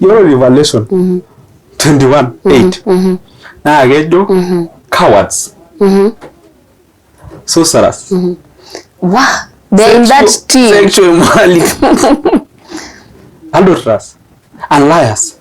Yiolo Revelation 21:8 naa kejo cowards, sorcerers, Wah, they're in that team. Sexual immorality, adulterers and liars.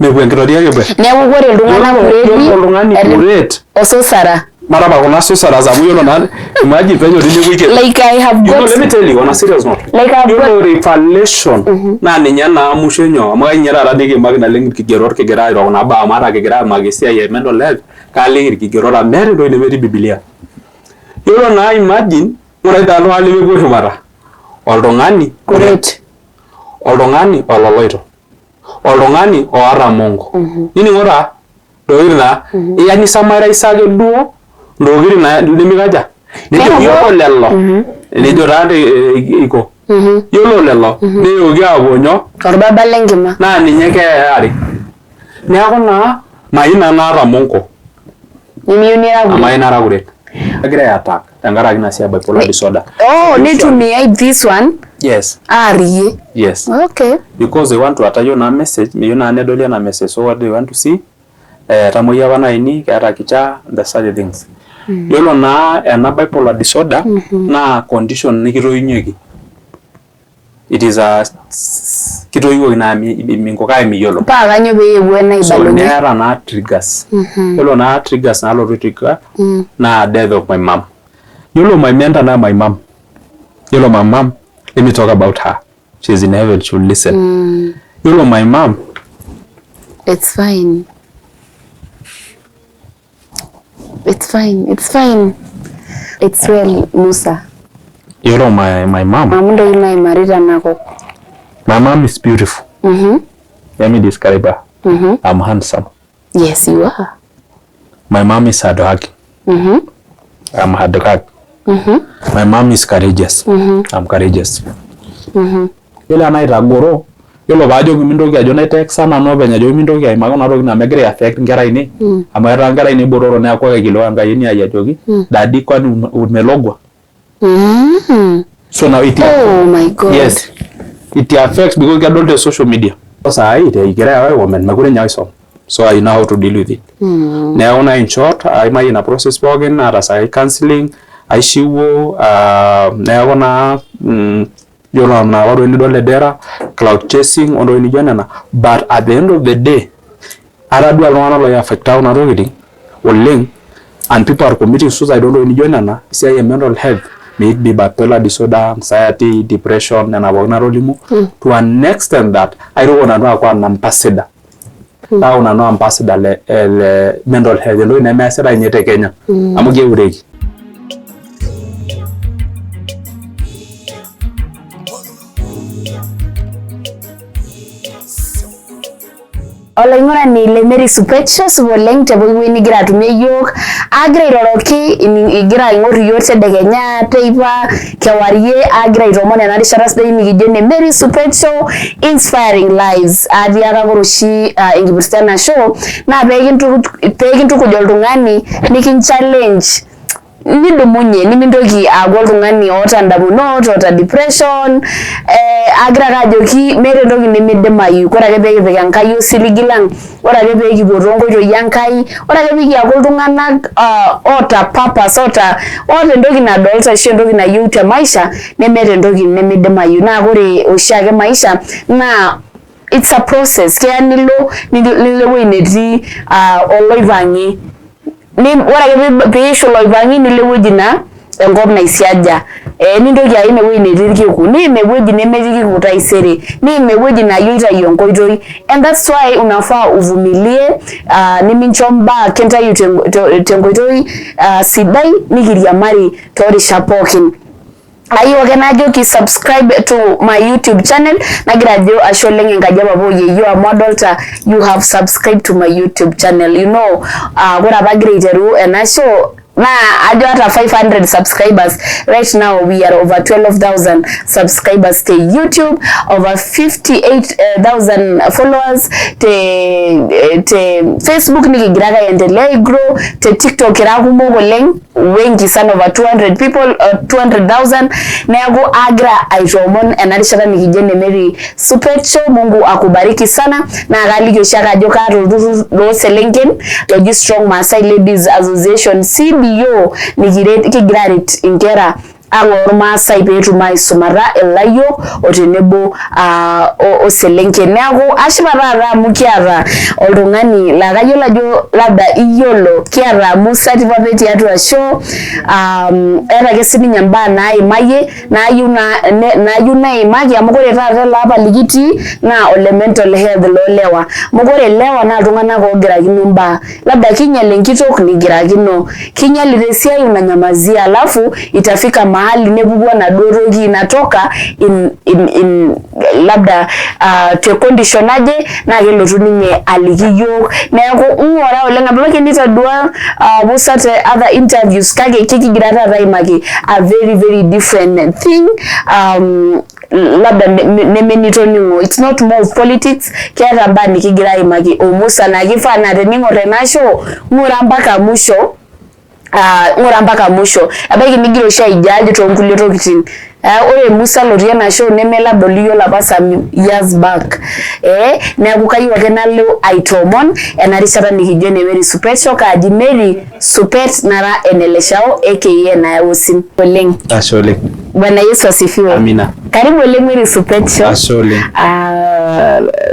Mepuo enkitoria kepuo. Neeku ore iltung'anak Yiolo oltung'ani kurepi kuret ososara. Matapa kuna sorcerers amu yiolo naa imagine penyo tinewueji ke- Like I have You know, got let me tell you on a serious note. Like I've Yiolo revelation naa ninye naa musho enyo amu kainye taata nikiimaki naleng irkigerot kigira airo kuna baa amu ata kigira aimaki esiai e mental health kaaliki irkigerot amu meeta entoki nemetii Bibilia. Yiolo naa imagine ng'urai taa iltung'anak lemepuo shumata. Oltung'ani Kuret. Oltung'ani ololoito. Oltung'ani oota mongo. Nining'o taa ntokitin naa yani summarize ake duo ntokitin naa nimikaja nejo yiolo lelo nejo taa iko yiolo lelo neyooki aapuo nyoo Orbaba lenkima. Naa ninye keari neeku naa mayieu nanu naata monko. Nimiyieu nira amu kuret. ayieu nara kuret egirai attack tenkaraki ina siai e bipolar disorder. Oh, nitumiai this one Yes. aarie. Yes. Okay. Because they want to atayiolo naa message meyieu naa nedoli ena message, so what they want to see, eh, tamoyia apa naini keeta kichaa the such things. Yiolo naa ena bipolar disorder naa condition nikitoinyieki, it is a kitoiwuoki naa minko kake miyiolo. Paa kanyoo pee eewuo ena So aibalunye? neeta naa triggers. Yiolo naa triggers naalotu trigger naa death of my mom. Yiolo my mentor naa my mom. Yiolo my mom, let me talk about her, she's in heaven, she'll listen. Yiolo my mom. It's fine. It's fine. It's fine. It's well, Musa. Yiolo my mom. Amu ntokitin naimari tenakop. My mom is beautiful. Let me describe her. I'm handsome. Yes, you are. My mom is hardworking. I'm hardworking. My mom is courageous. I'm courageous. Yiolo ena aitagoro, yiolo paajoki mintoki ajo naitexa nanu openy ajoki mintoki aimaki kuna tokitin amu egira ai affect inkera ainei amu etaa inkera ainei botoro neeku aikilikuan enkayioni ai ajoki, "Daddy, kwani umelogwa?" So now it Oh my God. Yes, it affects because kedol te social media saai egira ai comment mekure ninye aisoma, so I know how to deal with it. Neeku naa in short aimayie ina process pookin naata saai counseling aishiwuo, neeku naa yiolo nena apa tokitin nidol edera clout chasing ontokitin nijo nena, but at the end of the day atadua iltung'anak loi affecta kuna tokitin oleng and people are committing suicide ontokitin nijo nena. Esiai e mental health, may it be bipolar disorder, anxiety, depression, nena pookin natolimuo to an extent that aitoki nanu aaku an ambassador, aaku nanu ambassador le mental health, entoki nemeesitae ninye te Kenya amu keureki. Olaing'urani le Mary Supecho, supa oleng te pooki wueji nigira atumie iyiook. Aagira airoroki igira aing'or iyiook tedekenya, teipa, kewarie, aagira aitoomon ena rishata sidai nikijo ene Mary Supecho Inspiring Lives. Atiaka ore oshi enkipirta ena show naa pee kintukuj oltung'ani nikinchallenge nidumunye nimintoki aaku oltung'ani oota indamunot oota depression, agira ake ajoki meeta entoki nemidimayu, ore ake pee kipik Enkai osiligi lang, ore ake pee kipuo toonkoitoi Enkai, ore ake pee kiaku iltung'anak oota purpose oota entoki nadolta ashu entoki nayieu te maisha nemeeta entoki nemidimayu. Naa ore oshiake maisha naa it's a process, keya nilo nilo ewueji netii oloipang'i, ore ake piishu iloipang'i nilo ewueji naa enkop naisiaja, nintoki aim ewueji netii irkiku, niim ewueji nemetii irkiku taisere, niim ewueji naa iyie oitayu enkoitoi, and that's why unafaa uvumilie, nimincho imbaa kintayu tenkoitoi sidai nikiriamari toorishat pookin. Ayieu ake najoki subscribe to my YouTube channel, nagira ajo ashe oleng enkaji e papa oyieyio amu adolta you have subscribed to my YouTube channel. You know, ore apa agira aiteru ena show Naa ajo ata 500 subscribers. Right now we are over 12,000 subscribers te YouTube, over 58,000 followers te Facebook, nikigira ake aendelea aigrow. Te TikTok kira kumok oleng, wengi sana, over 200 people, 200,000. Neeku agira aitoomon ena rishata nikijo ene Mary Supet Show. Mungu akubariki sana. Naa kaliki oshiake ajo kaata olturrur looselenken loji Strong Maasai Ladies Association CBO, nikiret, kigira aret inkera ang ormaasai peetum aisumata, ilayiok o tenebo oselenken. Neeku ashipa taata amu kiata oltung'ani laa kayiolo ajo labda iyiolo, kiata Musa Tipape tiatua show. Eeta ake sininye imbaa naimayie naayieu neimaki, amu ore taata ele apa likitii naa ole mental health loolewa, amu ore ilewa naa iltung'anak oogirakino imbaa, labda kinyal enkitok nigirakino, kinyalita esiai unanyamazia, alafu itafika mahali nepuku enaduo toki inatoka in labda te condition naje, naa kelotu ninye aliki yiok. Neeku ng'ura oleng, ebaiki nitadua Musa te other interviews, kake kekigira taata aimaki a very very different thing, labda nemenitoning'o. It's not more of politics, keeta mbaa nikigira aimaki o Musa, naa kifaa naa tening'or ena show ng'ura mpaka mwisho, ng'ura mpaka mwisho. Ebaiki nigira oshi aijudge toonkulie tokitin. Ore Musa lotii ena show neme labda oliyiolo apa some years back. Neeku kayieu ake nalo aitoomon ena rishata nikijo ene Mary Supet Show. Kaaji Mary Supet, nara eneleshao aka enayau osim oleng. Ashe oleng. Bwana Yesu asifiwe. Amina. Karibu oleng Mary Supet Show. Ashe oleng.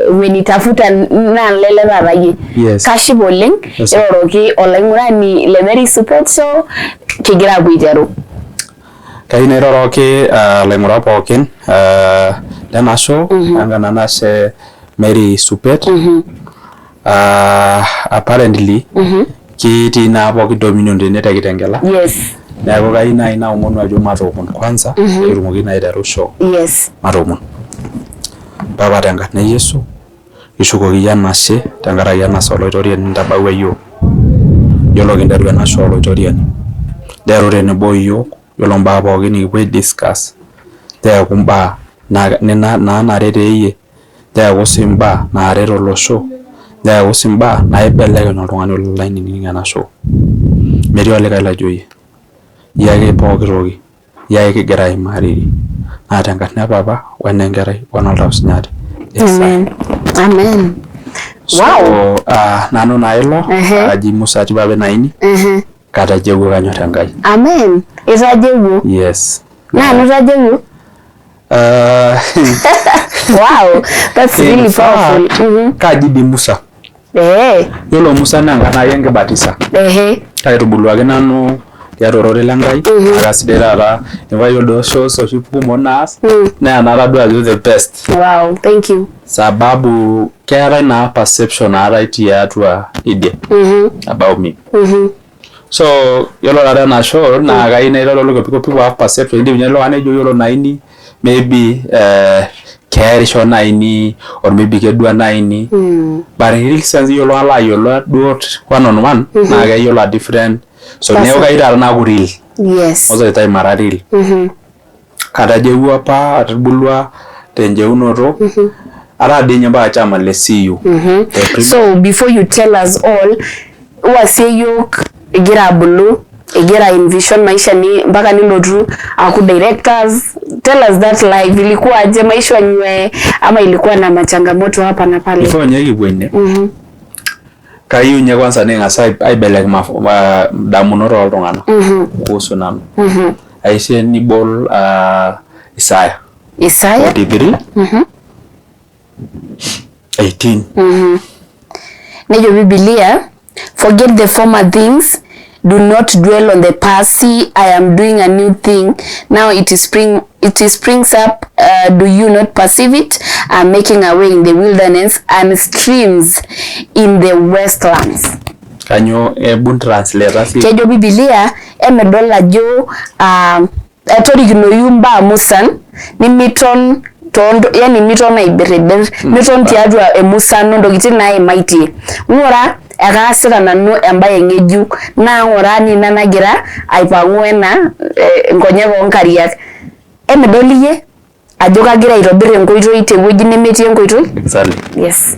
Umenitafuta naa lele taata yie. Yes. Kashipa oleng. Yes. Iroroki olaing'urani le Mary Supet Show kigira apuo aiteru. Kayieu nairoroki ilaing'urak pookin lena show enkananashe Mary Supet. Apparently kitii naa pookin Dominion tene te Kitengela. Neeku kayieu naaji naomonu ajo matoomon kwanza peetumoki naa aiteru show. Matoomon. Baba, tenkarna e Yesu, kishukoki iyie enashe tenkaraki ena saa Olaitoriani nintabawua iyiook. Yiolo kinteru ena show Olaitoriani, nteru tenebo iyiook, yiolo imbaa pookin nikipuo aidiscuss peeku imbaa naanare teeyie, peeku sii imbaa naaret olosho, neeku sii imbaa naibelekeny oltung'ani olo ainining ena show. Metii olikae laijo iyie, iyie ake pooki toki, iyie ake kigira aimariri. Naa tenkarna e Papa wenenkerai wenoltau sinyaati. Amen. Amen. So, nanu naa ilo aji Musa Tipape Naini. Katajeuo, kanyor Enkai. Amen. Itajeuo. Yes. Naa nitajeuo. Wow, that's In really fact, powerful. Kaji di Musa. Yiolo Musa naa enkarna ai enkibatisa. Kaitubuluaki nanu tiatua ororei le Nkai. Naa kasidai taata yiolo shows oshi kumok naas naa enatadua ajo the best. Wow, thank you. Sababu keetae naa perception naatae tiatua idie about me. So yiolo taata ena show naa kayieu naitodolu because people have perception. Indim ninye oltung'ani nejo yiolo Naini maybe keerisho Naini or maybe kedua Naini. But in real sense, yiolo oltung'ani laayiolo duo one on one naa keyiolo a different. So neeku kayieu taata naaku real. Most of the time ara real. Katajeuo apa, atubulua tenjeunoto. Ataa dii ninye mpaka chama le CU. The So before you tell us all, wasie yiok igira abulu, igira envision maisha ni mpaka nilotu aku directors. Tell us that life ilikuwa aje, maisha nywe ama ilikuwa na machangamoto hapa na pale? Before ninye kipuo ine, kayieu ninye kwanza niking'as aibelekeny indamunot ooltung'anak kuhusu nanu. Aisho nibol Isaya Isaya 43 18. Nejo Biblia, "Forget the former things, do not dwell on the past. See, I am doing a new thing. Now it is springs up. Do you not perceive it? I'm making a way in the wilderness and streams in the wastelands." Kanyoo ebun translator si? Kejo Biblia, emedol ajo etorikinoyu mbaa musan, nimiton Yani miton aibiribir, miton tiatua emusano ntokitin naimaitie. Ng'ura ekaasita nanu embaye ng'ejuk naa ng'ura nina nagira aipang'u ena nkonyek oonkariak. Emidol iyie ajo kagira aitobir enkoitoi tewueji nemetii enkoitoi? Exactly. Yes.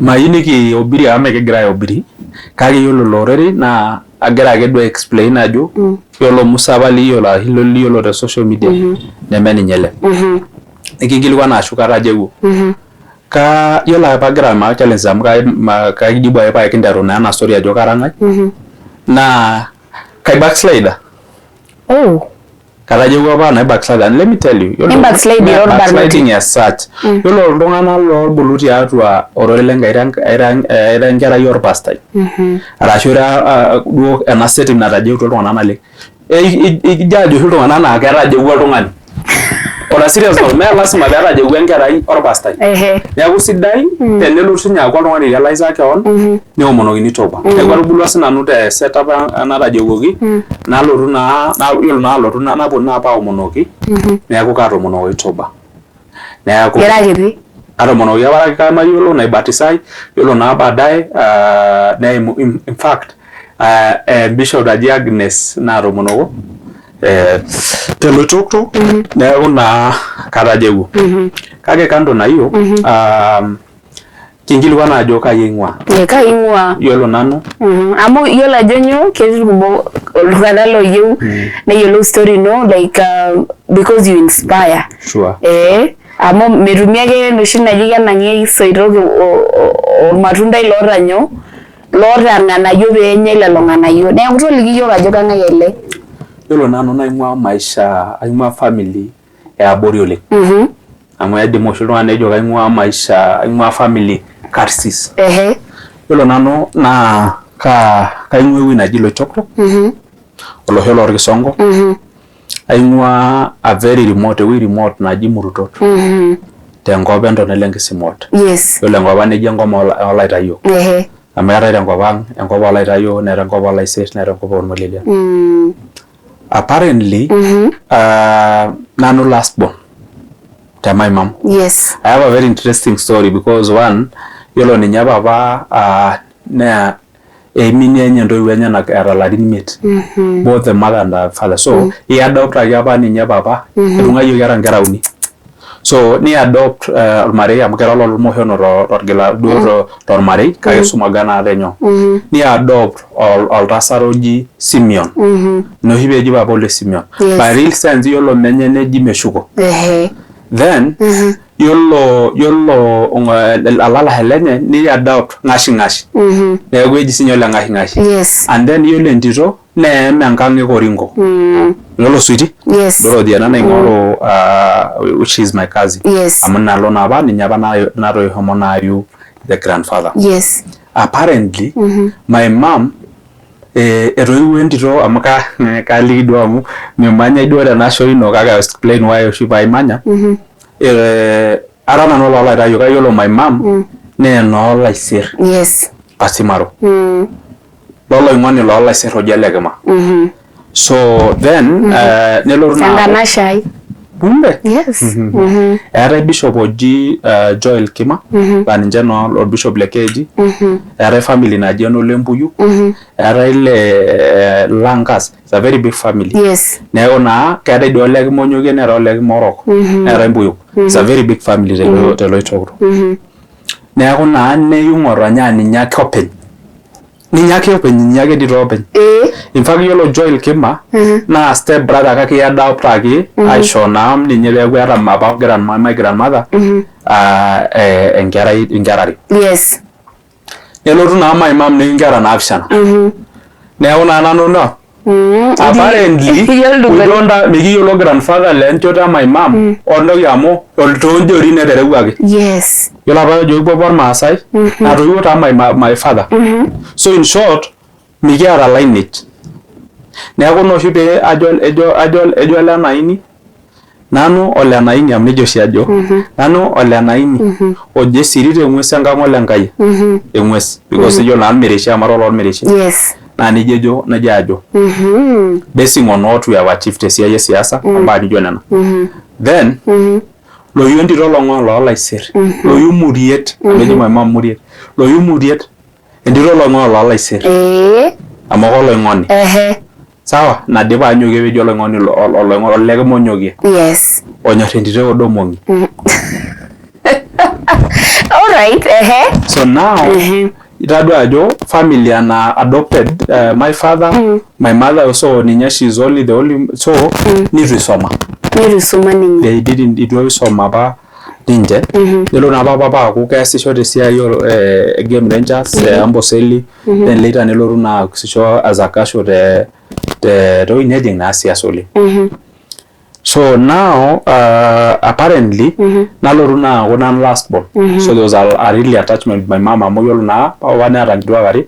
Mayieu nikihubiri amu mikigira aihubiri, kake yiolo ilo orere naa agira ake duo explain ajo yiolo Musa apa liyiolo ashu ilo liyiolo te social media neme ninye ele. Nikinkilikuana ashu katajeuo. Ka yiolo apa agira aimaa challenges amu kaikijibu ake paa kinteru naa ena story ajo kara ng'ae naa kai backslider. Oh. Katajeuo apa nai backslide and let me tell you, yiolo Ni backslide ira orbarnoti. Backsliding as such. Yiolo iltung'anak loobulu tiatua ororei le Nkai ira enkerai orpastai arashu ira duo ena setting natajeutua iltung'anak naleng. Ijudge oshi iltung'anak naa ketajeuwa oltung'ani. On a serious note, mee lasima pee etajeuwa enkerai orpastai. Neeku sidai tenelotu sinye aaku oltung'ani oirealisa kewon neomonokini toba. Neeku atubulua sinanu te setup natajeuwuoki nalotu naa yiolo naa alotu naponu naa apa aomonoki neeku kaatomonokoki toba. Neeku Ira kiti? Atomonokoki apa kamayiolo naibatisai yiolo naa baadaye neimu in fact bishop naji Agnes naatomonoko teloitoktok neeku naa katajeuo. Kake kando na hiyo kinkilikuana ajo kai aing'ua. Kai ing'ua? Yiolo nanu Amu yiolo ajo nyoo ketii irkumok iltung'anak looyieu neyiolou story ino like because you inspire. Sure. Amu metumi ake enoshi naji kenang'ieki isoitok ormatundai loota nyoo loota irng'anayio pee enyai lelo ng'anayio. Neeku toliki iyiok ajo kang'ae ele. Yiolo nanu naing'ua maisha aing'ua family e abori oleng. Amu eidim oshi oltung'ani nejo kaing'ua maisha aing'ua family karsis. Yiolo nanu naa kaing'ua ewueji naji Loitoktok olosho lorkisongo. Aing'ua a very remote ewueji remote naji Murutot tenkop entonata Enkisimot. Yes. Yiolo enkop ang neji enkop oolaitayiok. Amu keetae tenkop ang enkop oolaitayiok neetae enkop oolaisir neetae enkop oormolelian. Apparently nanu last born te my mom. Yes. I have a very interesting story because one yiolo ninye papa naa eiminie ninye intoiwuo enyenak eeta ilarin 5. Both the mother and the father. So iadoptaki apa ninye papa etung'uayioki era inkera uni. So niadopt ormarei amu kera ololmoshono torgila duo tormarei kake sumaga naa tenyoo. Niadopt oltasat oji Simeon. Ina oshi peeji papa ole Simeon. Yes. By real sense yiolo menye neji Meshuko. Then yiolo alalashe lenye niadopt ng'ashi ng'ashi. Neeku eji sinye ole ng'ashi ng'ashi. Yes. And then yiolo entito neem enkang e Koringo. Yiolo Sweety? Yes. Dorothy ena naing'oru which is my cousin. Yes. Amu inalo naa apa ninye apa natoishomo naa ayu the grandfather. Yes. Apparently my mom etoiwuo entito amu kaliki duo amu mimanya duo tena show ino kake I explain why oshi paimanya. Ara nanu ololaitayiok kake yiolo my mom naa enoolaisir. Yes. Kasimaro. Loloing'oni loolaisir oji Olekima. So then nelotu naa Enkanashe ai. Kumbe? Yes. Eetae bishop oji Joel Kima laa ninche naa orbishop le KAG. Eetae family naji enolempuyu. Eetae ile Langas. It's a very big family. Yes. Neeku naa keetae dii Olekima onyokie neetae Olekima orok neetae Mpuyuk. It's a very big family te Loitoktok. Neeku naa neyiu ng'otonye aa ninye ake openy. Ninye ake openy, ninye ake entito openy. In fact yiolo Joel Kima naa step brother kake iadoptaki aisho naa ninye peeku eeta apa my grandmother enkerai inkera are. Yes. Nelotu naa my mom neyiu inkera naapishana. Neeku naa nanu ina apparently we don't have mikiyiolo grandfather lenchoto e my mom ontoki amu toonjorin eterewuaki. Yes. Yiolo apa ejo kipuo apa irmaasai natoiwuo taa my father. So in short mikiata lineage. Neeku ina oshi pee ajo ejo olenaini nanu olenaini amu nejia oshi ajo nanu olenaini ojo esirit eng'ues enkang olenkai eng'ues because iyiolo naa irmireshi amu ara olormireshi. Yes. Naa nejia ejo nejia ajo. Basing on what we have achieved tesiai e siasa ombaa nijo nena. Then. Loyieu entito oloing'oni loolaisir, loyieu muriet, amu eji my mom muriet, loyieu muriet entito oloing'oni loolaisir amu koloing'oni. Sawa, nadipa anyokie peeji oloing'oni oloing'oni olekimonyokie. Yes. Onyor entito e Odomongi. All right, ehe. So now itadua ajo family na adopted my father, my mother also ninye, she is only the only, so nitu isoma. Nitu isoma ninye. They didn't, itu isoma apa ninche. Nelo naa apa papa aaku keasisho tesiai o Game Rangers te Amboseli, then later nelotu naa aasisho as a casual te toki nejing naa siasa oleng. So now apparently nalotu naa aaku nanu last born. So there was a really attachment with my mom amu yiolo naa papa neeta nkituak are,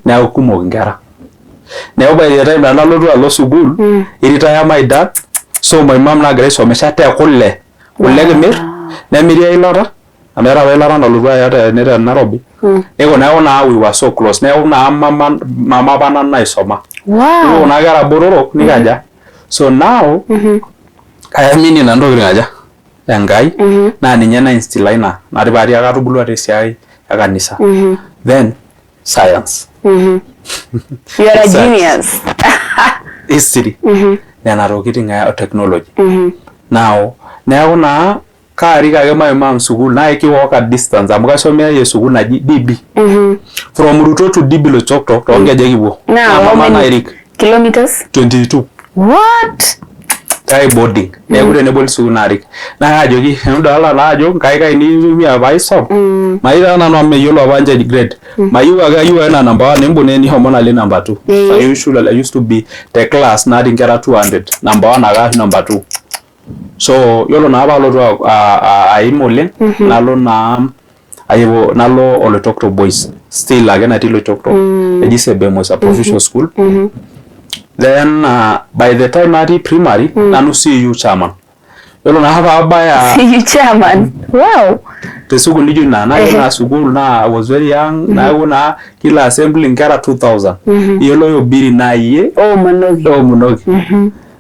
neeku kumok inkera. Neeku by the time nalotu alo sukuul, iretire my dad, so my mom naagira aisomesha te kule. Kule kimir, nemiri eilata, amu eeta apa eilata nalotu aya tene te Nairobi. Neiko neeku naa we were so close. Neeku naa mama mama apa nanu naisoma. Yiolo kuna kera botorok nikaja. So now kayamini nanu ntokitin aja Enkai naa ninye nainstila ina natii paati katubulua tesiai e kanisa. Then science. You are a genius. History. Nena tokitin o technology. Now neeku naa kaarik ake my mom sukuul naa ekiwalk a distance amu kaisomea sukuul naji DB. From Ruto to DB Loitoktok toonkejek kipuo. Naa mama nairik. Kilometers? 22. What? Kai boarding. Neeku teneboli sukuul naarik. Naa kaajoki idolta naa ajo nkaik ainei aitumia paaisum. Mayieu taa nanu amu meyiolo apa ninche grade. Mayieu ake, ayieu ake naa number one imbung nishomo naleng number two. I usually I used to be te class natii inkera 200 number one ake ashu number two. So yiolo naa paalotu aim oleng, nalo naa ayieu nalo Oloitoktok Boys still ake natii Oloitoktok, eji Sebemos a provisional school. Then by the time natii primary, nanu CU chairman. Yiolo naa paabaya CU chairman. Wow. Te sukuul nijo ina, naa yiolo ina sukuul naa I was very young, neeku naa kila assembly inkera 2000. Yiolo obiri naa iyie Oomonoki. Oomonoki.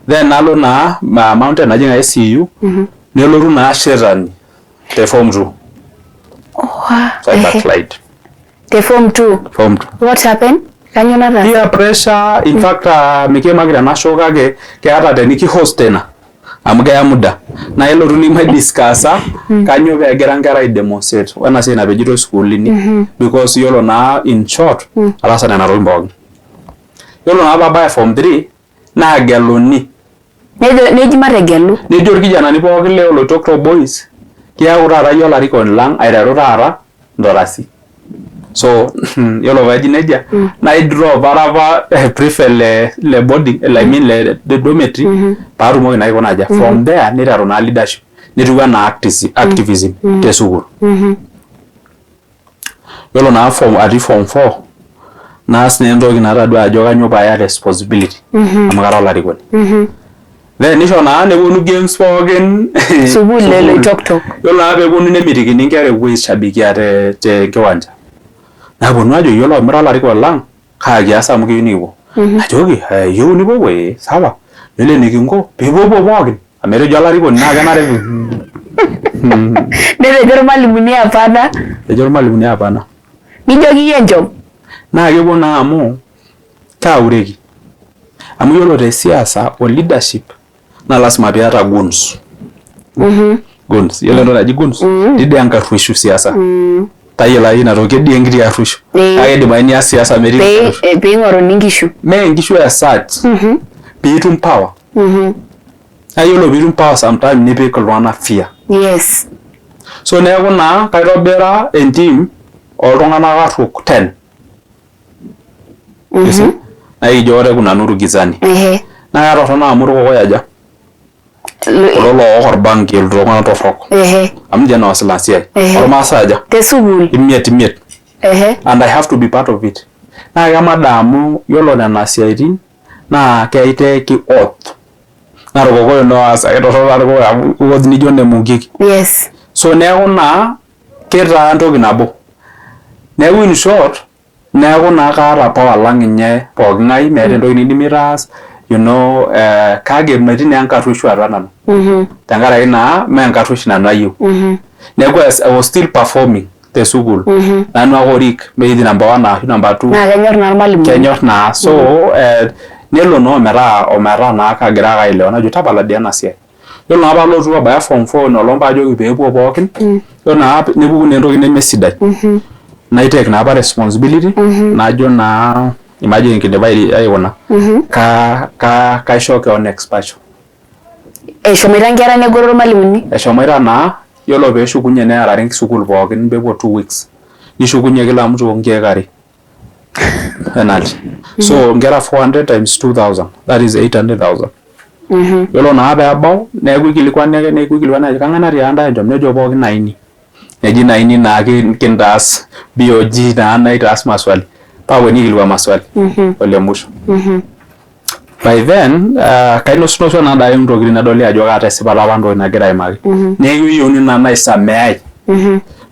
Then nalo naa mountain najing ake CU, nelotu naa shetani te form 2. So I backslide. Te form 2. Form 2. What happened? Kanyoo nataasa? Peer pressure, in fact mikiimaki tena show kake keeta teniki host tena amu keya muda naa ilotu nimai discussa kanyoo peegira nkera ai demonstrate wena siai napejitoi sukuulini, because yiolo naa in short ataasa nena tokitin pookin. Yiolo naa paabaya form 3 naageluni. Nejo neji mategelu. Nejo irkijanani pookin le Oloitoktok Boys, kiaku taata iyie olarikoni lang aiteru taata ntorasi. So yiolo peeji nejia nai drop ara apa prefect le boarding, I mean le dormitory, paatumoki naa aikuna aja. From there niteru naa leadership netiu anaa activism te sukuul. Yiolo naa form atii form 4 naas naa entoki natadua ajo kanyoo paaya responsibility amu kara olarikoni. Then nisho naa neponu games pookin sukuul e Loitoktok. Yiolo naa peeponu nemitikini inkera epuo aishabikia te nkiwanja. Naponu ajo yiolo amu ira olarikoni lang kaa kias amu kiyieu nikipuo. Najoki iyieu nipuopuo ee sawa, yiolo enikinko piipuopuo pookin amu etejo olarikoni naa kenare. Netejo irmalimuni hapana. Etejo irmalimuni hapana. Nijoki iyie enchom. Naa kepuo naa amu kaureki. Amu yiolo te siasa o leadership naa lasima piata goons. Goons. Yiolo entoki naji goons, idia enkaruesho siasa. Tayiolo ake ina toki, kedia enkiti arruesho. Kake idim ake nias siasa metii enkaruesho. Pee ing'oruni inkishu. Mee inkishu as such. Piitum power. Naa yiolo piitum power sometime nipik iltung'anak fear. So neeku naa kaitobira entim oltung'anak arruok 10. You see? Naa ekijo ore kuna nuru gizani. Naa ketorrono amu irkokoyo aja? Kulo look orbanki, iltung'anak torrok. Amu ninche naa oos ina siai. Ormaasai aja? Te sukuul. Imiet imiet. And I have to be part of it. Naa kemada amu yiolo nena siaitin naa keiteki oath. Naa irkokoyo naa oas, ketorrono taa irkokoyo amu oath nijo enemukieki. So neeku naa kitaa entoki nabo. Neeku in short, neeku naa kaata power alang ninye pooki ng'ae, meeta entoki nidim aitaas. Kake metii naa enkaruoisho atua nanu. Tenkaraki naa mee enkaruoishi nanu ayieu. Neeku I was still performing te sukuul. Nanu ake orik maybe number one ashu number two. Naa kenyor naa irmalimuni. Kenyor naa. So nelo naa ometaa naa kagira ake aelewa najo tapala dii ena siai. Yiolo naa paalotu abaya form four ina olong paajoki peepuo pookin, yiolo naa nepuku naa entoki nemesidai. Naitake naa apa responsibility najo naa imagine kindipa aikuna kaisho keon exposure. Eshomoita nkera negoro irmalimuni. Eshomoita naa yiolo peeshukunye nearari sukuul pookin peepuo 2 weeks. Nishukunye kila mtu nkeek are penalty. So nkera 400 times 2000, that is 800,000. Yiolo naa peebau neeku ikilikuani ake neeku ikilikuani ajo kang'ae natii ntae enchom nejo pookin Naini. Neji Naini naa kintaas BOG naa naitaas maswali. Paa eponu aikilikuan maswali ole musho. By then kainosinoso naa dai intokitin nedoli ajo kaata esipata apa ntokitin nagira aimaki. Neeku eyieuni naa naisameai.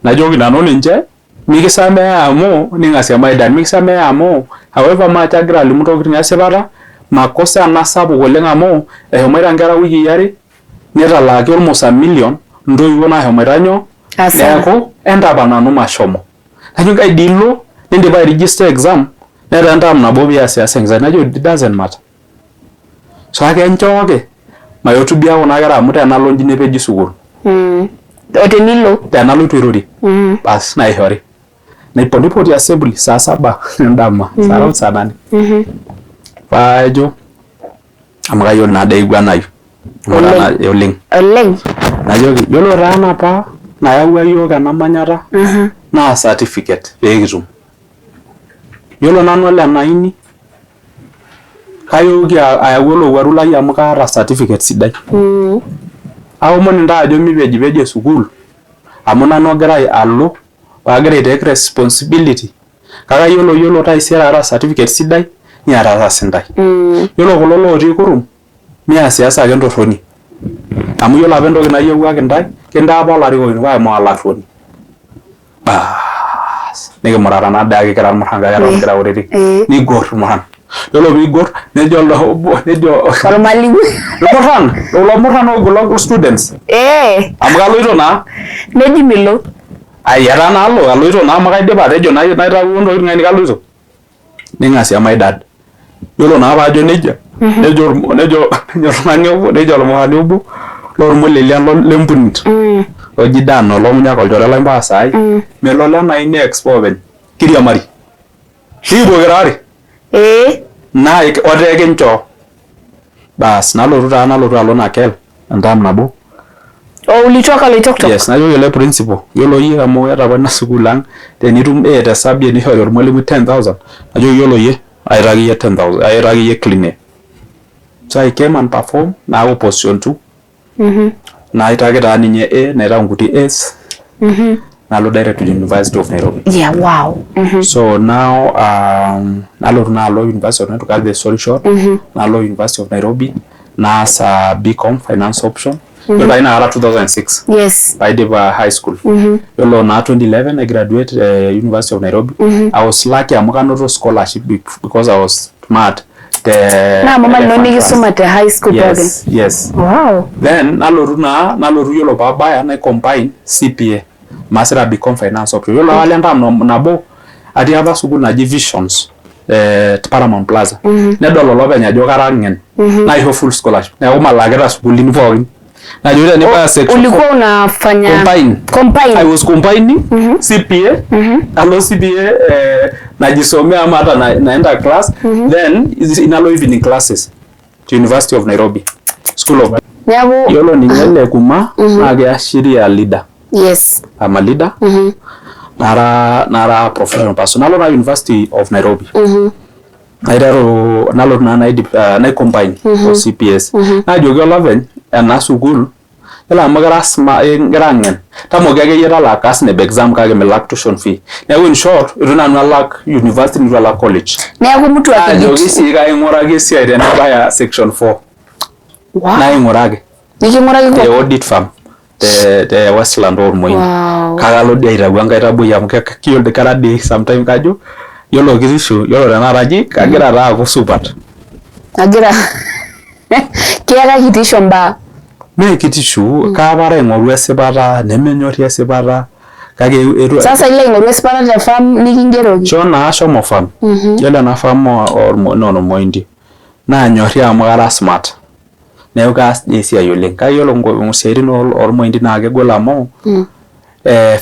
Najoki nanu ninche mikisamea amu ning'asia my dad mikisamea amu however much agira alimu ntokitin esipata makosa ena sapuk oleng amu eshomoita nkera wikii are nitalaaki almost a million intoiwuo nashomoita nyoo neeku entapal nanu mashomo. Najo kai dii ilo nindipa airegister exam netaa enterm nabo piasiasa exam najo it doesn't matter. So ake enchooki maihutubia kuna kera amu tenalo inji nepeji sukuul. O tenilo. Tenalo itu airorie. Bas naishori. Naipotipoti assembly saa saba endama around saa nane. Paajo amu kayiolo naa dei aiguanayu oleng. Oleng. Najoki yiolo taa enapa nayawua yiok ena manyata naa certificate pee kitum. Yiolo nanu ole Naini kayooki ayau olowuaru lai amu kaata certificate sidai. Aomon intae ajo mipejipejo sukuul amu nanu ogira alo paagira aitake responsibility kake ayiolo yiolo taisere aata certificate sidai niatata sintae. Yiolo kulo lotii kurum miasiasa ake entorroni amu yiolo apa entoki nayiewuaki intae kintaa apa olarikoni paa maa olaruoni. Baas nikimurata naa dii ake kira irmurran kake eton kira kutitik nigor irmurran. Yiolo piigor nejo elde obo nejo Ormalimui. irmurran kulo murran kulo students amu kaloito naa Neji milo. Ai etaa naa alo aloito naa amu kaidipa atejo naitawuo ntokitin ainei kaloito. Ning'asia my dad. Yiolo naa paajo nejia nejo nejo oltung'ani obo nejo olmurrani obo lormulelian lempunit oji Dan olomunyaka olchore lai mpaka saai melo ole Naini expo openy kiriamari. Nikipuo kira aare. Naa otee kinchoo. Baas nalotu taa nalotu alo Nakel entam nabo. O ulitoka Loitoktok? Yes, najoki ele principal, yiolo iyie amu iyata apa ina sukuul ang tenitum A te subject nishori ormalimui 10,000 najoki yiolo iyie aitaki iyie 10,000 aitaki iyie clean A. So I came and perform naaku position 2. Naitaki taa ninye A naitau nkuti A's. Nalo direct to University of Nairobi. Yeah, wow. So now nalotu naa alo University of Nairobi to cut the story short. Nalo University of Nairobi naas BCom finance option. Yiolo taa inakata 2006. Paidip high school. Yiolo naa 2011 I graduate University of Nairobi. I was lucky amu kanoto scholarship because I was smart. Te Naa mama lino nikisuma te high school pookin. Yes. Wow. Then nalotu naa nalotu yiolo paabaya nai combine CPA. Maasita BCom finance option. Yiolo alo entam nabo atii apa sukuul naji Visions Paramount Plaza. Nedol olopeny ajo kara ng'en. Naisho full scholarship. Neeku malakita sukuulini pookin. Najo tenibaya section Ulikuwa unafanya Combine. Combine. I was combining CPA alo CPA najisomea ama hata naenda class then inalo evening classes to University of Nairobi School of Neeku Yiolo ninye ele kuma naa keashiria leader. I'm a leader. Nara professional person. Nalo naa University of Nairobi. Naiteru nalotu naa naidip nai combine o CPS. Najoki olopeny ena sukuul yiolo amu kira smart kira ng'en tamoki akeyie talaa KASNEB exam kake milak tuition fee. Neeku in short itu nanu alak university nitu alak college. Neeku mtu Najoki sii kaing'uraki esiai tenebaya section 4. Wow. Naing'uraki. Niking'uraki Te audit firm te Westland Ormoing. Wow. Kake alo dii aitayu enkae taboi amu kiyiolo kara dii sometime kajo yiolo kitisho yiolo tenakata ji kagira taa aaku supat. Agira kiyaka kitisho mbaa. Mee kitisho, kaapara aing'oru esipata nemenyorri esipata kake eitu. Sasa ilo aing'oru esipata te farm nikingeroki. Shoo naa shomo farm. Yiolo ena farm naa ormoindi naa nyorri amu kara smart neeku kaas dii esiai oleng. Kake yiolo isiaitin ormoindi naa kegol amu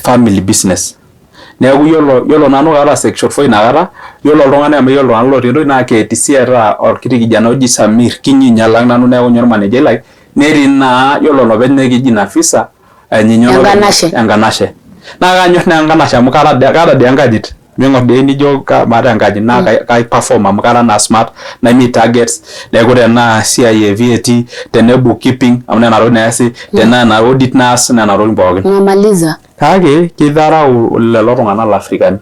family business. Neeku yiolo yiolo nanu kaata section 4 inakata, yiolo oltung'ani amu yiolo iltung'anak lotii entoki naa KTC eeta orkiti kijanai oji Samir kinyi alang nanu neeku ninye ormanejai lai netii naa yiolo olopeny naa keji Nafisa ninye olopeny Enkanashe. enkanashe. Naa kanyor naa enkanashe amu kara kaata dii enkanyit ming'or dii nijo maata enkanyit naa kai perform amu kara naa smart nai meet targets neeku tenaa esiai e VAT tenaa bookkeeping amu nena tokitin naa eesi tenaa ena audit naas nena tokitin pookin. Unamaliza. Kake keitharau lelo tung'anak Ilafrikani.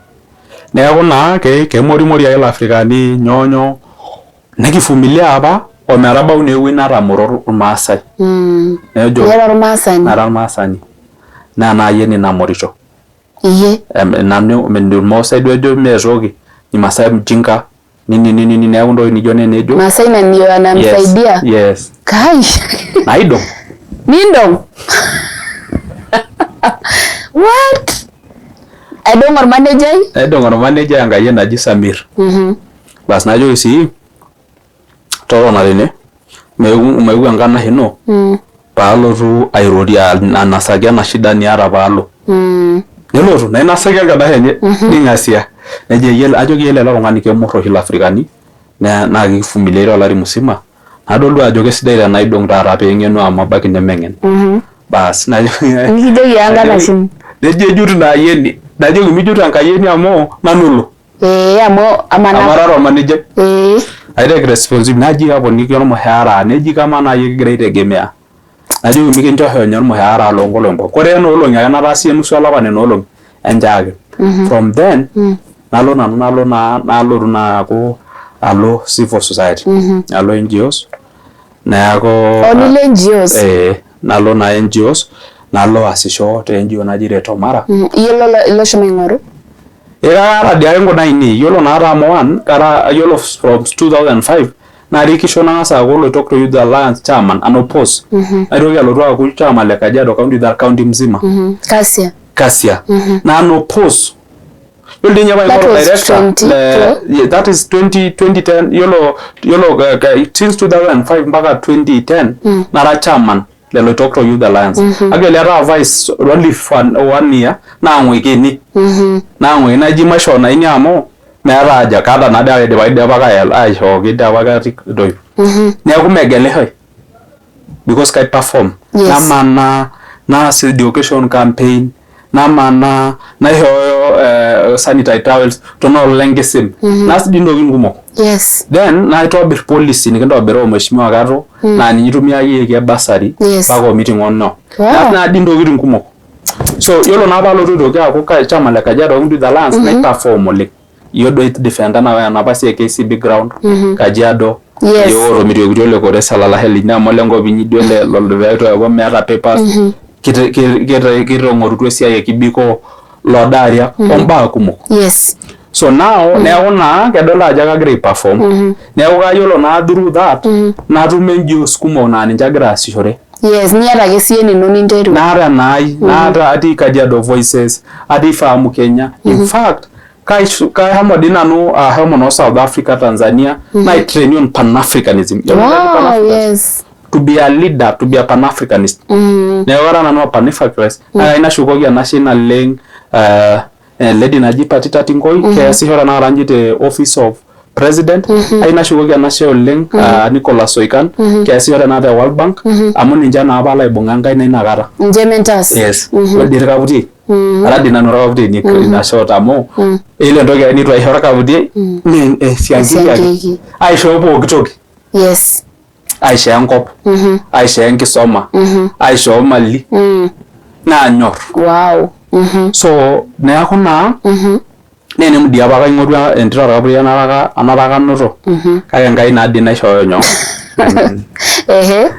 Neeku naa kemorimori ake Ilafrikani nyoo nyoo nikivumilia apa ometabau naa ewueji natamoro Irmaasai. Nejo Nira ormaasani. Nara ormaasani. Naa ena ayieni namorito. Iyie. Nanu Irmaasai duo ejo mee toki, ni Maasai mjinga nini nini nini neeku ntokitin nijo nena ejo. Maasai na ndio anamsaidia. Yes, yes. Kai. Naidong. Nindong. What? Aidong ormanejai? Naidong ormanejai enkayioni naji Samir. Bas najoki sii totona tene meeu enkanashe ino paalotu airorie anasaki ena shida niata paalo. Nelotu nainasaki enkanashe enye ning'asia. Nejo yiolo ajoki yiolo ele tung'ani kemorr oshi ilafrikani naa kivumilia tolari musima nadol duo ajo kesidai tenaidong taata peng'enu amu ebaiki nemeng'en. Baas Nikijoki aya enkanashe ino. Nejo ejut ina ayieni najoki mijut enkayieni amu nanu olo. Ee amu amu ara ormanejai. I take responsibility naji kaponiki ormushaara neji kamaa naaji kigira aitegemea najoki mikinchosho ninye ormushaara loonkolong'i pookin ore nena olong'i ake nataasie nusu olapa nena olong'i enchaaki from then nalo nanu nalo naa nalotu naa aaku alo civil society alo NGOs neeku Oh nilo NGOs? ee nalo naa NGOs nalo aasisho te NGO naji Reto Mara. Iyie loshomo aing'oru? Ee kaata dii ake nkuna ainei yiolo naa amu one kara yiolo from 2005 narikisho nang'as aaku Oloitoktok Youth Alliance chairman unopposed naitoki alotu aaku chairman le Kajiado County Youth county mzima Kasia. Kasia na unopposed yiolo dii ninye That paing'oru was director 20, le yeah, that is 20 2010 yiolo yiolo since 2005 mpaka 2010 nara chairman le Loitoktok Youth Alliance. Actually ataa vice only for one year naang'uikini. Naang'uikini naji maishoo naa ine amu meeta haja kaata naa dii ake idipaki dii apake aishooki dii apake atii doi. Neeku megelishoi because kai perform namanaa naas education campaign namanaa naishooyo sanitary towels tenaa olenkisem naas dii ntokitin kumok. Yes. Then naitobir policy nikintobira o mheshimiwa Kato naa ninye itumiayieki e bursary mpaka omiting'o no. Naas naa dii ntokitin kumok. So yiolo naa paalotu aitoki aaku chama le Kajiado County Youth Alliance nai perform oleng. Iyie duo aidefenda enapa siai e KCB ground Kajiado. Iyie otomitiokitio ole Kores olalashe linyi amu olenkop inyi duo ele loloito meeta papers. Kitong'orutua esiai e kibikoo lodaaria ombaa kumok. Yes. So now neeku naa kedol ajo kagira ai perform. Neeku kayiolo naa through that natum NGOs kumok naa ninche agira aasishore. Yes, niata ake siyie enino ninterua. Naata enaai, naata atii Kajiado Voices, atii Fahamu Kenya. In fact, kashomo dii nanu ashomo noo South Africa, Tanzania, naitraini on Pan-Africanism. Yiolo entoki Wow, Pan-Africanism? yes. To be a leader, to be a Pan-Africanist. Neeku kara nanu a Pan-Africanist, naa kayieu nashukoki enashe naleng lady naji Patita Tinkoi, keesisho tenakata ninye te office of president, ayieu nashukoki enashe oleng Nicholas Soikan, keesisho tenakata te World Bank, amu ninche naa apa laibung'a enkaina inakata. Ninche mentors. Yes. Ore dii irkaputi, ara dii nanu orkaputeni ina short amu yiolo entoki neitu aisho orkaputi naa esiankiki ake. Aishoo pooki toki. Yes. Aishoo enkop, aishoo enkisuma, aishoo mali naanyor. Wow. So neeku naa naa enemu dii apa kaing'orua entito orkaputi enaraka anoto kake Enkai naa dii naishooyo nyoo. Ehe.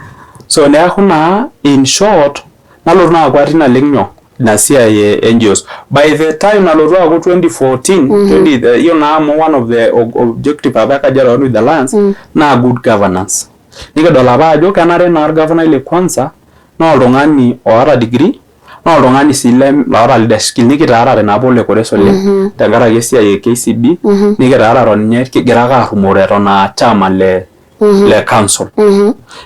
So neeku naa in short nalotu naa aaku atii naleng nyoo. Ina siai e NGOs. By the time nalotu aaku 2014, 20, yiolo naa amu one of the objective apa e Kajiado Youth Alliance naa good governance. Nikidol apa ajo kenare naa orgavanai le kwanza naa oltung'ani oota degree naa oltung'ani sii loota leadership skill. Nikitaarate naa apa Ole Kores oleng tenkaraki esiai e KCB, nikitaarate oninye kigira ake arrumore eton aa chairman le council.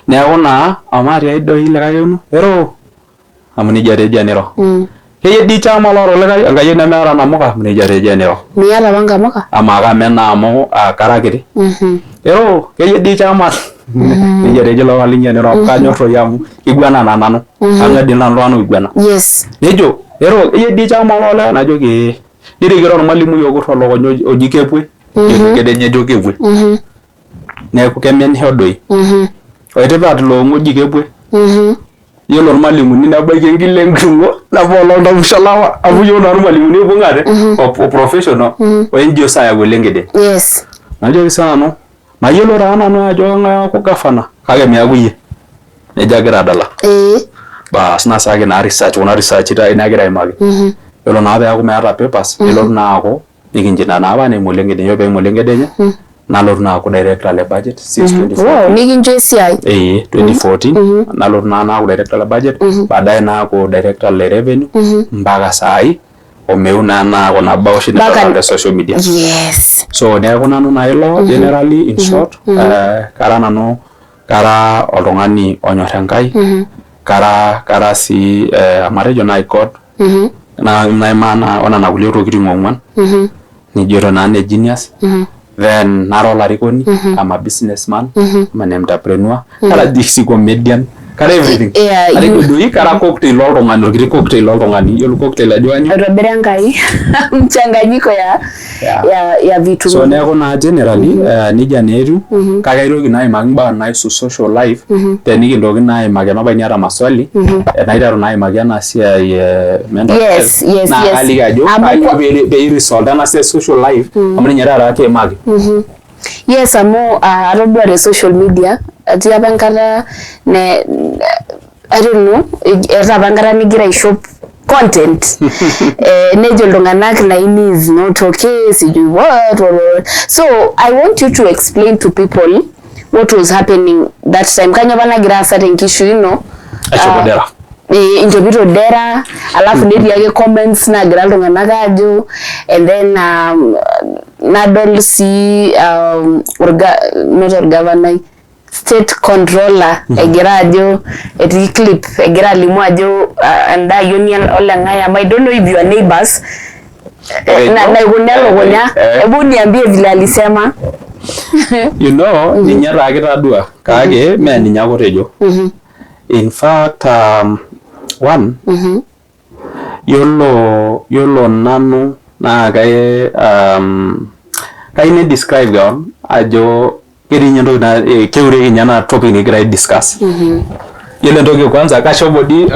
Neeku naa amaa tiai doi likae kekun ero amu nejia taa eji eniro. Keyie dii chama loota olikae enkayioni nemeeta namuka amu nejia taa eji eniro. Miata apa nkamuka? Amaa kame naa amu kara kiti. Ero keyie dii chama nejia taa eji ilo tung'ani linyi eniro amu kanyor toi amu kiguana naa nanu. Kang'ae dii nanu iltung'anak oiguana. Nejo ero keyie dii chama loota olikae najoki ee. Nirikito ormalimui okur elukunya oji kepue kedianye ejo kepue. Neeku kemenisho doi. Oitipat ilo oji kepue. Yiolo irmalimuni nebaiki enkilo enkiring'o nabo ololtamusho olapa amu iyiok naa irmalimuni oibung'ate o professional o NGOs ayau olenkide. Najoki sii nanu mayiolo taa nanu ajo kang'ae aaku gavana kake miaku iyie. Nejo agira adala. Baas naasaki naa research kuna research nagira aimaki. Yiolo naa peeku meeta papers nelotu naa aaku nikinchina naa apa neimu olenkide. Ore peimu olenkide enye nalotu naa aaku director le budget since 2014. Wow, nikincho esiai. Eh, 2014 nalotu naa naaku director le budget, baadaye naaku director le revenue mpaka saai omeu naa naa kuna baa oshi nidolta te social media. So neeku nanu naa ilo generally in short, kara nanu kara oltung'ani onyor Enkai, kara sii amatejo naaji God naimaa naa onena kulie tokitin ong'uan nijo naa ene genius, then nara olarikoni, I'm a businessman, I'm an entrepreneur, kara dii sii comedian, kara everything. Atejo doi kara cocktail oltung'ani, orkiti cocktail oltung'ani. Yiolo cocktail ajo kanyoo? Aitobira Enkai mchanganyiko ya ya vitu. So neeku naa generally nejia naa etiu, kake aitoki naa aimaki imbaa naihusu social life tenikintoki naa aimaki emabaiki niata maswali naiteru naa aimaki ena siai e mental health naa kaliki ajo kainyoo pee iresolve ena siai social life amu ninye taata kiimaki. Yes, amu atodua te social media etii apa enkata ne I don't know, eeta apa enkata nigira aishop content nejo iltung'anak Naini is not okay, sijui what, what, what. So I want you to explain to people what was happening that time. Kanyoo apa nagira aasa tenkishui ino? Aishopo dera. Inchopito dera, alafu netii ake comments naagira iltung'anak aajo, and then nadol sii not orgavanai, state controller egira ajo etii clip egira alimu ajo enda ayioni oleng'ae amu I don't know if you are neighbors naikuna elukunya, hebu niambie vile alisema. You know, ninye taa kitadua kake mee ninye ake otejo. In fact, one, yiolo nanu naa kayieu nai describe kewon ajo ketii ninye entoki naa keureki ninye ena topic nikigira ai discuss. Yiolo entoki e kwanza kashomo dii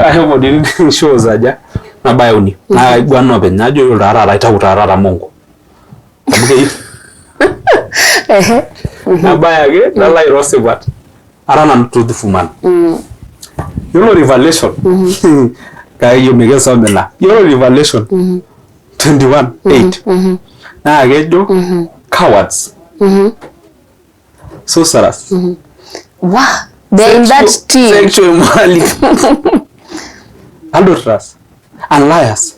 shows aja nabaya uni naa kaiguana openy najo yiolo taa taata aitau taa taata mongo amu keyieu nabaya ake nalo airo sipat ara nanu truthful man. Yiolo Revelation kake mikisum ina. Yiolo Revelation 21:8 naa kejo cowards, sorcerers, Wow, they're in that team. Sexual immorality, adulterers and liars.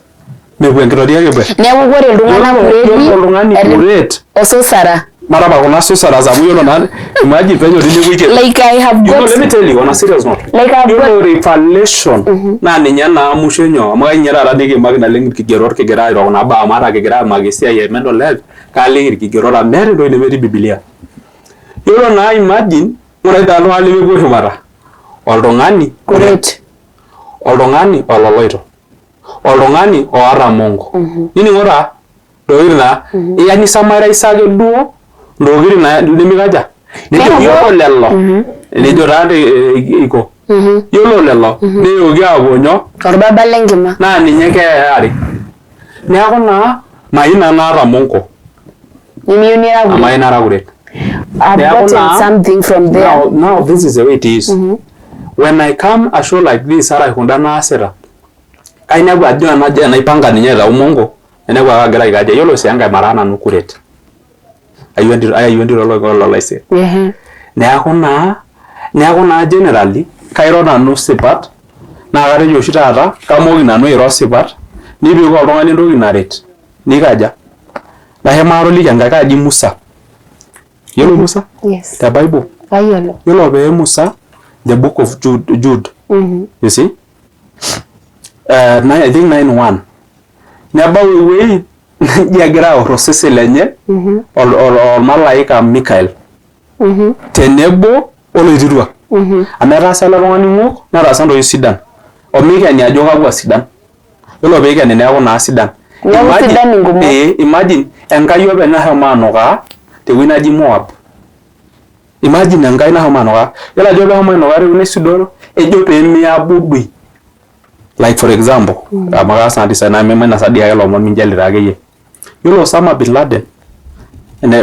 Mepuo enkitoria kepuo. Neeku ore iltung'anak kureti, oltung'ani kuret ososara. Maraba kuna sorcerers amu yiolo naa imagine penyo tinewueji. Like I have You know, let me tell you on a serious note. Like I have Yiolo Revelation naa ninye naa musho nyoo amu kai ninye taata nikiimaki naleng irkigerot kigira airo kuna baa amu ata kigira aimaki esiai e mental health kaaliki irkigerot amu meeta entoki nemetii Bibilia. Yiolo naa imagine ng'urai taa iltung'anak lemepuo shumata. Oltung'ani kuret, oltung'ani ololoito, oltung'ani oota mongo. Nining'o taa ntokitin naa yani summarize ake duo ntokitin naa nemikaja. Nejo yiolo lelo nejo taa iko yiolo lelo neyooki aapuo nyoo orbaba lenkima. Naa ninye keeya are. Neeku naa mayieu nanu naata mongo. Nimiyieu nira kuret. Mayieu nara kuret. I've gotten something from there. Now this is the way it is. When I come a show like this arashu kunda naasita, Ainepu ajo enajo enaipanga ninye aitau mongo, nainepu ake agira aikaja, yiolo sii enkae mara nanu kuret. Ayieu entito ayieu entito ololaiseri. Neeku naa generally kairo nanu sipat naa katejo oshi taata kamooki nanu airo sipat nipik oltung'ani entoki naret nikaja nashomo atoliki Enkai kaji Musa. Yiolo Musa? Yes. Te Bible. Kayiolo. Yiolo pee Musa the book of Jude. You see? I think 9:1. Nebau ewueji naji egira aor osesen lenye ormalaika Mikael tenebo oloitirua. Amu etaasa ele tung'ani ng'ok netaasa ntokitin sidan. Omikeni ajo kakwa sidan. Yiolo peikeni neeku naa sidan. Neeku sidan inkumok. Imagine Enkai openy nashomo anukaa tewueji naji Moab. Imagine Enkai nashomo anukaa. Yiolo ajo peshomo anukaa tewueji naisudoro ejo pee miabudui. Like for example, amu kaas naa design naa mainosa dii ake ilomon minjalita akeyie. Yiolo Osama bin Laden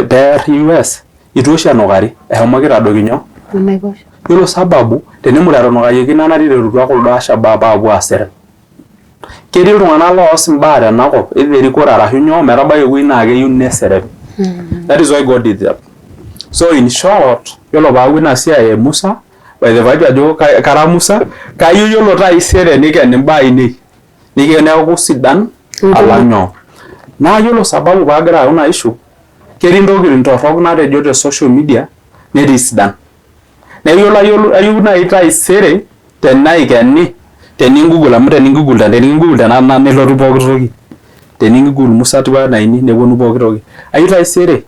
peer US itu oshi enukari, eshomoki aitadoiki nyoo? Enaiposha. Yiolo sababu tenemut etunukayieki naa naiterutua kuldo Alshabaab aapuo aasir. Ketii iltung'anak loos imbaa tenakop either erikore arashu nyoo metabai ewueji naa keyieu neserem. That is why God did that. So in short, yiolo paaku ina siai e Musa, by the virtue ajo kara Musa, kayieu yiolo taisere niken imbaa ainei. Neeku sidan alang nyoo. Naa yiolo sababu paagira ayau ina issue, ketii ntokitin torrok natejo te social media netii sidan. Neeku yiolo ayieu naaji taisere tenaikeni teni google amu teni google tenakata nelotu pooki toki. Teni google Musa Tuanaini neponu pooki toki. Ayieu taisere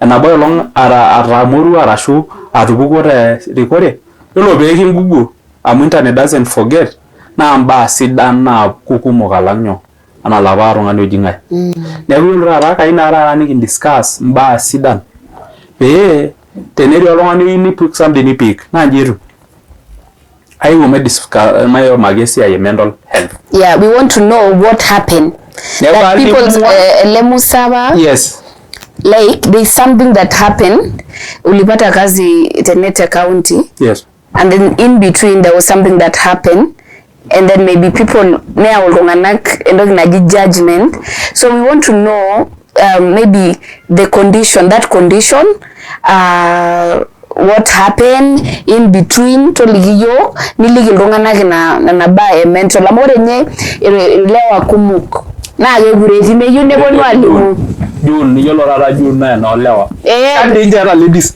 enabo olong atamorua arashu atupukuo te rikore, yiolo pee kinguguo amu internet doesn't forget naa mbaa sidan naaku kumok alang nyoo anaa olapa tung'ani oji ng'ae. Neeku yiolo taata kayieu naa taata nikindiscuss imbaa sidan pee tenetii oltung'ani oyieu nipik something nipik naa inji etiu. Aewuo maimaki esiai e mental health. Yeah, we want to know what happened. Neeku That alimu people, ele Musa wa Yes. like there's something that happened. Ulipata kazi Tenete County. Yes. And then in between there was something that happened and then maybe people neyau iltung'anak entoki naji judgment, so we want to know maybe the condition, that condition, what happened in between. Toliki iyiok niliki iltung'anak ina nena baa e mental amu ore ninye ilewa kumok naa kekureti meyieu neponu alimu. June, yiolo taata June naa enoolewa. Eh. Kandi ninche eeta ladies.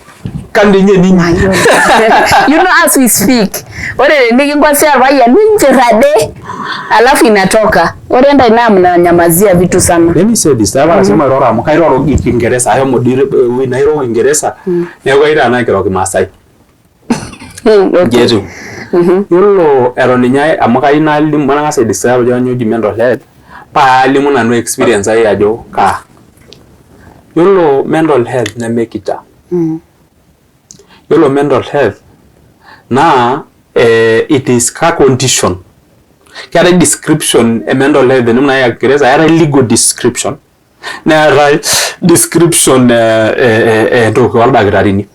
Kandi ninye ninyi. You know, as we speak, ore tenikinkosea orpayian ninchir ade alafu inatoka ore ntae naa mnanyamazia vitu sana. Let me say this, tapala sema iroro amu kairoro Kiingereza, ashomo dii ewueji nairo Kiingereza, neeku kayieu taata naikiro Kimaasai. Inji etiu. Yiolo eton ninye amu kayieu nalimu nang'as aidescribe ajo kainyoo eji mental health paa alimu nanu experience ai ajo kaa. Yiolo mental health nemekita. Yiolo mental health naa it is ka condition. Keetae description e mental health tenemu nai Kiingereza eetae legal description neetae description entoki oldakitarini.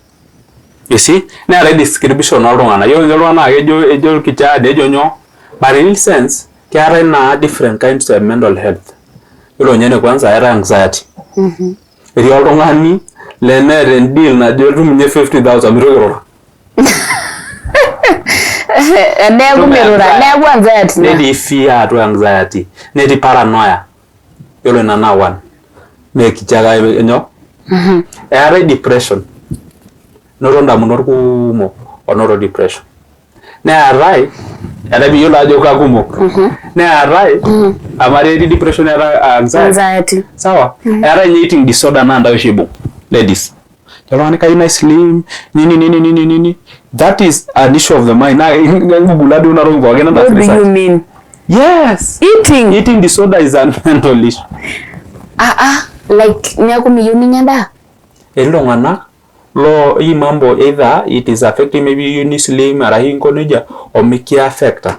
You see? Neetae description oltung'anak. Yiolo ninye iltung'anak naa kejo ejo irkichaa nejo nyoo but in real sense keetae naa different kinds of mental health. Yiolo ninye ene kwanza eetae anxiety. Etii oltung'ani lemeeta endeal najo etum ninye 50,000 mitoki airura. Neeku mirura, neeku anxiety ina. Netii fear atua anxiety, netii paranoia. Yiolo ina naa one. Mee kichaa kake nyoo? Eetae depression. Noto indamunot kumok onoto depression. Neetae eetae piyiolo ajo kakumok. Neetae amu etii depression neetae anxiety. Anxiety. Sawa? Eetae ninye eating disorder naa ntae oshi ibung ladies. Oltung'ani kayieu nai slim nini nini nini nini. That is an issue of the mind. Naa google duo ina toki pookin What do you mean? Yes. Eating? Eating disorder is a mental issue. Ah ah, like neeku miyieu ninya endaa? Etii iltung'anak loo hii mambo either it is affecting maybe you need slim arashu inko nejia omikiaffecta.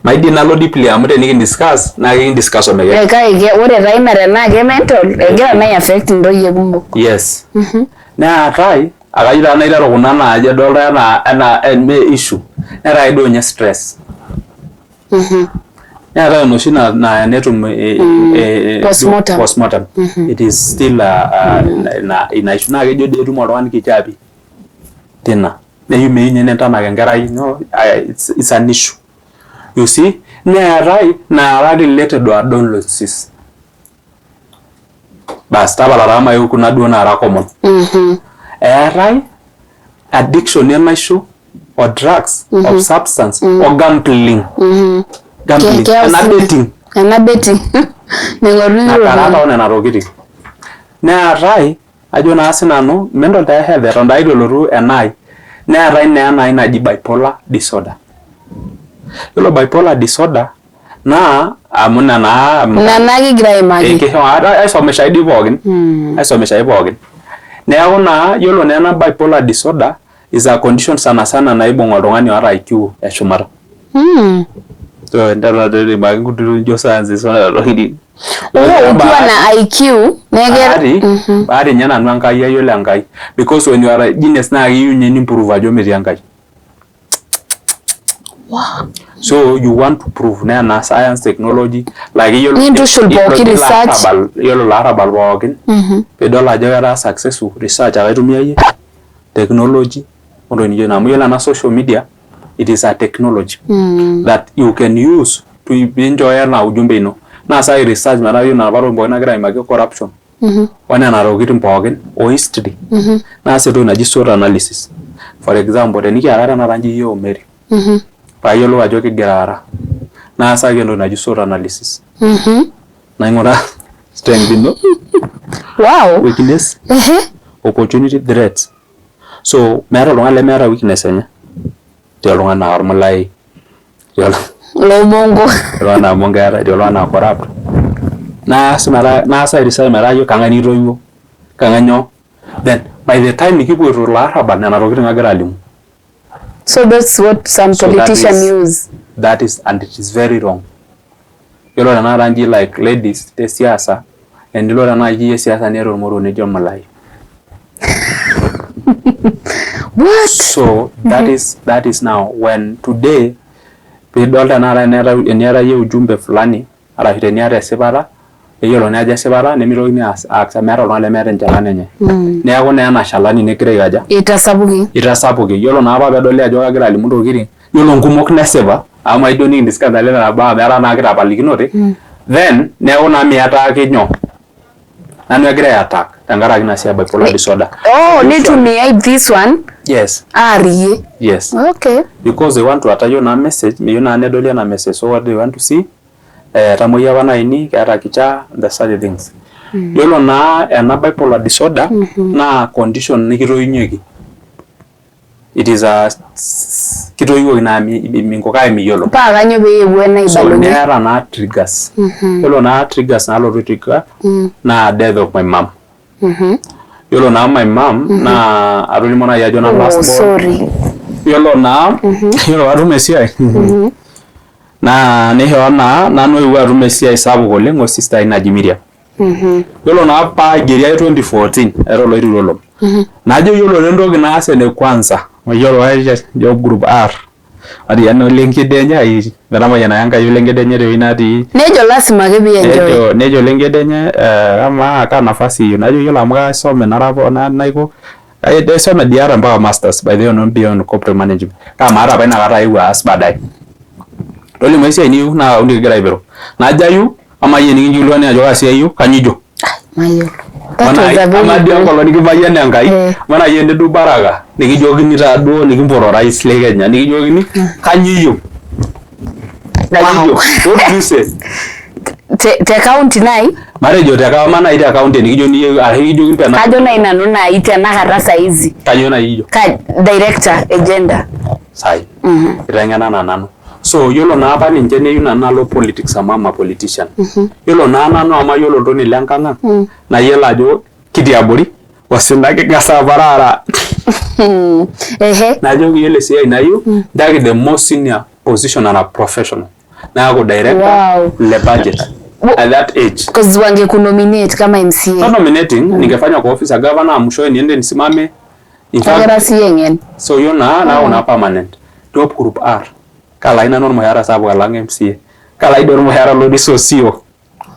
Maidim nalo deeply amu tenikindiscuss naa ekindiscuss omekenya. Eh, kake ore taa ina tenaa ke mental egira naa affect intoyie kumok. Yes. Neetae akayieu taa naiteru kuna naaji adolta enaa enaa eme issue. Neetae duo ninye stress. Neetae enoshi naa netum postmortem. Postmortem. It is still ina issue naa kejo dii etum oltung'ani kichapi tina neyieu meyieu ninye nentanak enkerai no it's an issue, you see. Neetae naara related o adolescence. Bas, tapala taa maeu kuna duo naara common. Eetae addiction enaisho o drugs of substance o gambling. Gambling ena betting. Ena betting naing'oruni. Nakarata onena tokitin. Neetae, ajo naa sinanu, mental health eton taa eitu elotu enaai. Neetae naa enaai naji bipolar disorder. Yiolo bipolar disorder naa amu ina naa Ina naa kigira aimaki. Aisomesha dii pookin, aisomesha pookin. Neeku naa yiolo naa ena bipolar disorder is a condition sana sana naibung oltung'ani oota IQ eshumata. So nkuti nijo science onena tokitin. Ukiwa na IQ Bahati, bahati ninye nanu Enkai ayiolo Enkai, because when you are a genius naa keyieu ninye nimprove ajo metii Enkai. So you want to prove naa ena science, technology, like iyiolo Nintushul pookin research. Yiolo ilo arabal pookin piidol ajo ketaa successful, research ake aitumia technology ontoki nijo ina, amu yiolo ena social media, it is a technology that you can use to pinchooyo ena ujumbe ino. Naa sai research metaa yiolo napa tokitin pookin nagira aimaki, corruption onena tokitin pookin o history, naas entoki naji SWOT analysis. For example, tenikiara tenakata nji iyie o Mary, paayiolou ajo kigira aara, naasaki entoki naji SWOT analysis, naing'uraa strength ino, weakness, opportunity, threats. So meeta oltung'ani lemeeta weakness enye. Etii oltung'ani naa ormulai, Lomongo. Etii oltung'ani naa mongo eeta, etii oltung'ani naa corrupt. Naas metaa naas research metaa ajo kang'ae nikitoiwuo, kang'ae nyoo. Then by the time nikipuoito ilo arrabal, nena tokitin agira alimu. So that's what some So that politicians is- use. That is, and it is very wrong. Yiolo tenakata nji like ladies te siasa, enilo tenaa iyie siasa niata ormoruo nijo ormulai. What? So that is now when today piidol tenakata eniata iyie ujumbe fulani arashu teniata esipata, neyiolouni ajo esipata, nemitokini aas meeta oltung'ani lemeeta enchalan enye. Neeku naa ena shalani negira aikaja? Itasapuki. Itasapuki. Yiolo naa apa peedoli ajo kagira alimu intokitin, yiolo nkumok nesipa amu maijo nikidiscuss nena baa metaa naa kitapalikinote, then neeku naa miataki nyoo nanu egira ai attack tenkaraki ina siai bipolar disorder. Oh, nitumiai this one Yes. aarie. Yes. Okay. Because they want to atayo naa message, meyieu naa nedoli ena message. So what they want to see, etamoyia apa naini, keeta kichaa, the such things. Yiolo naa ena bipolar disorder naa condition nikitoinyieki. It is a kitoiwuoki naa minko kake miyiolo. Paa kanyoo pee eewuo ena So aibalunye? neeta naa triggers. Yiolo naa triggers naalotu trigger naa death of my mom. Yiolo naa my mom naa atolimuo naaji ajo nanu Oh, last born. sorry. Yiolo naa yiolo atum esiai naa nishoo naa nanu eewuo atum esiai sapuk oleng o sister ai naji Miriam. Yiolo naa paigeri ai 2014 era oloiteru olom. Najo yiolo naa entoki naas ene kwanza, mayiolo job group R Marian ole nkidenya ai metamayianaka Enkai ole nkidenya tewueji natii. Nejo lasima ake pee enjoy. Nejo ole nkidenya amaa kaa nafasi iyieu? Najo yiolo amu kaisome nara naiko aisome dii ata mpaka masters by the way beyond corporate management kake maata apa inakata aewuo aas baadaye. Tolimu esiai niyieu naa kaunti kigira aipiru. Najo ayieu amaa iyie enikinkilikuani ajo kaa siai iyieu kanyoo ijo? Mayiolo. That was a very Amaa dii good. enkolong nikimayiana Enkai, amaa naaji enidu baraka nikijokini taa duo nikimpot orais le Kenya nikijokini kanyoo iyieu? Kanyoo iyieu? What do you say? Te county nai? Matejo te amaa naaji te county enikijokini iyieu arashu nikijokini tena Kajo nai nanu nai tenakata saizi. Kanyoo naaji ijo? Ka director e gender. Sai. Iteng'ena naa nanu. So yiolo naa apa ninche neyieu nanu nalo politics amu ama politician. Yiolo naa nanu amu ayiolo oltoni lenkang ang nayiolo ajo kitii abori osina king'as aparara. Najoki yiolo esiai nayieu, ntaki the most senior position and a professional. Naaku director le budget at that age. Because wangekunominate kama MCA. Not nominating, ningefanya kwa office ya governor, mwishowe niende nisimame. In fact, Kegira sii eng'en. So yiolo naa naaku naa permanent. Top group R. Kala nanu ormushaara sapuk alang MCA. Kalaidi ormushaara lotii sosio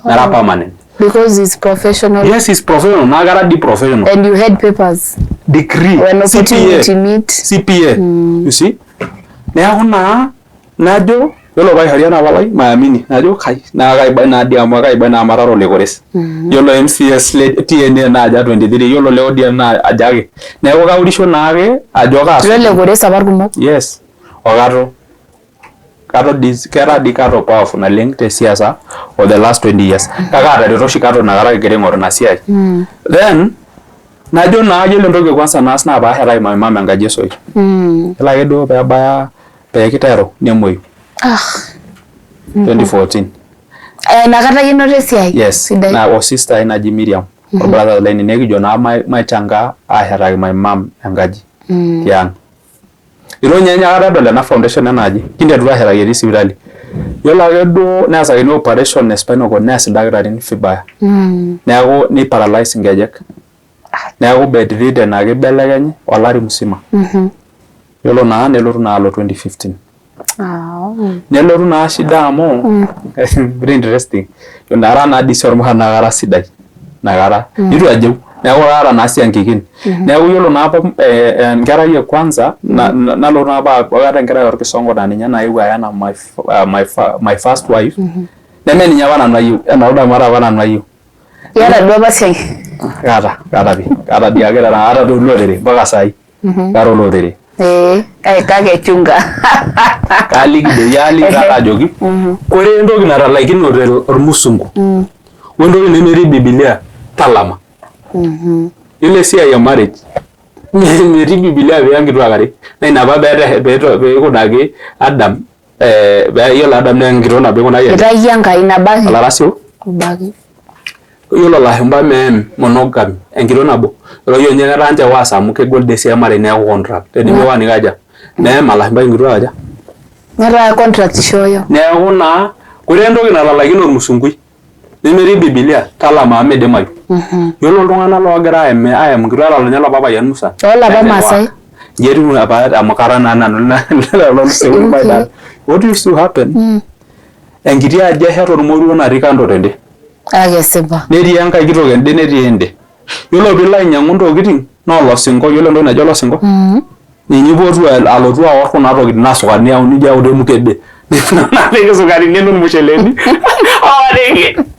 nara permanent. Because he's professional. Yes, he's professional. Naa kara di professional. And you had papers. Degree. When opportunity CPA. meet. CPA. You see? Neeku naa najo yiolo paishori ena palai maamini najo kai naa kaiba naa dii amu kaiba naa matara ole Kores. Yiolo MCS le TNA naa aja 23 yiolo le ODM naa aja ake. Neeku kaurisho naake ajo kaas. Lole Kores apa irkumok. Yes. Okato. Kato dis kera dii Kato powerful naleng te siasa for the last 20 years. Kake atareto oshi Kato inakata kigira aing'oru ina siai. Then najo naa yiolo entoki e kwanza naas naa paashetaki my mum enkaji esoit. Yiolo ake duo peebaya pee kiteru nemuoyu. Ah. 2014. Eh, inakata iyie inoto esiai? Yes. Sidai. Na o sister ai naji Miriam. Orbrother lai nekijo naa maichanga aashetaki my mum enkaji tiang'. Itu ninye aikata edol ena foundation ena aji, kinterutua aashetaki etii sipitali. Yiolo ake duo neasakini operation e spinal cord neas ildakitarini vibaya. Neeku ni paralyze inkejek. Neeku bedridden ake ibelekenyi olari musima. Yiolo naa nelotu naa alo 2015. Nelotu naa shida amu very interesting. Ara naa dii sii ormurrani naa kara sidai inakata. Neitu ajeu neeku kaata naa siankikin. Neeku yiolo naa apa enkerai e kwanza nalotu naa apa aaku kaata enkerai orkisongo naa ninye naewuo aya anaa my first wife neme ninye apa nanu ayieu enooldamuat apa nanu ayieu. Iyata duo apa siankikin? Kaata, kaata pii. Kaata dii ake taata kaata tolorere mpaka saai. Kaata olorere. Ee, kake chunga. Kaliki doi, aliki taata ajoki ore entoki natalaikinote ormusungu wentoki nemetii Bibilia talama. Yiolo esiai e marriage metii Bibilia piya nkituak are. Naa ina apa peikunaki Adam yiolo Adam naa enkitok nabo eikunaki aja? Itayio Enkai nabo ake. Olarasio. Obo ake. Yiolo ilashumba meem monogamy enkitok nabo. Ore iyiok ninye ketaa ninche worse amu kegol doi esiai e marriage neeku contract. Tenimiwa nikaja? Neem olashumbai inkituak aja? Netaa contract ishooyo. Neeku naa ore entoki natalaikine ormusungui nemetii Bibilia talama amu midimayu. Yiolo iltung'anak loogira aem aem inkituak lelo ninye lapa payian musan. Olapa Maasai. Inji etiu apa amu kara naa nanu lelo Okay. What used to happen enkiti aji eshet ormoruo natii kando tende. Kake kesipa. Netii enkae kitok ende netii ende. Yiolo piilo ainyiang'u intokitin naa olosinko, yiolo entoki naji olosinko ninye ipotu alotu aor kuna tokitin naa sukarini eyau nijo ayau temukebe napik isukarini ene ormusheleni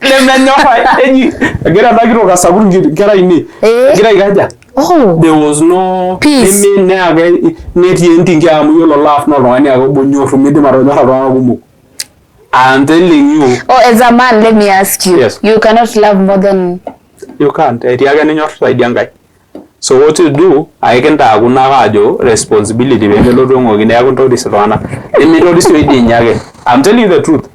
lemenyorra eji egira ena kitok asakut inkera ainei egira aikaja Oh. there was no Peace. nemi neake netii entinki amu yiolo love naa oltung'ani ake obo onyorru midim atonyora iltung'anak kumok I'm telling you Oh, as a man, let me ask you. Yes. You cannot love more than you can't etii ake ninyor zaidi Enkai so what you do aikintaaku naake ajo responsibility pemelotu eng'oki neeku intoris iltung'anak nimitoris doi ninye ake I'm telling you the truth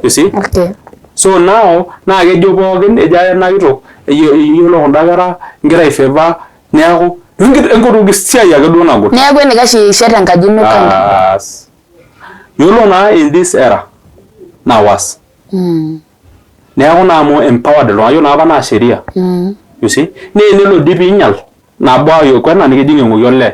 you see Okay. so now naa kejo pookin ejo ake ena kitok yiolo kunda kera ingira ai favor neeku enkutuk siai ake duo nagol Neeku enikash ishet enkaji ino kando. Baas. Yiolo naa in this era naa worse. Neeku naa amu empowered iltung'anak yiolo naa apa naa sheria. You see? Naa enelo dii piinyal nabo ayiok ena nikijing eng'oki olee.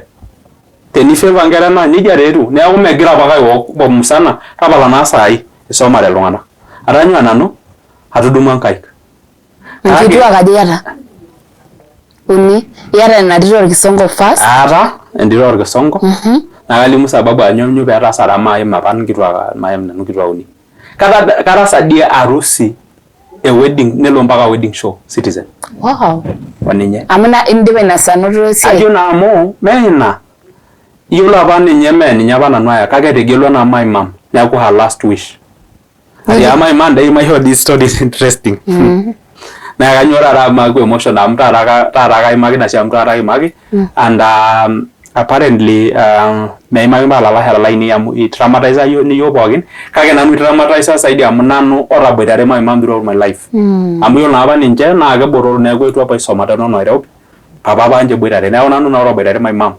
Tenifavour inkera naa nejia taa etiu. Neeku megira apake aiwok musana tapala naa saai isomare iltung'anak. Atanyua nanu atudumua nkaik. Nkituak aja iyata? Uni. Iyata ina tito orkisongo first. Aata entito orkisongo naa kalimu sababu ajo nyoo peetaasate amu maim apa nkituak maim nanu nkituak uni. Kataasa dii harusi e wedding nelo mpaka wedding show Citizen. Wow. Oninye. Amu indipa ina saa anoto esiai. Ajo naa amu mee ina. Iyiolo apa ninye mee ninye apa nanu aya kake etegelua naa my mum neeku her last wish. Atiaka my mum dai maishoo this story is interesting. Naa kanyoo taata amu aaku emotional amu taata kaimaki ina siai amu taata kiimaki and apparently meimaki mpaka ilalashera lainei amu itraumatisa iyiok pookin kake nanu itraumatisa zaidi amu nanu otaboitare my mum throughout my life. Amu iyiolo naa apa ninche naa kebotoro neeku eitu apa aisoma te Nairobi papa apa ninche eboitare neeku nanu naa otaboitare my mum.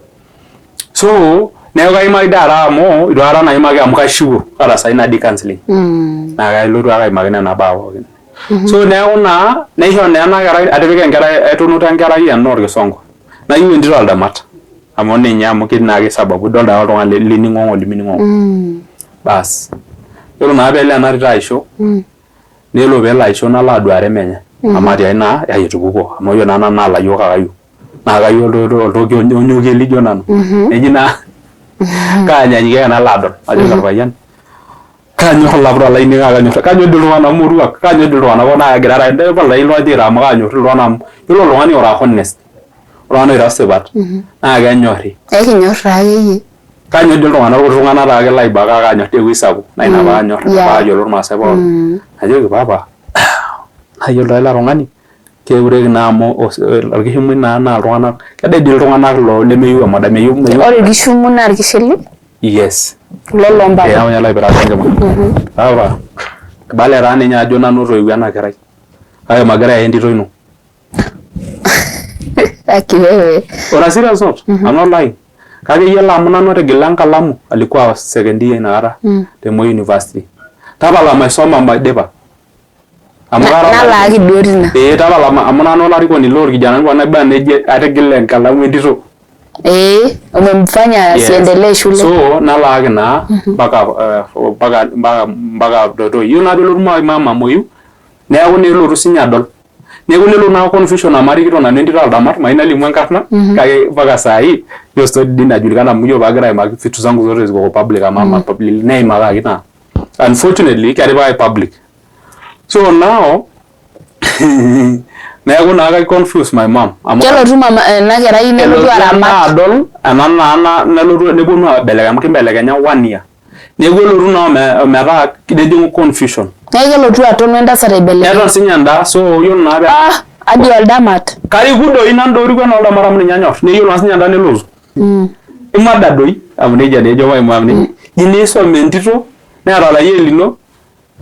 So neeku kaimaki taata amu eitu aikata naimaki amu kaishiwuo ata saai natii counselling. Naa kalotu ake aimaki nena baa pookin. So neeku naa neisho naa ena kerai atipika enkerai aitunuta enkerai ena orkisongo. Nayieu entito oldamat amu ninye amu ketii naake sababu idolta ake oltung'ani lining'ong'o olimining'ong'o. Baas. Yiolo naa peelo ena tito aisho, nelo peelo aisho nalo aduare menye amu atiaki naa ai etupukuo amu iyiolo naa nanu naa ilayiok ake ayieu naa kayieu oltoki onyokie lijo nanu. Neji naa kaanyanyikie ake nalo adol najoki orpayian kaanyor ilaputa lainei kake kanyor kanyor dii iltung'anak moruak kanyor dii iltung'anak pookin naa kegira taa pala iltung'anak amu kaanyor iltung'anak amu yiolo oltung'ani ora honest oltung'ani oiro sipat naa kenyorri. Ekinyor taa akeyie. Kanyor dii iltung'anak kuti tung'anak taake laiba kake kanyor dii ewueji sapuk naa ina paanyor paayiolo irmaasai pookin. Najoki papa nayiolo taa ele tung'ani keureki naa amu orkishumui naa naa iltung'anak kedede dii iltung'anak lemeyieu emodai meyieu. Ore irkishumu naa irkishili? Yes. Kulo loo mpapa. Ee loipiraki enkima. Papa ibala taa ninye ajo nanu otoiwuo ena kerai kake magira aya entito ino. Aki wewe. On a serious note, I'm not lying. Kake iyiolo amu nanu otigila enkalamu alikuwa second year inakata te Moi University. Tapala maisoma maidipa. Amu kara Nalaaki duo tina. Ee tapala amu nanu olarikoni lorkijanani pookin naiba neji atigila enkalamu entito. Ee, umemfanya asiendelee shule. So nalaaki naa mpaka mpaka mpaka mpaka Totoi. Yiolo naa peelotu mama amuoyu neeku nelotu sinye adol. Neeku nelo naa confusion amu arikito nanu entito aldamat mayieu nalimu enkarna kake mpaka saa hii hiyo story dii inajulikana amu iyiolo paagira aimaki vitu zangu zote ziko kwa public amu ama public neimakaki naa unfortunately ketipikaki public so now neeku naa kai confuse my mom amu Kelotu mama ena kerai nelotu elotu ena aramat. adol ena naa nelotu neponu aibelekeny amu kimbelekenya one year Neeku elotu naa ometaa nejing'u confusion. Neeku kelotu aton wentasat aibelekeny. Neton sinye endaa so yiolo naa pee Ah, hadi oldamat. Kariku doi nanu doi enaa oldamat amu ninye anyor. Neyiolo naa sinye endaa nelotu. Imada doi amu nejia naa ejo maimamu nejia. Ji niisum entito neeta olayioni lino.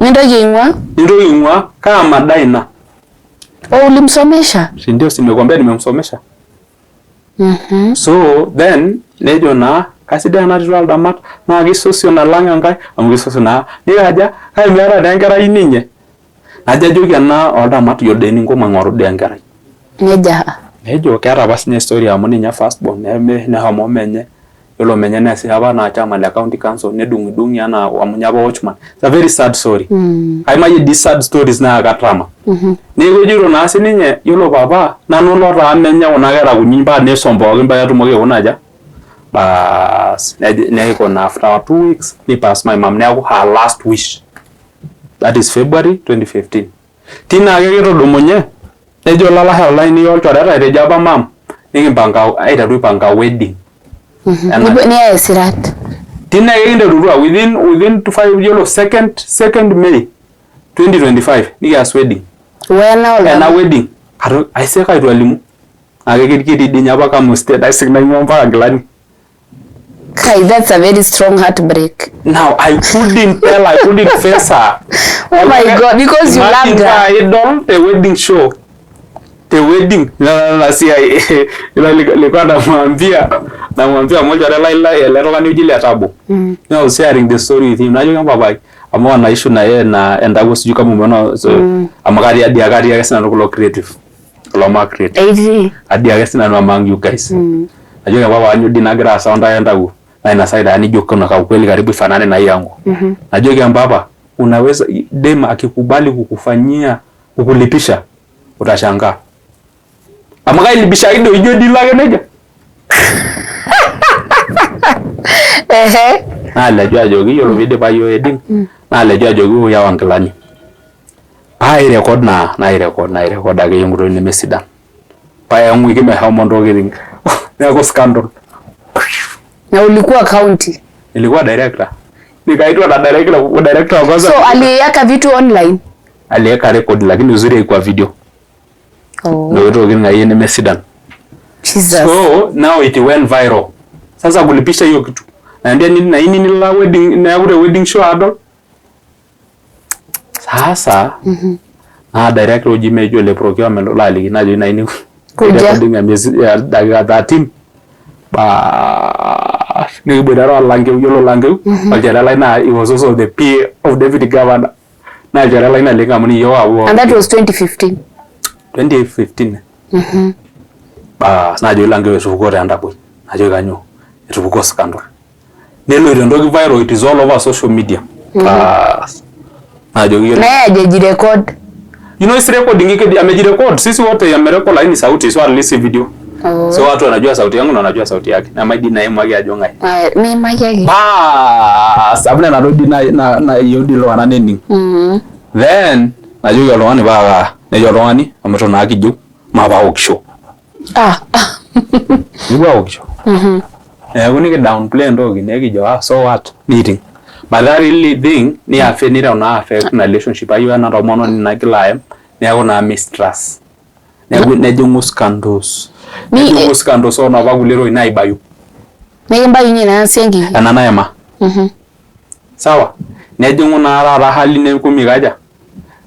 Nintoki aing'ua. Nintoki aing'ua kaa mada ina? Oh, ulimsomesha? Si ndio, si nimekuambia nimemsomesha. So then nejo naa kasidai ena tito aldamat naa kisosion alang enkae amu kisosion naa nikaja kake meeta naa enkerai ninye najo ajoki ena oldamat iyiolo doi eninko maing'oru doi enkerai. Neja. Nejo keeta apa sinye story amu ninye first born neshomo menye yiolo menye neesisho apa naa chairman le county council nedung'idung'i anaa amu ninye apa watchman. It's a very sad story. Aimayie dii sad stories naa katrama. Neeku ejito naa sininye yiolo papa nanu lotaa menye kuna kera kunyi mpaka niisum pookin paa ketumoki aikuna aja baas neiko naa after 2 weeks ni pass my mom neeku her last wish that is February 2015. Tine ake kitudumunye nejo olalashe lainei olchoreta etejo apa maam nikimpanga aiteru aipanga wedding. Niyai isirat. Tine ake kinterutua within 5 yiolo second May 2025 nikias wedding. Wena Ena wedding aiseka eitu alimu. Naa ketii dii ninye apa kama state aisik naing'ua mpaka nkilani. Kai, that's a very strong heartbreak. Now I couldn't tell, I couldn't face her. Oh my God, because you loved her. Idol the wedding show. The wedding. Na siai. Ila nilikuwa namwambia mmoja wale lai ele tung'ani oji le Tabo. I was sharing the story with him. Najoki papai amu ena issue na yeye na entawuo sijui kama umeona so, amu katii adi ake sinanu kulo creative. Kulo ma creative. Etii. Adi ake sinanu among you guys. Najoki papa anyoo dii nagira aasa ontae entawuo. Na ina side nijo kuna kwa ukweli karibu ifanane na hii yangu. Najoki mpapa unaweza dem akikubali kukufanyia kukulipisha utashangaa. Amu kailipishaki doi ijo dilo ake nejia. Ehe. Naaleju ajoki yiolo piidipa yiok wedding naaleju ajoki yawa nkilani. Paa airecord naa nairecord nairecord akeyie nkuti nemesidan. Paa eng'uiki meshomo ntokitin neeku scandal. Na ulikuwa county. Nilikuwa director. Nikaitwa na director, director wa kwanza. So aliweka vitu online. Aliweka record lakini uzuri haikuwa video. Oh. Ndio tokitin akeyie nemesidan. Jesus. So now it went viral. Sasa kulipisha hiyo kitu. Na ndio nini na nini la wedding na te wedding show adol. Sasa naa director oji mejo le procurement laaliki najoki na ini Kuja. recording ya miezi ya dakika 13 baas nikiboitare olankeu yiolo olankeu olchore lai naa he was also the PA of deputy governor naa olchore lai naleng amu niyiok apu And that was 2015. 2015 baas najoki Lankeu etupukuo taa entaboi najoki kanyoo etupukuo scandal neloito entoki viral it is all over social media. Bas. Najoki yiolo. Naye ajejirecord. You know it's recording ike amejirecord. Sisi wote amerecord lakini sauti so at least video. Oh. So watu wanajua sauti yangu na wanajua sauti yake. Na maidi na yeye ajo ngai. Aya, miimaki ake. Bas, amu nena toki na na na yieu dii iltung'anak nening. Then najoki oltung'ani paa nejo oltung'ani amu eton naa kijo maape aokisho. Ah. Nikipuo aokisho. Neeku niki downplay entoki nekijo ah so what niiting. But that really thing ni affect niteru naa affect ina relationship ai wena tomononi nagila ayem neeku naa mistrust. Neeku nejing'u scandals. Nejing'u scandals oonapa kulie tokitin naibayu. Nikimbayunye naa siankiki. Ena naima. Sawa? Nejing'u naa taata hali neeku mikaja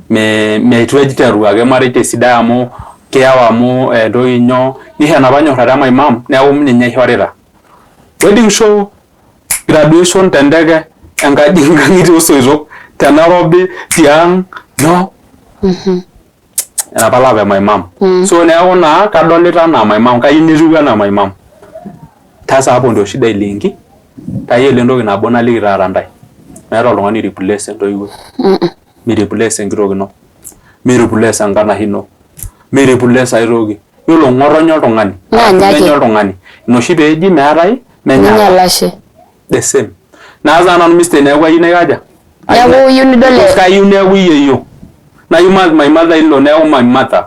meitu ejiteru ake marriage esidai amu kiyau amu entoki nyoo nisho enapa nyorrata e my mom neeku ninye aishorita. Wedding show, graduation tenteke, enkaji inkang'itie osoitok te Nairobi tiang nyoo enapa love e my mom. So neeku naa kadolita anaa my mom kayieu netiu anaa my mom. Sasa hapo ndio shida iliingi. Tayiolo entoki nabo naliki taata ntae. Meeta oltung'ani oireplace entoiwuoi. Mireplace enkitok ino. Mireplace enkanashe ino. Mireplace ae toki. Yiolo ng'otonye oltung'ani Naa arashu ninye ake. menye oltung'ani ina oshi peeji meetae menye Menye olashe. The same. Naas taa nanu mistake neeku ayieu naikaja? Neeku iyieu nidol Because kayieu neeku yieyioo. Nayieu my mother in law neeku my mother.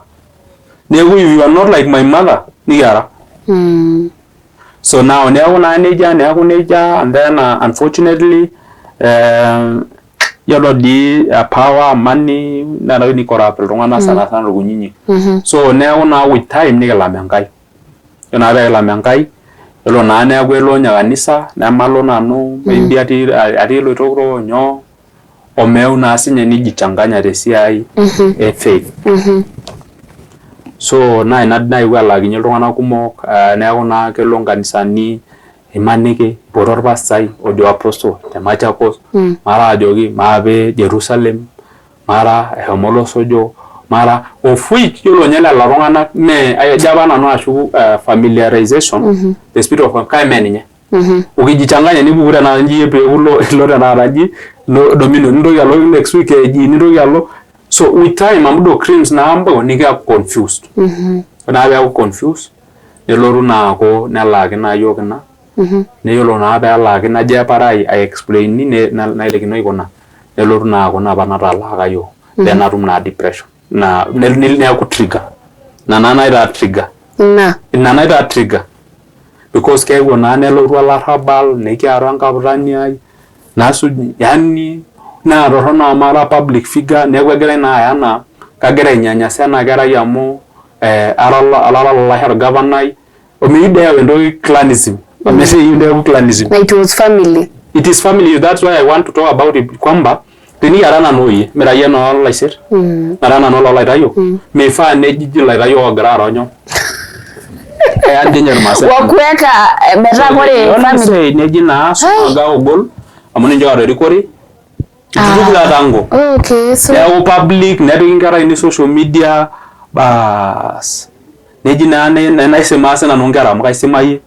Neeku if you are not like my mother nikiara. So now neeku naa nejia neeku nejia and then unfortunately yiolo dii power money naa ntokitin ni corrupt iltung'anak sana sana irkunyinyik. So neeku naa with time nikilam Enkai. Yiolo naa pee kilam Enkai yiolo naa neeku elo ninye kanisa nemalo nanu maybe atii atii Oloitoktok nyoo omeu naa sinye nijichanganya tesiai e faith. So naa ina nayewuo alaakinye iltung'anak kumok neeku naa kelo nkanisani imaniki ipoto orpastai ojo apostle te Machakos mara ajoki maape Jerusalem mara eshomo olosojo mara of which yiolo ninye lelo tung'anak mee ajo apa nanu ashu familiarization the spirit of kake mee ninye. Ukijichanganya nipuku tenakata inji peeku ilo ilo tenakata inji ilo dominion nintoki alo next week AG nintoki alo so with time amu doctrines naabo nikiaku confused. Ore naa peeku confused nelotu naa aaku nelaaki naa iyiook ina neyiolo naa peelaaki najo epara ai explain naitekino aikuna nelotu naa aaku ina apa natalaaka iyiook then natum naa depression naa neeku trigger ina naa naitaa trigger Ina. ina naitaa trigger because keeku naa nelotu olarrabal nikiara enkaputani ai nasuj yani naa torrono amu ara public figure neeku egirai naa aya anaa kagira ainyanyasa ena kerai amu ara olalashe orgavanai omeyieu dii eyau entoki clanism omeyieu neeku clanism. Na it was family. It is family that's why I want to talk about it kwamba tenikiara nanu oyie mira iyie enoo Laiser nara nanu oloo Laitayiok mifaa neji Ilaitayiok oogira aara onyoo eya ninye Irmaasai. Wakuweka metaa ore family. Neji naa sumaga ogol amu ninche oota erikore itu tango. Okay, so Neeku public nepiki inkera ainei social media baas neji naa naisimaa sinanu inkera amu kaisimayie.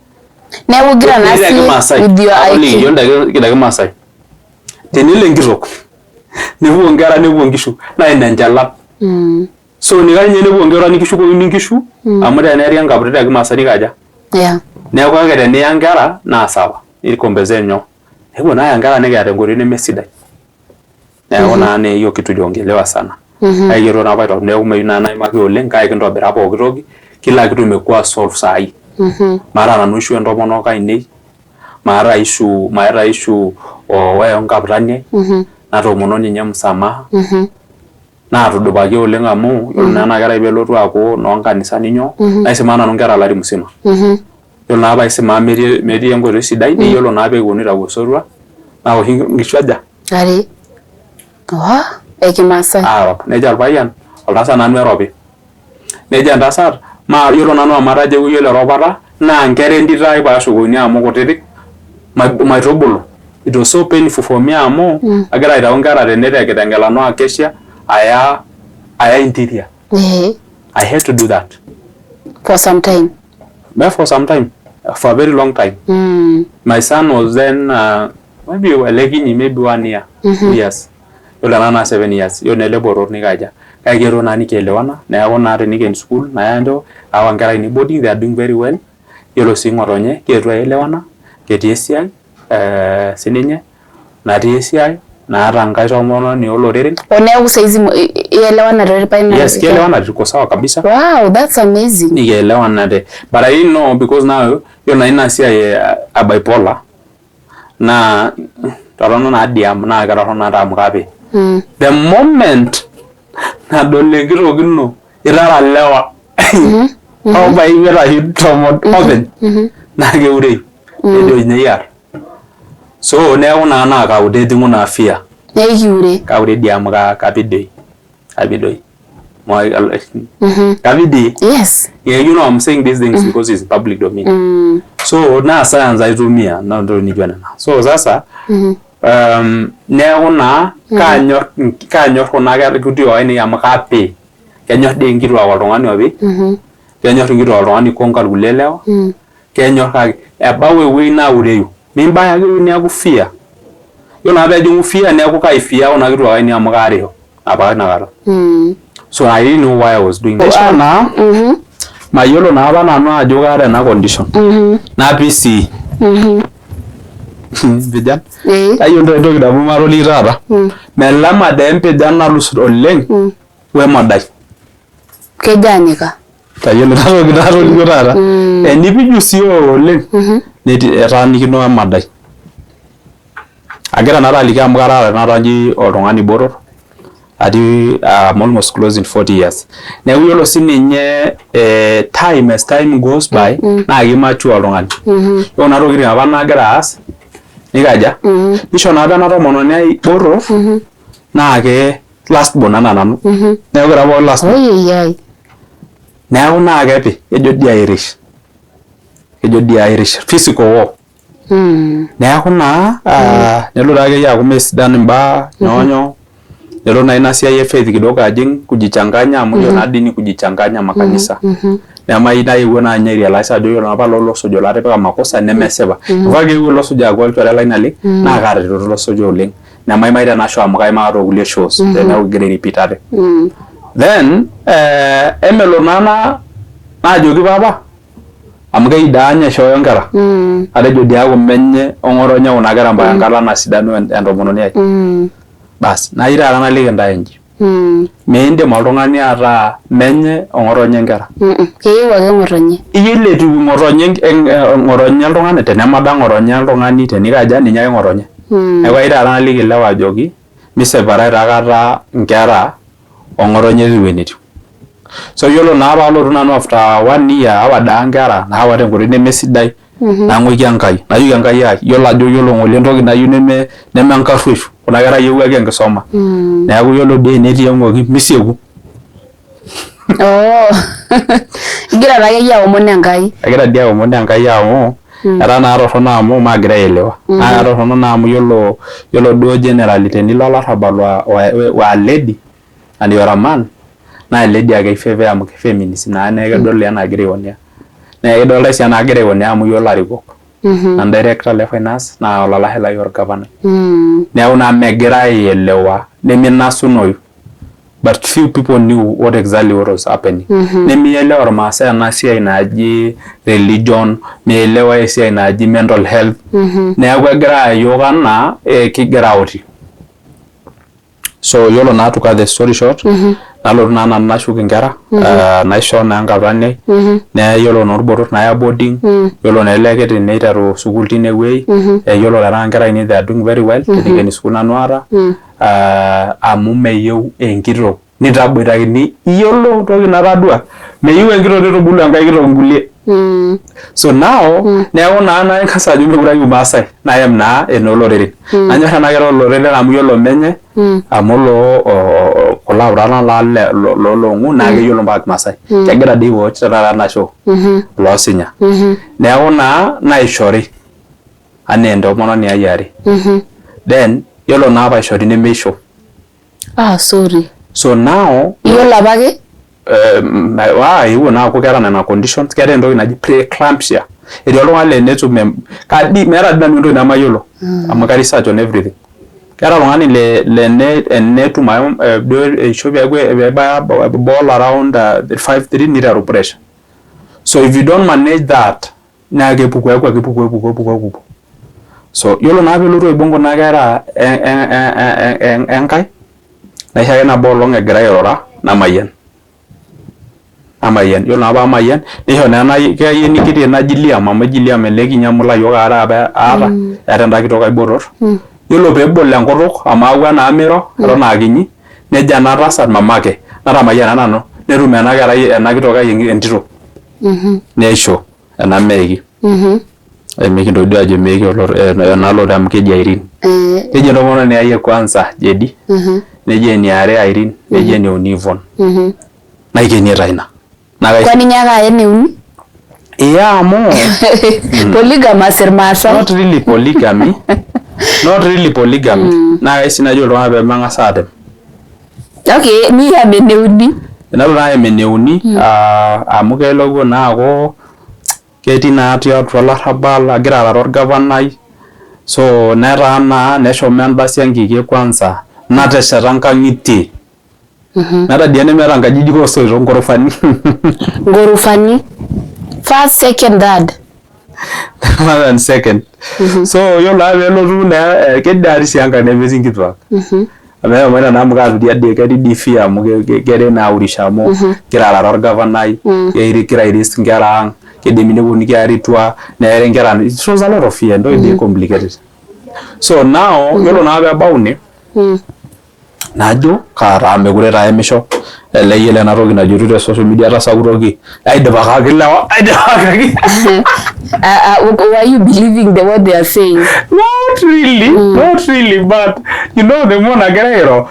Neeku igira naa sii with your IQ. Yiolo te kimaasai tenelo enkitok nepuo inkera nepuo inkishu naa ina enchalan. So nikash ninye nepuo inkera nikishukokini inkishu amu teneeri enkaputi te kimaasai nikaja. Neeku kake teniya inkera naa sawa ni compensate nyoo. Nepuo naa aya inkera nikiya tenkoitoi nemesidai. Neeku naa hiyo kitu iliongelewa sana. Kake eton apa neeku meyieu naa naimaki oleng kake kintobira pooki toki kila kitu imekuwa solve saai. Maata nanu issue entomonok ainei maata issue maata issue wenkaputani ai natoomono ninye msamaha naatudupaki oleng amu yiolo naa ena kerai peelotu aaku inoonkanisani nyoo naisimaa nanu inkera olari musima. Yiolo naa paisimaa metii enkoitoi sidai niyiolo naa peekiponu aitayu osotua naoshi inkishu aja? Are. Ekimaasai. Aarop. Nejo orpayian oltasat nanu eropi. Nejo entasat maa yiolo nanu amu atejo yiolo eropata naa inkera entito ai paashukokini amu kutitik maitubulu. It was so painful for me amu agira aitayu inkera tene te Kitengela noo Acacia aya aya interior. I had to do that. For some time. Not for some time. For a very long time. My son was then maybe olekinyi maybe 1 year. 2 years. Yiolo ena naa 7 years. Yiolo naa ele botor nikaja, kake kietuo naa nikielewana. Neeku naa teniken sukuul naya ncho aawa nkera ainei boarding, they are doing very well. Yiolo sii ng'otonye kietuo aelewana, ketii esiai sininye natii esiai naata enkae tomononi oloreren. O neeku saizi ielewanate orpae? Yes, kielewana, tuko sawa kabisa. Wow, that's amazing. Nikielewanate, but I didn't know because now yiolo naa ina siai e bipolar naa torrono naa dii amu naa ketorrono naa amu kapi the moment nadol enkitok ino itara lewa obaya imiet ashu 10 openy naa keureyu, nejo ninye iar. So neeku naa kaure, ejing'u naa fear. Neekiure. Kaure dii amu kapi doi, kapi doi, kapi dii. Yeah, you know I'm saying these things because it's public domain. So naa science aitumia naa ntoki nijo nena. So sasa neeku naa kaanyor kuna kera kituak ainei amu kapi. Kenyor dii nkituak oltung'ani opi, kenyor nkituak oltung'ani konka irkulie lewa, kenyor, kake ebau ewueji naureyu. Mimbaya ake ewueji neeku fear. Yiolo naa peejing'u fear, neeku kaifear kuna kituak ainei amu kaarisho apa inakata. So I didn't know why I was doing that. Naa mayiolo naa apa nanu ajo kaata ena condition. Napi sii. Mpijan. Tayiolo entoki nabo matoliki taata. Melama dee empijan nalus oleng wemodai. Kejaanika. Tayiolo ina toki natolikio taata. Enipiju sii oleng netii etaanikino emadai. Agira naa aliki amu kara tenakata nji oltung'ani botor atii, I'm almost closing 40 years. Neeku yiolo sininye time as time goes by naa kimature oltung'ani. Yiolo kuna tokitin apa nagira aas nikaja nisho naa apa ena tomononi ai botor naa ke last born anaa nanu. Neeku kira pookin last born. Oyiayiai. Neeku naa kepi kejo dii airish. Kejo dii airish physical war. Neeku naa nelo taa akeyie aaku meesidan imbaa nyoo nyoo, nelo naa ina siai e faith kidogo ajing kujichanganya amu yiolo naa dini kujichanganya makanisa. Nemayieu nayewuo naa ninye airealize ajo yiolo apa lolosuj olatipika makosa nemesipa. Ifaa keewuo ilosuj aaku olchore lai naleng naa kaaretoto ilosuja oleng. Nemaimai tena show amu kaimaa tookulie shows teneeku kigira airepeat ate. Then emelo naa naajoki papa amu keji daa ninye aishooyo nkera, atejo dii aaku menye ong'otonye kuna kera mpaka enkata nasidanu entomononi ai. Bas nayieu taata naliki intae inji, miindim oltung'ani ataa menye ong'otonye nkera. Keyieu ake ng'otonye. Iyiolo etiu ng'otonye ng'otonye oltung'ani tenemada ng'otonye oltung'ani tenikaja ninye ake ng'otonye. Neeku ayieu taata naliki ilewa ajoki miseparate aikata nkera ong'otonye etiu enetiu. So yiolo naa paalotu nanu after one year awa daa nkera naawa tenkoitoi nemesidai nang'uiki Enkai, najoki Enkai ai yiolo ajo yiolo ng'ole entoki nayieu neme enkarruesho kuna kera ayieu ake enkisoma. Neeku yiolo dii enetii eng'oki misieku. Oh. Igira taa akeyie aomon Enkai. Agira dii aomon Enkai amu etaa naa torrono amu maagira aielewa. Naa torrono naa amu yiolo yiolo duo generally tenilo olarrabal wa lady and you are a man naa lady ake ifavour amu feminist naa neeku kedol enaa egira aionea. Naa kedoltae sii enaa kegira aionea amu yiolo ilarikok. Nanu director le finance naa olalashe lai orgavanai. Neeku naa megira aielewa neminasunoyu. But few people knew what exactly what was happening. Nemielewa irmaasai ena siai naji religion, mielewa esiai naji mental health. Neeku egira aya yiok anaa kigira auti. So yiolo naa to cut the story short, nalotu naa nanu nashuk inkera, naisho naa enkaptani ai, naa yiolo naa orbotor naya boarding, yiolo naa ele kiti neiteru sukuul tine wuei, yiolo tenakata inkera ainei they are doing very well, tenikeni sukuul nanu aata, amu meyieu enkitok nitaboitakini. Iyiolo entoki natadua, meyieu enkitok nitubulu enkae kitok inkulie. So now neeku naa naing'as ajo mekure ayieu Maasai nayem naa enooloreren. Nanyor ena kerai oloreren amu yiolo menye amu loo kulo aurak lang looloong'u naa keyiolo mpaka Kimaasai. Kegira dii aiwatch tenakata ena show loosinya. Neeku naa naishori anaa entomononi ai are. Then yiolo naa paishori nemeisho. Ah, sorry. So now Iyiolo apake? Eewuo naa aaku keeta nena conditions, keetae entoki naji pre-eclampsia. Etii oltung'ani laa enetum kadi meeta dii nanu entoki nemayiolo amu ka research on everything. Keeta oltung'ani le lene enetum duo eishoi peeku peebaya ball around 5-3 niteru pressure. So if you don't manage that naa kepuku, eeku ekepuku epuku epuku epuku. So yiolo naa peelotu aibung kuna kera Enkai naisho ake nabo olong egira airura namayian. Namayian, yiolo naa paamayian nisho naa ena ayieni kiti naji Liam amu eji Liam ele kinyi amu ilayiok aare apa aata, eeta enda kitok ai botor. Yiolo peebol enkutuk amu aaku naa miro eton aa kinyi nejo ena tasat mamake natamayiana nanu netum ena kerai ena kitok ai entito neisho ena meeki. Emikintoki duo ajo meeki enalotu amu keji Irene. Keji entomononi ai e kwanza Jedi, neji eniare Irene, neji eneuni Yvonne. Naikenie taa ina. Naa Kwani inyaaka aya eneuni? Ee amu Polygamous irmaasai. Not really polygamy, not really polygamy. Naa kaisidai najoki iltung'anak pee meng'as aatem. Okay, niyam eneuni. Tenalo naa ayam eneuni amu kelo naa aaku ketii naa tiatua olarrabal agira aarare orgavanai so netaa naa neshomo enda siankiki e kwanza natesheta nkang'itie. Meeta dii enemeeta nkajijik oosoitok nkorofani. Nkorofani. First, second, third. First and second. So yiolo ake peelotu naa ketii dii sii enkang nemetii nkituak. Amu eshomoita naa amu kaaturia dii ketii dii fear amu kegira naa aurisho amu kegira aarare orgavanai, kegira ai risk nkera ang, kidimi neponunui kiaritua, neeri nkera. It was a lot of fear, entoki dii complicated. So now yiolo naa peebau ine najo kataa mekure taa emisho ele yiolo ena toki najoito te social media tasakutoki aidipakaki ilewa aidipakaki. Were you believing the what they are saying? Not really, not really, but you know the more nagira airo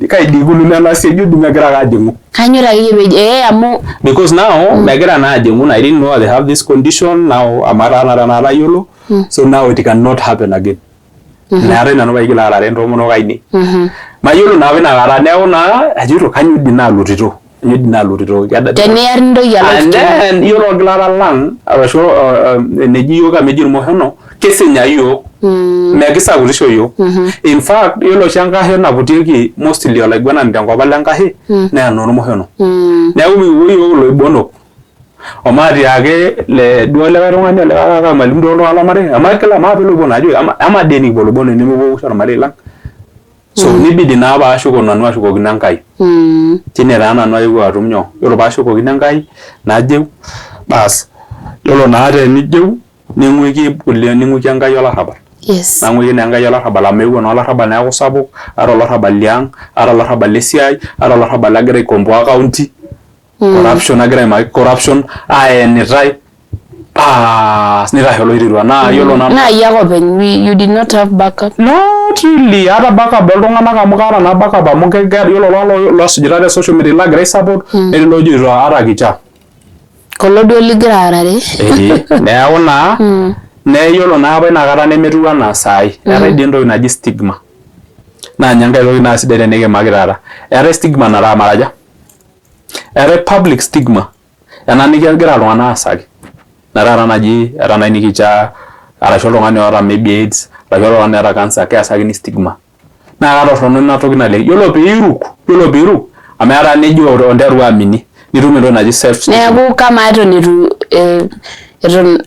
kai dii ikununo ena siai ijo dii megira ake ajing'u. Kanyor akeyie peji ee amu Because now megira naa ajing'u I didn't know they have this condition now amu etaa naa tenakata ayiolo so now it cannot happen again. Meetae nanu paigil aarare intomonok ainei. Mayiolo naa apa inakata neeku naa ajoito kanyoo dii naalotito, kanyoo dii naalotito. Teniar nintoki alo And then yiolo orgilata lang arashu eneji iyiok amu eji irmoshono kisinya iyiok mekisakutisho iyiok. In fact yiolo oshi enkashe naputieki mostly olaiguanani tenkop ang lenkashe naa enormoshono. Neeku mikipuo iyiok iloibonok omaatiaki le duo likae tung'ani olikae kaka malimu duo iltung'anak lormarei amaa kila maape iloibonok ajo amaa dii enikipuo iloibonok nemepuo ormarei lang. So nibidi naa paashuko nanu ashukokino Enkai. Tine taa nanu ayewuo atum nyoo, yiolo paashukokino Enkai najeu baas yiolo naa tenijeu ning'uiki kulie ning'uiki Enkai olarrabal. Nang'uiki naa Enkai olarrabal amu eewuo naa olarrabal neeku sapuk ata olarrabal liang', ata olarrabal lesiai, ata olarrabal lagira aikomboa county. Corruption nagira aimaki corruption aenitae baas nitashe oloiterua naa yiolo nanu Naa iyie ake openy, you did not have backup. Not really, aata backup oltung'anak amu kaata naa backup amu yiolo lelo loosujita te social media laagira ai support netii loojoito ata kichaa. Kulo duo ligira aarare. Ee, neeku naa nee yiolo naa apa inakata nemetiu anaa saai. Eetae dii entoki naji stigma naa ninye enkae toki naa sidai tenikimaki taata. Eetae stigma nara maraja. Eetae public stigma ena nikigira iltung'anak aasaki ina taata naji etaa nai nikichaa arashu oltung'ani oota maybe AIDS arashu oltung'ani oota cancer keasakini stigma. Naa katorrono ina toki naleng. Yiolo piiruk, yiolo piiruk amu etaa nejo onteru aamini nitum entoki naji self stigma. Neeku kamaa eton eitu eton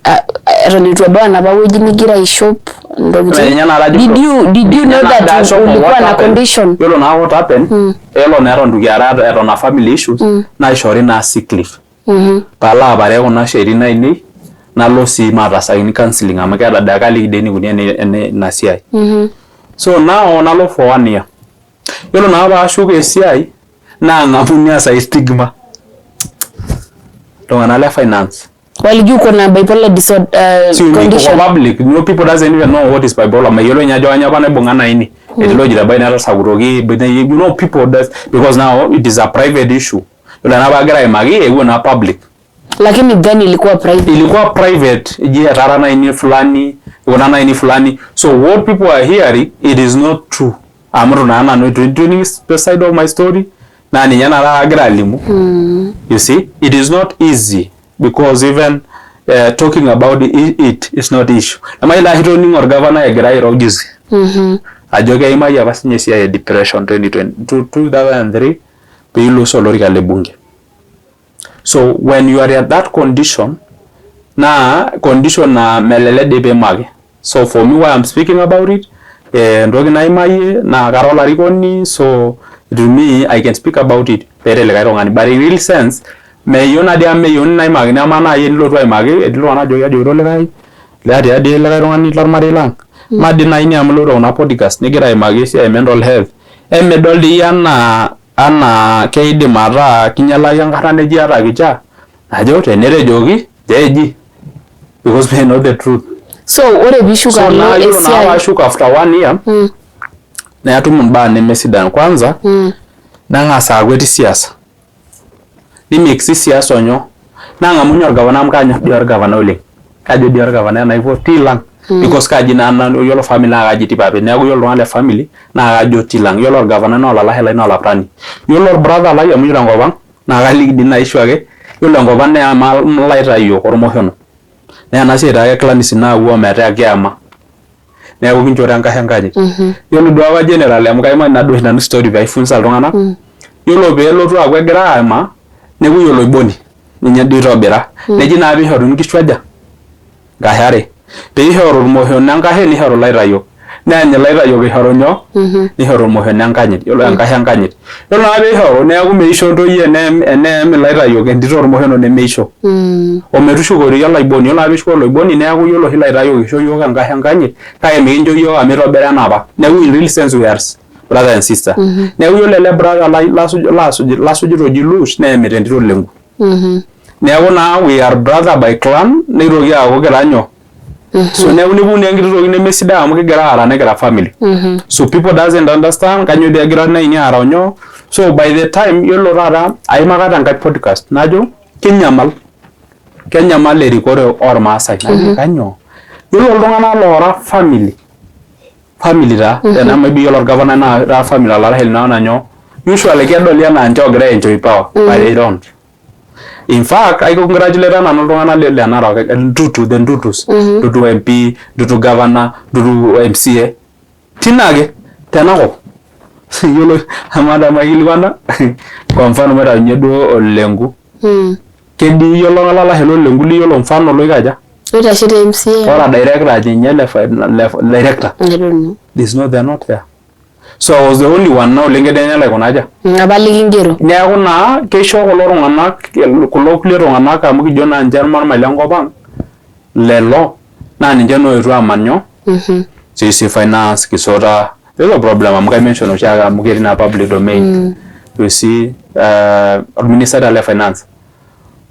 eton eitu ebau enapa wueji nigira aishop ntokitin. Did you know that ulikuwa na condition? Yiolo naa what happened, yiolo naa eton itu kiara eton a family issues naishori naa sick leave. Paalo apare kuna siaitin ainei nalo sii maatasakini counselling amu keeta dii kaliki dii enikuni ina siai. So now nalo for one year. Yiolo naa paashuko esiai naang'amuni asai stigma. Iltung'anak le finance. Walijua uko na bipolar disorder Si uko condition. public, you know, people doesn't even know what is bipolar. Mayiolo ninye ajo kainyoo apa naibung'a naini. Etii loojito ebaiki netasakutoki, but you know people does because now it is a private issue. Yiolo ena paagira aimaki eewuo naa public. Lakini then ilikuwa private. Ilikuwa private, eji etaara naini fulani, ikuna naini fulani. So what people are hearing, it is not true. Amu itu naa nanu itu aning the side of my story naa ninye naa taata agira alimu. You see, it is not easy because even talking about it, it is not issue. Nemayiolo oshi itoning'o orgavanai egira airo juzi. Ajo keimayie apa sinye esiai e depression 2020, 2003 piilose olorika le bunge. So when you are at that condition, naa condition naa melelek dii piimaki. So for me, why I'm speaking about it, entoki naimayie naa kara olarikoni, so to me I can speak about it peeret likae tung'ani, but in real sense meyieu nadii amu meyieuni naimakini, amaa naaji enilotu aimaki etii iltung'anak ajoki ajokito likae leatia dii likae tung'ani lormarei lang mm. Dii naaji amu iloito kuna podcast nigira aimaki esiai e mental health, emidol dii anaa anaa keidim ataa kinyialaki enkarna neji ata kichaa ajo tenetejoki nche eji because we know the truth. So ore piishuk so alo naa yiolo naa esiai paashuk after one year natum imbaa nemesidan kwanza. Nang'as aaku etii siasa, nimixi siasa onyoo nang'amunye orgavana amu kanyorr dii orgavana oleng, kajo dii orgavana enaiko tilang because kaji naa nanu, yiolo family naa kaji etii papit, neeku yiolo iltung'anak le family naa kajo tilang. Yiolo orgavana naa olalashe lai naa olaputani, yiolo orbrother lai amu yiolo enkop ang naa kaliki dii ina issue ake, yiolo enkop ang neyama ilaitayiok ormoshono naa ena siai taake clanism nayawua ometaa kiyama, neeku kinchoro enkashe enkanyit. Yiolo duo apa general amu kaimaki naa duo oshi nanu story pee aifunza iltung'anak, yiolo peelotu aaku egira aima neeku yiolo oiboni ninye duo itobira, neji naa piishoruni inkishu aja nkashe are, piishoru irmoshono enkashe nishoru ilaitayiok, neeny ilaitayiok ishoru nyoo, nishoru irmoshono enkanyit, yiolo enkashe enkanyit, yiolo naa piishoru neeku meisho intoyie eneem ilaitayiok entito ormoshono nemeisho ometushukori olaiboni, yiolo naa piishuko oloiboni neeku yiolo oshi ilaitayiok isho iyiook enkashe enkanyit kake mikincho iyiook amu itobira enapa, neeku in real sense we are brother and sister. Neeku yiolo ele brother lai lasuj lasuj lasujita oji Lush neemita entito Lenku. Neeku naa we are brother by clan nitoki aaku kira nyoo. So neeku nepuku naa enkiti toki nemesidai amu kigira aara nikira family. So people doesn't understand kanyoo dii egira naini aara onyoo. So by the time yiolo taata aimaka tenkae podcast najo kinyamal, kenyamal erikore ormaasai. Najo kanyoo? Yiolo iltung'anak loora family, family taa tena maybe yiolo orgavanai naa ira family olarashe lino naa nyoo, usually kedoli enaa ninche oogira aenjoy power but they don't. In fact, I congratulate nanu iltung'anak le Narok, Ntutu, the Ntutus, Ntutu MP, Ntutu governor, Ntutu MCA. Tina ake tenakop. Yiolo amaa maikilikuana kwa mfano maitaunye duo Olenku. Kedii iyiolo olalashe lo Lenku liyiolo mfano loikaja? Oitashe te MCA. Ora director ninye le director. I don't know. There's no, they are not there. So I was the only one naa oleng kedenya laikuna aja. Apa likingero. Neeku naa keisho kulo tung'anak kulo kulie tung'anak amu kijo naa ninche irmarmai lenkop ang lelo naa ninche naa oetuo aman nyoo CC Finance Kisota. There's a problem amu kai mention oshiake amu ketii naa public domain. You see, orministai le finance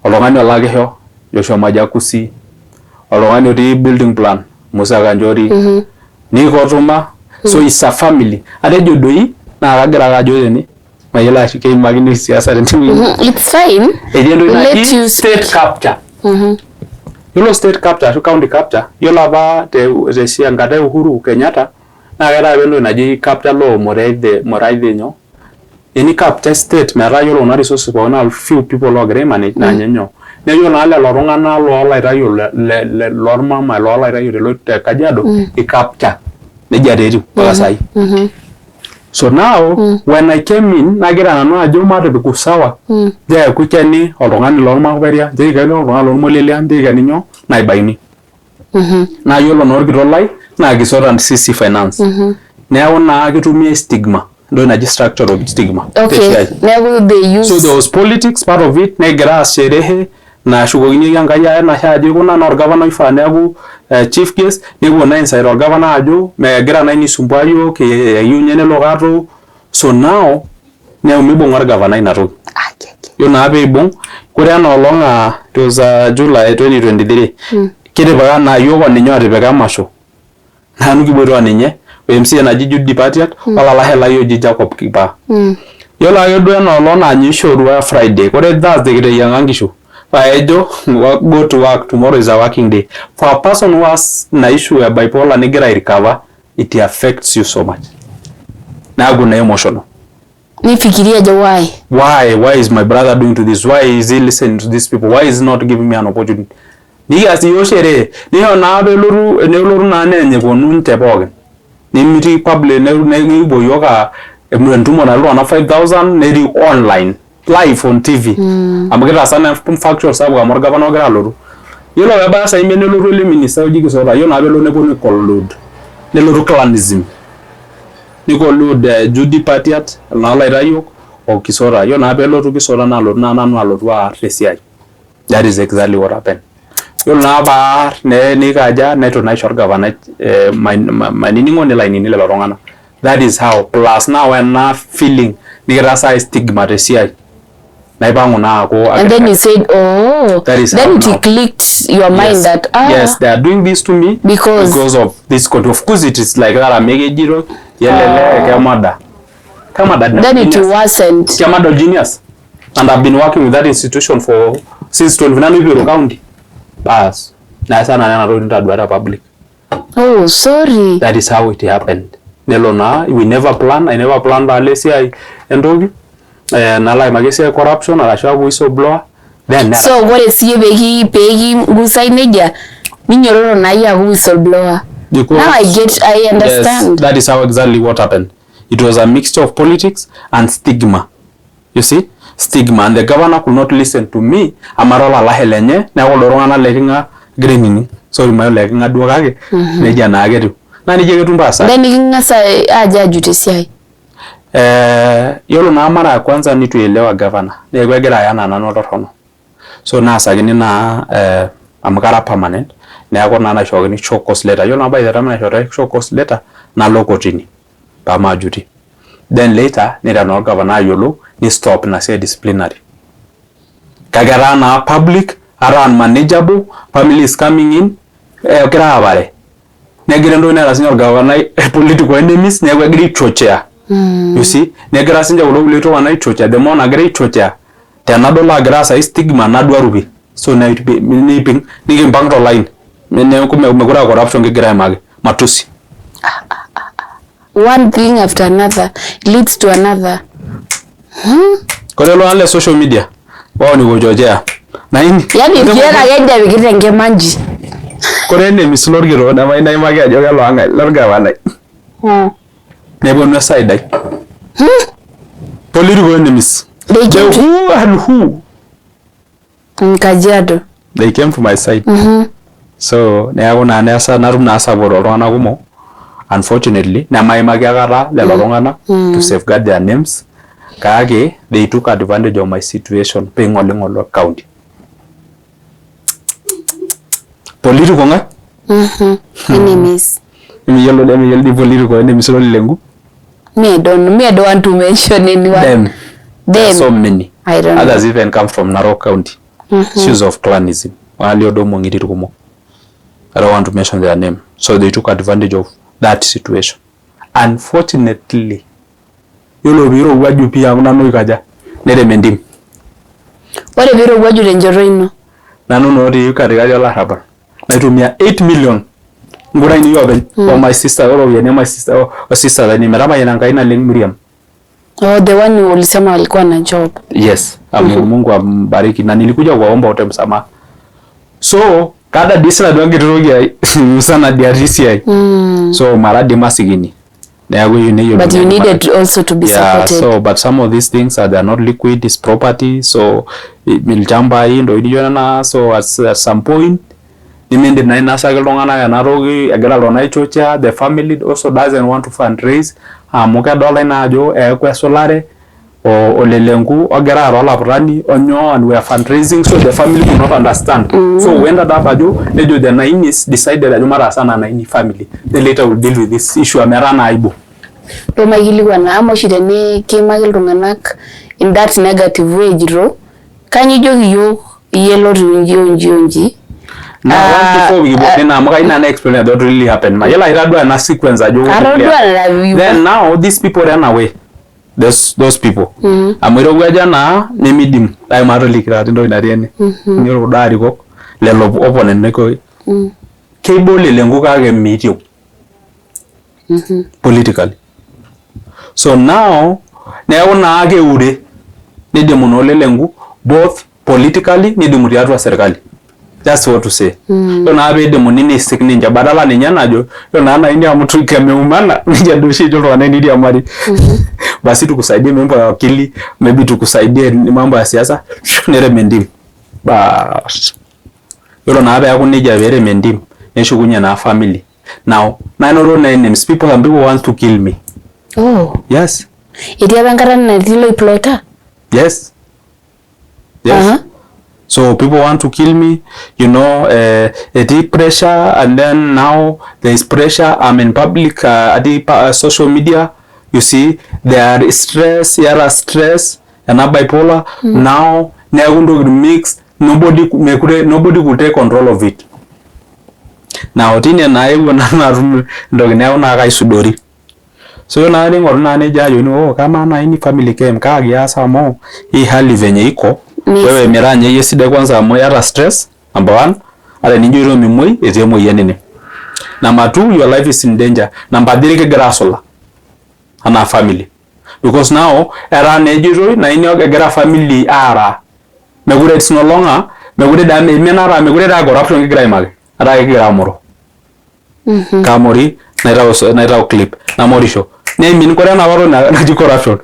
oltung'ani olakisho Joshua Majakusi, oltung'ani otii building plan Musa Kanchori, Nick Otuma. So it's a family. Atejo doi naa kagira ake ajo tene mayiolo ashu keimakini siasa tenewueji. It's fine. Etii entoki Let naji you state capture. Yiolo state capture ashu county capture, yiolo apa te enkata e Uhuru Kenyatta naa keetae apa entoki naji capture law Murathe nyoo, eni capture state metaa yiolo kuna resources pookin naa few people loogira ai manage naa ninye nyoo. Neeku yiolo naa lelo tung'anak loolaitayiok lormamai loolaitayiok te Kajiado i capture nejia taa etiu mpaka saai. So now when I came in nagira nanu ajo matipik usawa, nchoo eeku ikeni oltung'ani lormakuperia, nchoo eikeni oltung'ani lormolelia, nchoo eikeni nyoo naibaini. Naa yiolo naa orkitok lai naa Kisota CC Finance. Neeku naa kitumiai stigma, entoki naji structure of stigma Okay. tesiai. Neeku they use So there was politics part of it, negira aas sherehe nashukokinieki Enkai enashe ajo ikuna naa orgavana oifaa neeku chief guest, nepuo naa incite orgavana ajo megira naa aisumbua iyiook, eyieu ninye nelo katoo. So now neeku mibung'a orgavana ina toki. Yiolo naa peibung, ore ena olong it was July 2023, kitipika naa iyiook oninye otipika emasho. Nanu kiboita oninye o MCA naji Judy Patiat olalashe lai oji Jacob Kipaa. Yiolo ake duo ena olong naa ninye eishorua Friday, ore Thursday kiteyiang'a nkishu paa ejo go to work, tomorrow is a working day. For a person who has ina issue e bipolar nigira ai recover, it affects you so much. Neeku naa emotional. Nifikiria ajo why. Why is my brother doing to this? Why is he listening to these people? Why is he not giving me an opportunity? Nikias iyiook sherehe, nisho naa pelotu nelotu naa neeny eponu ninche pookin. Nemitii public nikipuo yiok aa entumo natii iltung'anak 5000 netii online live on TV amu kitaasa naa function sapuk amu orgavana ogira alotu. Yiolo peebaya saa imiet nelotu ele minister oji Kisota, yiolo naa peelotu neponu ai collude nelotu clanism ni collude Judy Patiat naa olaitayok o Kisota. Yiolo naa peelotu Kisota nalotu naa nanu alotu aar esiai. That is exactly what happened. Yiolo naa paar nikaja neitu naa aisho orgavanai mainining'o nelo ainining lelo tung'anak. That is how plus now ena feeling nikitaasa stigma tesiai naipang'u naa aaku And then you said, oh, That is then how it now. clicked your mind Yes. that, ah, Yes, they are doing this to me Because- of this code. Of course it is like that amu ekejito yelele kemada. Kemada then it genius. worsened. Kemada genius. And I've been working with that institution for since 20 Nanu County. Bas. Naasa naa nena tokitin taduata public. Oh, sorry. That is how it happened. Nelo naa we never plan, I never plan paalo esiai entoki nalo aimaki esiai corruption arashu aaku whistleblower then So ore siiyie pee pekingusai nejia ninyororo naa iyie aaku whistleblower. Because- Now I get, I understand. Yes, that is how exactly what happened. It was a mixture of politics and stigma. You see? Stigma. And the governor could not listen to me amu ara olalashe lenye neeku kuldo tung'anak leking'a egira ainining. Sorry mayiolo leking'a duo kake nejia naake etiu. Naa nejia ake etiu mpaka sai. Then niking'as ajo ajut esiai. Yiolo naa mara ya kwanza nitu eielewa governor neeku egira aya anaa nanu oltorrono. So naasakini naa amu kara permanent neeku naa naishookini show cause letter. Yiolo naa by the time naishooki show cause letter nalo kotini pamaajuti. Then later niteru naa orgavana ayiolou ni stop ina siai disciplinary. Kake etaa naa public etaa unmanageable family is coming in egira aapare. Negira entoki neeta sinye orgavanai political enemies neeku egira aichochea. You see? Negira sinche kulo kulie tung'anak aichochea the more nagira aichochea tenadol aagira aasai stigma naduaru pii. So neiping nikimpang tolaini neeku mekure aa corruption kigira aimaki matusi. One thing after another leads to another. Kore iltung'anak le social media wao ni kuchochea. Na ini Yaani irkeek ake ejo epikita enkima nji. Kore enemies lorkitok nemayieu naimaki ajo kelong'ae lorgavanai. Neponu eside ai. Political enemies. They The came to who and who. in Kajiado. They came to my side. So neeku naa neesa natum naa support oltung'anak kumok unfortunately nemaimaki akata lelo tung'anak to safeguard their names kake they took advantage of my situation peing'oling'olu county. Political ng'ae? Enemies. Emiyiolo emiyiolo dii political enemies lole Lenku? Me I don't, me I don't want to mention anyone. Them. There are Them. so many. I don't know. Others even come from Narok County. Issues of clanism. Walio domo ng'irir kumok. I don't want to mention their name. So they took advantage of that situation. Unfortunately, yiolo piirowuaju pii aaku nanu oikaja nerem entim. Ore piirowuaju tenchoto ino. Nanu naa otii katikati olarrabal naitumia 8 million nkura ainei openy o my sister oropiyiani e my sister o sister ainei metamayiana Enkai naleng Miriam. Oh, the one ulisema alikuwa na job. Yes, amu Mungu ambariki na nilikuja kuwaomba wote msamaha. So kada dii sina duo enkiti toki ai musana dii atii esiai. So mara dii masikini. Neeku iyieu neyiolouni But you ajo needed also to be yeah, supported. so but some of these things are they are not liquid, is property so ilchambai ntokitin nijo nena so at some point nimindim naa ainasaki iltung'anak ena toki egira iltung'anak aichochea the family also doesn't want to fundraise amu kedoltae naa ajo eeku esulare o Lenku ogira aara olaputani onyoo and we are fundraising so the family could not understand. So we ended up ajo nejo the Nainis decided ajo mataas anaa Naini family then later we'll deal with this issue amu etaa naa aibu. Ntoo maikilikuana amaa oshi tenikiimaki iltung'anak in that negative way ejito kainyoo ijoki iyiok iyie lotiu inji onji onji. Now, once before we kipuo nena amu kayieu naa na explain ajo what really happened. Mayiolo ake itadua ena sequence ajo what really Atodua happened. nena Then now these people ran away. Those people. Amu irowuaja naa nemidimu. Kake matoliki taata entoki natii ene. Yiolo kuldo arikok lelo opponent neko keibo Lenku kake meitiu. Politically. So now neeku naa keure nidimu naa ole Lenku both politically nidimu tiatua serkali. That's what to say. Yiolo naa peidimuni neisik ninche badala ninye najo yiolo naa nai amu kemeumana nejia duo oshi ejo iltung'anak eniriamari basi tukusaidie mambo ya wakili maybe tukusaidie mambo ya siasa nerem entim baas. Yiolo naa peeku nejia peerem entim neshukunye naa family now nanoto naa enemies people, some people want to kill me. Oh. Yes. Etii apa enkata natii loiplota? Yes. Yes. So people want to kill me, etii pressure, and then now there is pressure. I'm in public, atii social media, you see, there is stress, yara stress, ena bipolar, now neeku ntokitin mix, nobody mekure, nobody could take control of it. Now tine naa eewuo nanu atum entoki neeku naa kaisudori. So yiolo naa ning'oru naa nejo ayoni, oh, kama naa hii family came kaa kias amu hii hali venye iko wewe mira ninye iyie sidai kwanza amu iyata stress number one, ata enijo mimuoi etii emoyian ene. Number two, your life is in danger. Number three, kigira asula anaa family because now etaa naa ejitoi naa ine egira family aara, mekure, it's no longer, mekure daa imina taa, mekure taa corruption kigira aimaki, etaa kigira amoro. Kamori naitau naitau clip namorisho neimin kore enapa toki naji corruption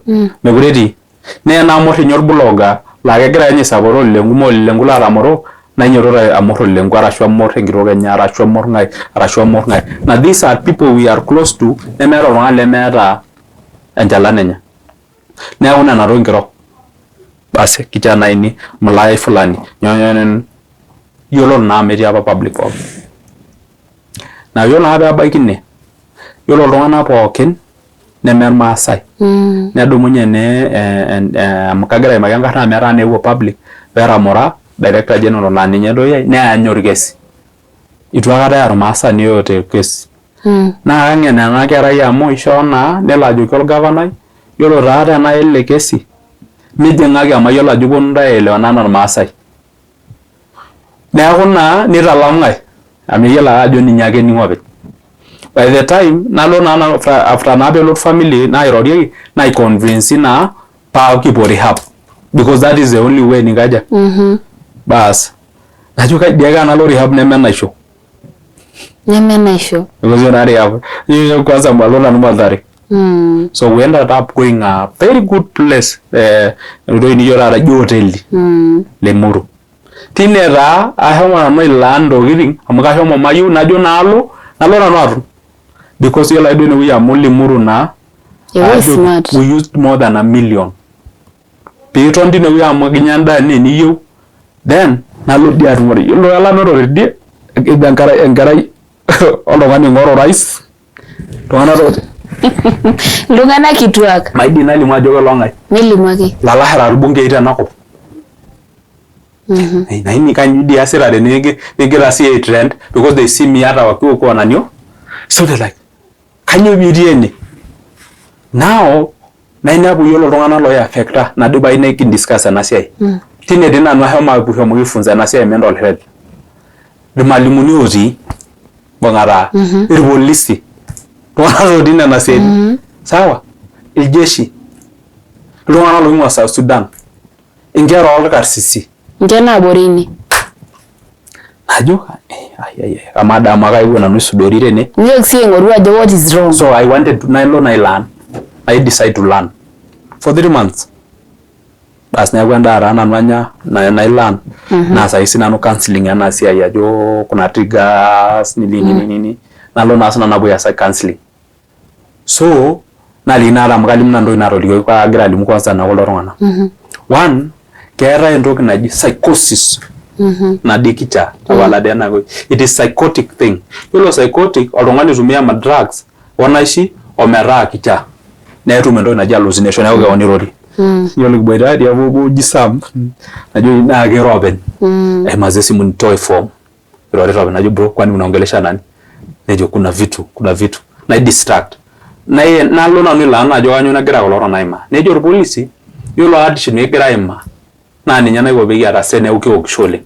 mekure etii naa enamor ninye orblogger laa kegira ninye ai support Ole Lenku, mee Ole Lenku latamoro, nainyototo amor Ole Lenku arashu amor enkitok enye arashu amor ng'ae arashu amor ng'ae. Na these are people we are close to, nemeeta oltung'ani lemeeta enchalan enye. Neeku nena tokitin kiro basi kichaa naini mlai fulani nyoo yiolo naa amu etii apa public pookin. Naa yiolo naa peebaiki ine, yiolo iltung'anak pookin neme irmaasai nedumunye ne amu kagira aimaki enkarna amu etaa naa eewuo public peetamora director general laa ninye doi ai neany orkesi. Itu aikata eya ormaasani yeyote orkesi. Naa kang'en ena kerai amu ishoo naa nelo ajoki orgavanai yiolo taa tenaya ele kesi mijing'aki amu ayiolo ajo ipuonu intae aelewana anaa irmaasai. Neeku naa nitalam ng'ae amu eyiolo ake ajo ninye ake ening'o openy. By the time nalo naa nanu after naa peelotu family nairorieki naiconvince naa paa kipuo rehab because that is the only way ninkaja. Baas najo kai dii ake nalo rehab neme naisho. Neme naisho. Because ore naa rehab kwanza malo nanu Mathare. So we ended up going a very good place, entoki nijo taata ijo hoteli Limuru. Tine taa ashomo nanu ailearn ntokitin amu kashomo mayieu najo naalo nalo nanu atum because yiolo ake duo inewueji amu Limuru naa Ewueji ajo smart. we used more than 1 million piiton tinewueji amu ekinya endaa enaa eniyieu, then nalo dii atumore yiolo elanotore dii ekejo enkerai enkerai oltung'ani oing'oru orais iltung'anak Iltung'anak kituak. Maidim nalimu ajo kelong'ae. Nilimu ake. Lalashera irbungei tenakop. Naini kanyo dii iasita tene nigira sii ai trend because they see me hata wakiwa huko wananio, so they like kanyoo piitii ene now. Nainepu yiolo iltung'anak loi affecta nadipa nikidiscuss ena siai tine dii nanu ashomo ashomoki aifunza ena siai e mental health, irmalimuni otii bung'a taa, irpolisi, iltung'anak otii nena siaitin sawa, iljeshi, iltung'anak loing'ua South Sudan, inkera olkarsisi. Ninche naabore ine. Najo amaa dii amu kaewuo nanu aisudori tene. Nintoki sii aing'oru ajo what is wrong. So I wanted to nalo na learn. I decide to learn for 3 months. Bas neeku endaa taa nanu anya nai learn naasaki sinanu counselling ena siai ajo kuna triggers nini nini nini nalo naa sinanu apuo aasaki counselling. So naliki naa amu kalimu nanu ntokitin naatolikioki kagira alimu kwanza naa kuldo tung'anak. One, keetae entoki naji psychosis naji kichaa tapala dii ena it is psychotic thing. Yiolo psychotic oltung'ani oitumia ma drugs onaishi ometaa kichaa netum entoki naji hallucination neeku keon irorie. Yiolo kiboita tiapa obo oji Sam najoki naa kiro openy. Eh, mazee simu nitoe form. Irorita openy najo bro, kwani unaongelesha nani? Nejo kuna vitu, kuna vitu. Nai distract. Nalo nanu ilo ajo kanyoo nagira kulo tung'anak aimaa. Nejo irpolisi yiolo hardship nikigira aimaa naa ninye naiko pee kiata stress neeku kiokisho oleng.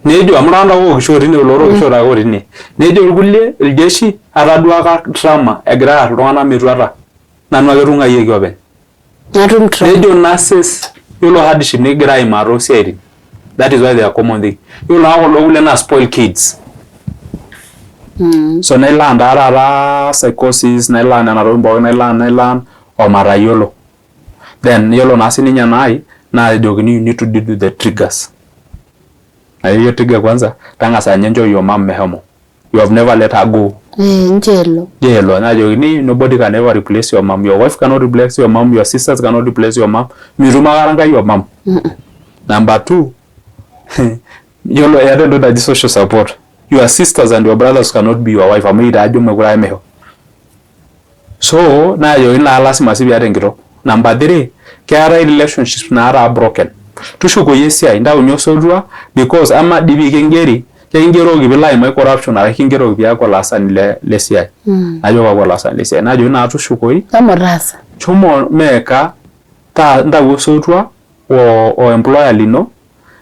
Nejo amu iltung'anak ookisho tine lotookishote ake otii ine. Nejo irkulie iljeshi ataduaka trauma egira aar iltung'anak metuata nanu ake etung'uayioki openy. Natum trauma. Nejo nurses yiolo hardship nikigira aimaa toosiaitin. That is why they are common thing. Yiolo naa kulo kulie naa spoiled kids. So nailearn taa taata psychosis, nailearn nena tokitin pookin, nailearn nailearn omatayiolo. Then yiolo naa sininye enaai naa ejokini you need to deal with the triggers. Ayieu trigger kwanza tang'asa ninye nchoo your mom meshomo. You have never let her go. Eh, nchoo elo. Nchoo elo. Najokini nobody can ever replace your mom. Your wife cannot replace your mom. Your sisters cannot replace your mom. Mitum aikata Enkai your mom. Number two, yiolo eeta entoki naji social support. Your sisters and your brothers cannot be your wife amu ekitaa ajo mekure amisho. So naajokini naa lasima sii piata enkitok. Number three, keetae relationships nataa broken. Tushukoyu esiai, ntaunye osotua because ama dii pee kingeri, kekingeroki piilo aimaki corruption arashu kingeroki piaku olaasani le le siai. Najo kakwa olaasani le siai. Najoki naa tushukoi. Shomo taasa. Shomo meeka taa ntau osotua o, o employer lino.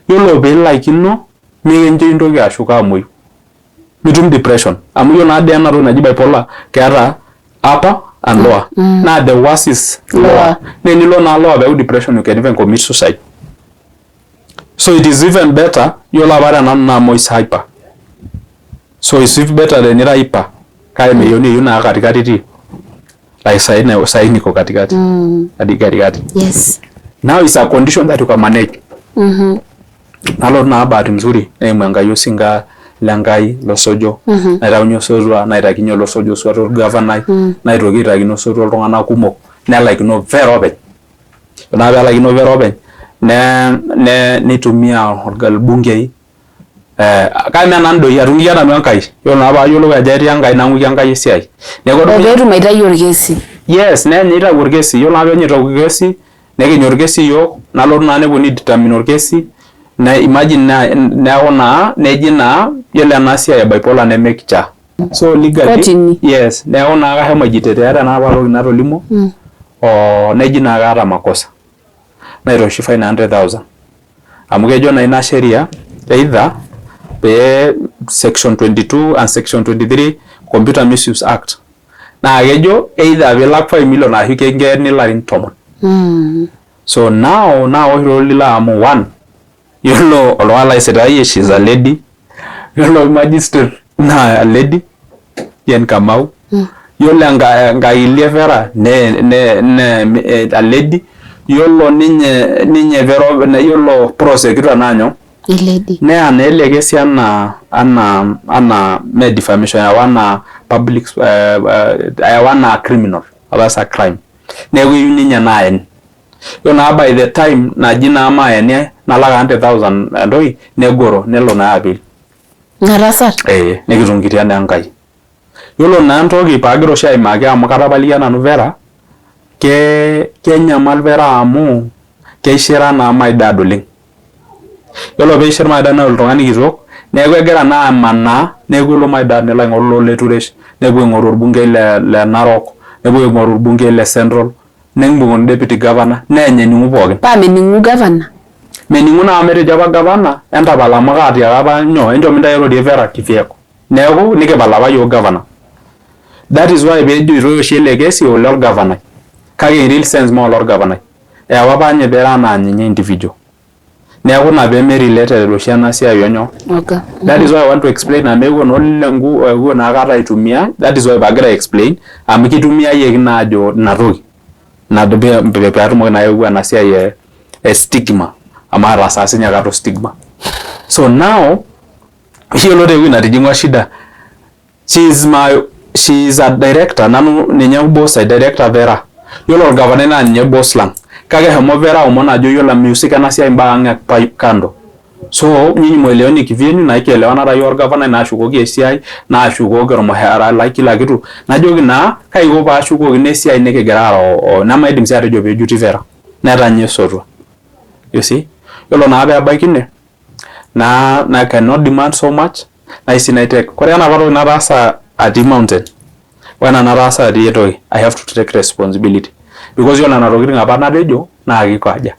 Yiolo piilaikino mikincho intoki ashuko amuoyu. Mitum depression amu iyiolo naa dii ena toki naji bipolar keeta upper and lower. Naa the worst is lower. Lower. Naa enilo naa lower peeku depression you can even commit suicide. So it is even better yiolo apa te nanu naa amu is hyper. So it's even better tenira hyper kake meyieuni eyieu naa katikati itii. Like sahi sahi niko katikati. Hadi katikati. Now it's a condition that you can manage. Nalotu naa bahati mzuri neimu Enkai osinka le Nkai losojo naitaunye osotua naitakinye olosojo osotua orgavanai naitoki aitakino osotua iltung'anak kumok nelaikino Vera openy. Ore naa peelaikino Vera openy ne, ne nitumia orbungei eh, kake mee nanu doi atung'ikia nanu Enkai. Yiolo naa paayiolou ajo etii Enkai nang'uiki Enkai esiai. Neeku O peetum aitayu orkesi. Yes, neeny nitau orkesi. Yiolo naa peeny itau orkesi, nikinya orkesi iyiook, nalotu naa neponunui aidetermine orkesi, na imagine neeku naa neji naa yiolo ena siai e bipolar neme kichaa. So legally, Kotini. yes, neeku naa kashomo aijitetea tena apa toki natolimuo, oo neji naa kaata makosa. Nairoshi fine 100,000. Amu kejo naa ina sheria either pee section 22 and section 23 Computer Misuse Act naa kejo either pilak 5 million ashu kinkeeni ilarin 10. So now naosh lilo amu one yiolo oltung'ani laisitayie she is a lady, yiolo magistrate naa a lady Jane Kamau, yiolo enkakili e Vera ne, ne, ne a lady, yiolo ninye ninye Vera yiolo prosecutor naa nyoo A lady. Neya naa ele kesi anaa anaa anaa me defamation ayawa anaa public ayawa anaa criminal that's a crime. Neeku eyieu ninye naaen. Yiolo naa by the time naji naa maeni nalak 100,000 entoki negoro nelo naa appeal. Ina tasat? Ee nikitunguitia naa Enkai. Yiolo naa entoki paagira oshi aimaki amu katapalikia nanu Vera, kenyamal Vera amu keishira naa my dad oleng. Yiolo peishir my dad naa oltung'ani kitok neeku egira naa amanaa neeku elo my dad nelo aing'oru loo Leturesh nepuo aing'oru orbungei le Narok nepuo aing'oru orbungei le Central nibung'uni deputy governor neeny ening'u pookin. Paa mening'u governor? Mening'u naa amu etejo apa governor entapal amu kaatiaka apa nyoo enchom intae airorie Vera kivyako. Neeku nikipal apa iyiook governor. That is why peejoitoi oshi ele kesi olorgavanai kake in real sense mee olorgavanai. Eewa apa ninye Vera anaa ninye individual. Neeku ina pee me related oshi ena siai o nyoo. That is why I want to explain amu eewuo naa olenku eewuo naa kata aitumia that is why paagira aexplain amu kitumiayieki naa ajo ina toki. Ina peatumoki naa ayeu ena siai e stigma amu ataasa sinye kata stigma. So now yiolo ewueji natijing'ua shida she is my she is a director nanu ninye boss ai director Vera. Yiolo orgavanai naa ninye boss lang. Kake eshomo Vera aomon ajo yiolo mihusika ena siai mpaka ang e kando. So nyinyi mwelewani kivyenu na ikielewana taa iyie orgavanai naashukoki esiai naashukoki ormushaara lai kila kitu najoki naa kai aiko paashukokino esiai nikigira aara nemaidim sii atejo peejuti Vera netanya esotua. You see? Yiolo naa peebaiki ine naa I cannot demand so much naa sii naitake ore enapa toki nataasa atii mountain wena nataasa atii entoki I have to take responsibility because yiolo nena tokitin apa natejo naa kiko aja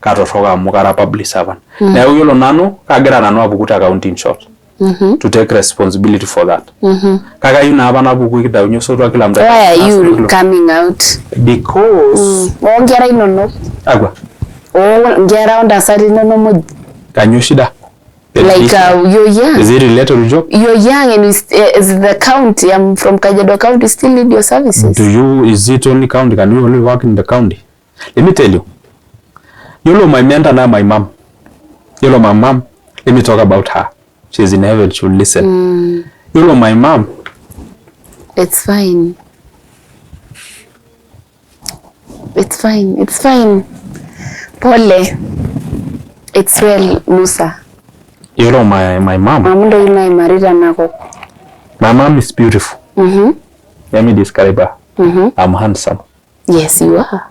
katorrok amu kara public servant neeku yiolo nanu kagira nanu apuku te county in short to take responsibility for that kake ayieu naa apa napuku kitayuni osotua kila mtu Why are you coming out? Because Oonkera inonok. Akwa Oo nkera ontasati inonok muj. Kanyoo shida? Like you're young. Is it related to job? You're young and is the county. I'm from Kajiado County, still need your services. Do you, is it only county? Can you only work in the county? Let me tell you. You know my mentor now, my mom. You know my mom. Let me talk about her. She's in heaven, she'll listen. You know my mom. It's fine. It's fine. It's fine. Pole. It's well, Musa. You know my mom. Amu ntokitin naimarita enakop. My mom is beautiful. Let me describe her. I'm handsome. Yes, you are.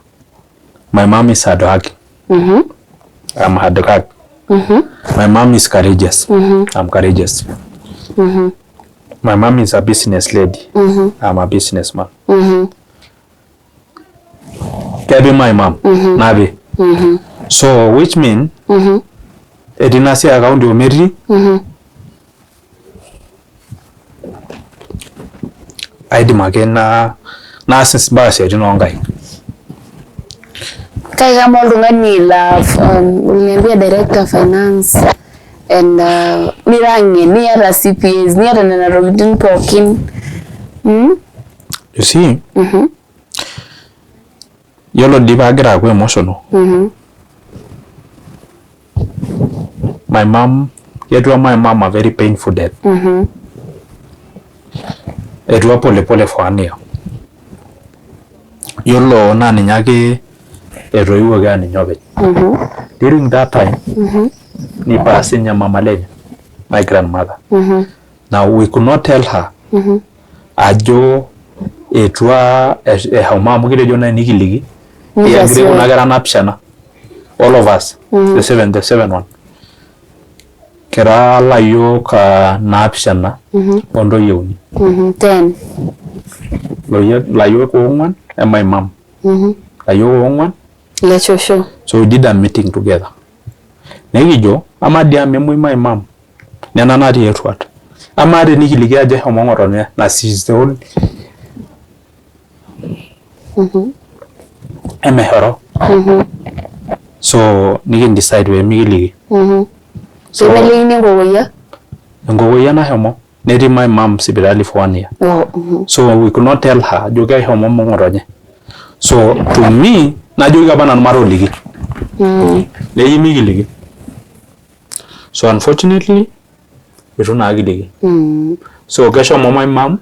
My mom is hardworking. I'm hardworking. My mom is courageous. I'm courageous. My mom is a business lady. I'm a businessman. Kebi my mom. Nabi. So which mean etii ina siai e county ometii aidim ake na naas mpaka isiaitin oonkaik. Kake kama oltung'ani la uliniambia director finance and nira ng'en niata CPAs niata nena tokitin pookin. You see, yiolo dii paagira aaku emotional, my mom ketua my mom a very painful death. Etua pole pole for one year. Yiolo naa ninye ake etoiwuoki aa ninye openy. During that time, nipass ninye mama lenye, my grandmother. Now we could not tell her ajo etua eshomo amu kitejo naaji nikiliki kiagiri kuna kera naapishana all of us, the seven one kira layiok naapishana ontoyie uni. 10. Layiok oong'wan e my mom, layiok oong'wan. Le shosho. So we did a meeting together, nekijo amaa dii amu emuoi my mom nena natii eruat, amaa tenikiliki ajo eshomo ng'otonye na she is the only emeshoro, so nikindecide pee mikiliki. So Pemelikini enkokoyia? Enkokoyia nashomo netii my mom sipitali for one year. So we could not tell her ajo keshomo ng'otonye. So to me najoki apa nanu matoliki, neji mikiliki. So unfortunately itu naa kiliki. So keshomo my mom.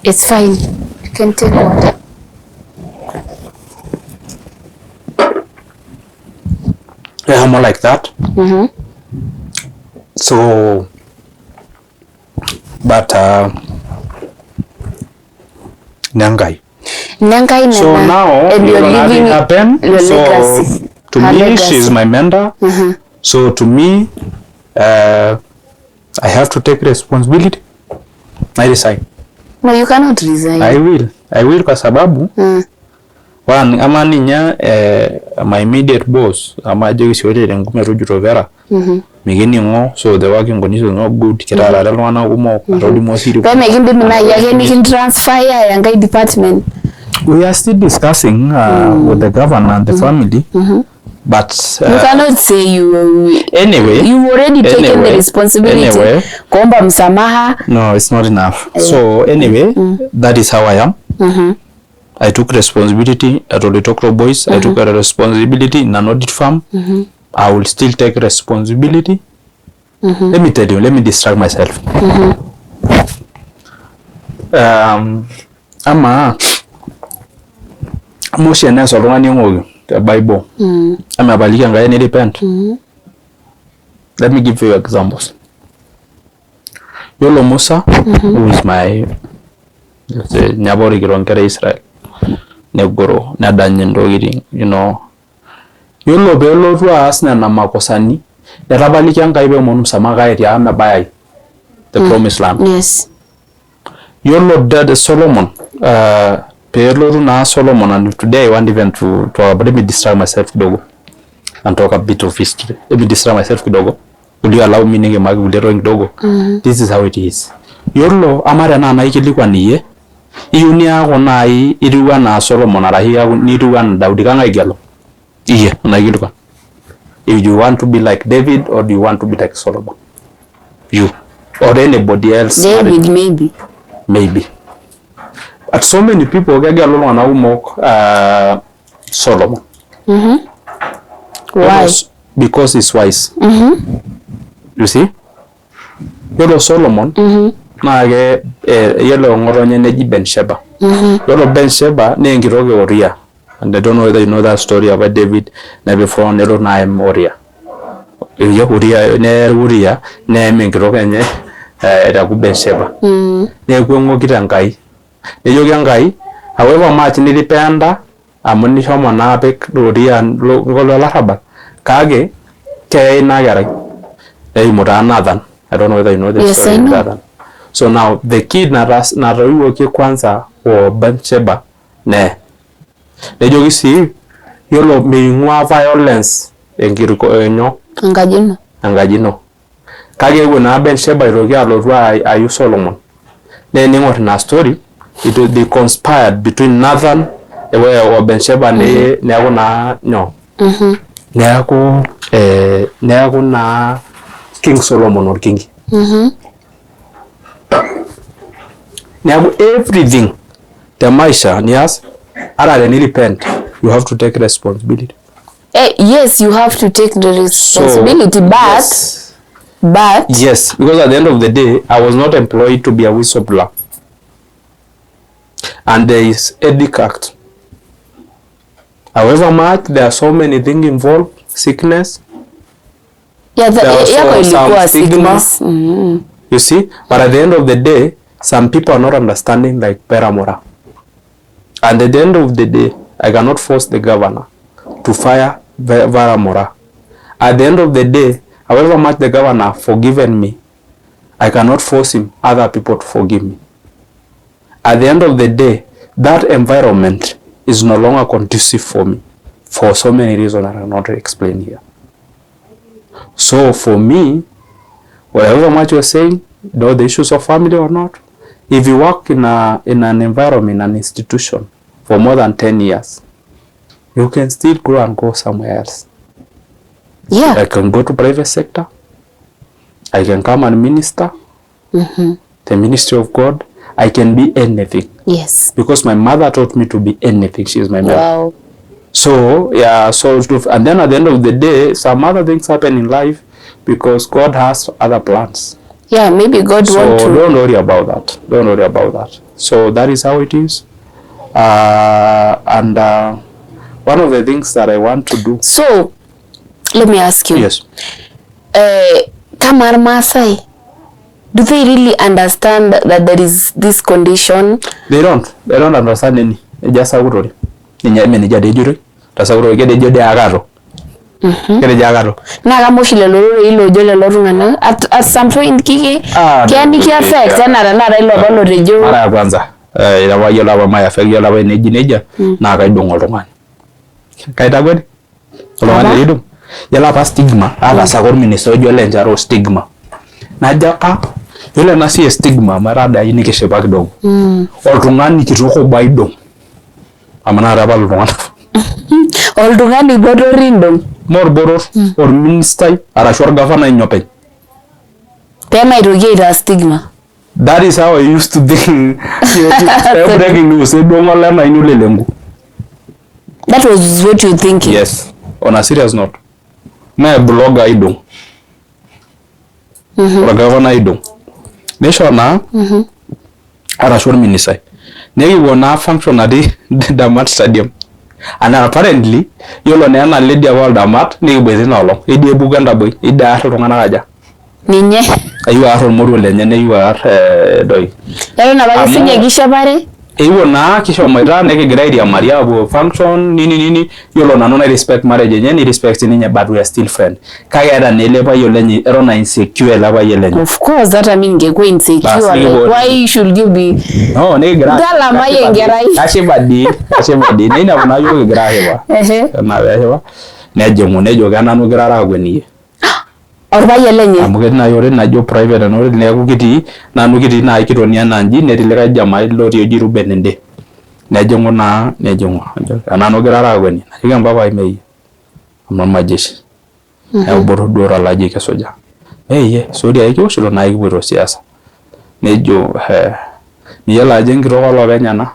It's fine. You can take water. Keshomo like that. So but Nengai. Nengai nena. So now and you're nothing leaving happen. your So legacy. to Her me legacy. she's my mentor. So to me I have to take responsibility. I resign. No, you cannot resign. I will. I will kwa sababu one ama ninye my immediate boss ama ajoki sii ore tenkume tujuto Vera mikining'o, so the working conditions not good, kitaarare iltung'anak kumok, atolimuo siri. Pemekindim naaji ake nikintransfer aya enkae department. We are still discussing with the governor and the family, but You cannot say you anyway, you've already taken the anyway, responsibility. Anyway. Kuomba msamaha. No, it's not enough. So anyway, that is how I am. I took responsibility at Oloitoktok Boys. I took a responsibility in an audit firm. I will still take responsibility. Let me tell you, let me distract myself. Ama ama oshi eneas oltung'ani eng'oki te Bible, ama epaliki Enkai nirepent. Let me give you examples. Yiolo Musa, who is my, let's say, ninye apa orikito nkera e Israel, negoro nedany intokitin. Yiolo peelotu aas nena makosani, etapalikia Enkai peemonu msamaha kake etii mebayai the promised land. Yiolo dad Solomon, peelotu naa Solomon, and today I want even to let me distract myself kidogo and talk a bit of history. Let me distract myself kidogo. Will you allow me nikimaki kulie tokitin kidogo? This is how it is. Yiolo ama tenaa naikilikuan iyie, Iyieu niaku naaji itiu anaa Solomon arashu iyaku nitiu anaa Daudi, kang'ae igelu? Iyie enaikilikuan. If you want to be like David or do you want to be like Solomon? You or anybody else. David maybe. Maybe. But so many people kegelu iltung'anak kumok Solomon. Why? Because he's wise. You see? Yiolo Solomon naa ke yiolo ng'otonye neji Bathsheba. Yiolo Bathsheba naa enkitok e Uria. And I don't know whether you know that story about David na before nelo naa aem Uria. Iyo Uria neeru Uria neem enkitok enye aitaku Bathsheba. Neeku eng'okito Enkai. Nejoki Enkai however much nilipenda amu nishomo naa apik Uria lolarrabal kake keye ina kerai eimu taa Nathan. I don't know whether you know the Yes, story I of know. Nathan. So now the kid natoiwuoki kwanza o Bathsheba nee. Nejoki sii yiolo meing'ua violence enkiriko enyo Enkaji ino. enkaji ino. Kake eewuo naa Bathsheba aitoki alotu ayu Solomon. Naa ening'or ina story it will be conspired between Nathan o Bathsheba neeku naa nyoo neeku neeku naa King Solomon orkingi. Neeku everything te maisha nias ata teni repent you have to take responsibility. Yes, you have to take the responsibility, So, but yes. but Yes, because at the end of the day, I was not employed to be a whistleblower. And there is Ethic Act. However much, there are so many things involved, sickness, yeah, there are yako also some ilikuwa stigma. sickness. You see? But at the end of the day, some people are not understanding like Paramora. And at the end of the day, I cannot force the governor to fire Paramora. At the end of the day, however much the governor forgiven me, I cannot force him, other people to forgive me. At the end of the day, that environment is no longer conducive for me for so many reasons that I cannot explain here. So for me, whatever much you're saying, know the issues of family or not, if you work in a in an environment, an institution for more than 10 years, you can still grow and go somewhere else. I can go to private sector. I can come and minister. The ministry of God. I can be anything. Because my mother taught me to be anything. She is my mother. Wow. So yeah, so and then at the end of the day, some other things happen in life because God has other plans. Yeah, maybe God So want to. don't worry about that. Don't worry about that. So that is how it is. And one of the things that I want to do. So let me ask you. Yes. Kama Maasai, do they really understand that there is this condition? They don't. They don't understand any. Ejo asakutore. Ninye eme nejia dii ejitoi. Tasakutore ketejo dii akato. Ketejo akato. Naa kama oshi lelo rorei loojo lelo tung'anak at some point kiki Ah, keya niki affect enaa tenakata ilo apa lotejo. Mara ya kwanza. Apa yiolo apa mai affect yiolo apa eneji nejia naa kaidong oltung'ani. Kaitakueni? Oltung'ani Apa? liidong. Yiolo apa stigma ataasaka orministai ojo Ole Ncharo stigma. Najo apa yiolo ena siai e stigma metaa dai nikishipa kidogo. Oltung'ani kitok obo aidong. Amu naata apa iltung'anak. Oltung'ani botor indong. Mee orbotor, orministai arashu orgavanai ninye openy. Pee maitoki aitaa stigma. That is how I used to think. Breaking news, eidong'o olenaini olelenku. That was what you thinking. Yes. On a serious note. Mee blogger aidong. Orgavanai aidong. Nisho naa arashu orministai. Nikipuo naa function natii Damat Stadium. And apparently yiolo naa ena lady apa oldamat nikiboita ina olong. Idia epuku entaboi, idia aar iltung'anak aja. Ninye. Eyieu aar ormoruo lenye neyieu aar doi. Eton apake sinye kishopare. Eewuo naa kishomoita nikigira airiamari aapuo function nini nini yiolo nanu nai respect marriage enye ni respect sininye but we are still friend. Kake eeta naa ele payian lenye eton aa insecure ele payian lenye. Of course hata mi ningekuwa insecure Bas, like why should you be No, nikigira Talamai enkerai. Kashipa dii, kashipa dii. Neinepu naa yiok kigira aashipa. Ehe. Ena peeshipa nejing'u nejo kenanu kirara akweniyie. Orpayian lenye. Amu ketii naaji hoteli najo private ena hoteli, neeku kitii nanu, kitii naaji kitoni enaa nji, netii likae jamaa lotii oji Ruben ende. Nejing'u naa nejing'u ajo enaa ogirara akweni, najoki empapai meeyie amu ormajeshi. Neeku botor duo tolaji kisuja. Meeyie sori ake kiwoshito naa kipoito siasa. Nejo hee miyiolo ajo enkitok olopeny ena.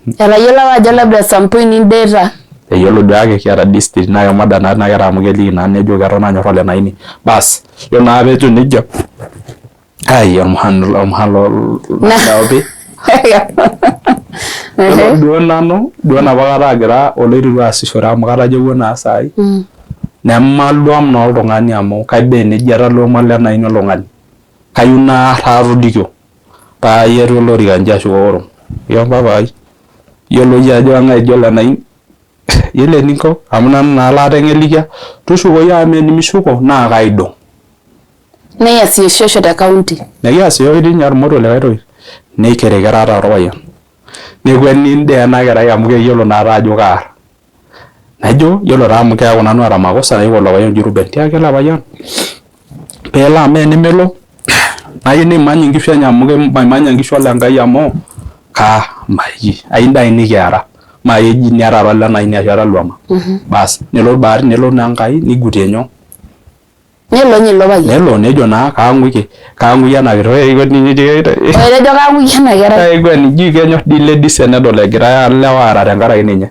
Etayiolo apa ajo labda some point nideta. Eyiolo duo ake kiata dispute naa kemada naa ina kerai amu keliki naa nejo keton anyor olenaini. Baas yiolo naa peejo nejia ai ormuhan ormuhan loo pi. Yiolo duo nanu duo enapa kata agira oloiteru aasishore amu katajeuo naa saai nemaluam naa oltung'ani amu kaiba eneji ataluama olenaini oltung'ani. Kayieu naar aatolikio paa ayietu olorika nji ashuko korom. Iyo papai iyiolo iyie ajo kang'ae eji olenaini yiolo eninko amu nanu naa laateng'elikia tushukoyu amu enemishuko naa kaidong'. Niasishosho te county. Nekiasisho ketii ninye ormoto likae toki neikerikera taa orpayian. Nekweni dii ena kerai amu keyiolo naa taa ajo kaar. Najo yiolo taa amu keeku nanu aata makosa naiko ilo payian oji Ruben tiaki ele payian peelo amu enemelo nayieu neimany inkishu enye amu maimany enkishu ole Nkai amu kaa maji ayieu dai nikiara maa keji niatara olenaini ashu ataluama. Baas nelotu bahati nelotu naa Enkai nigutie nyoo Nelo ninye ilo payian. Nelo nejo naa kaang'uiki kaang'uiki ena kitok Etejo kaang'uiki ena kerai. Kaikweni ji kenyor dii ladies enedol egirai lewa aara tenkaraki ninye.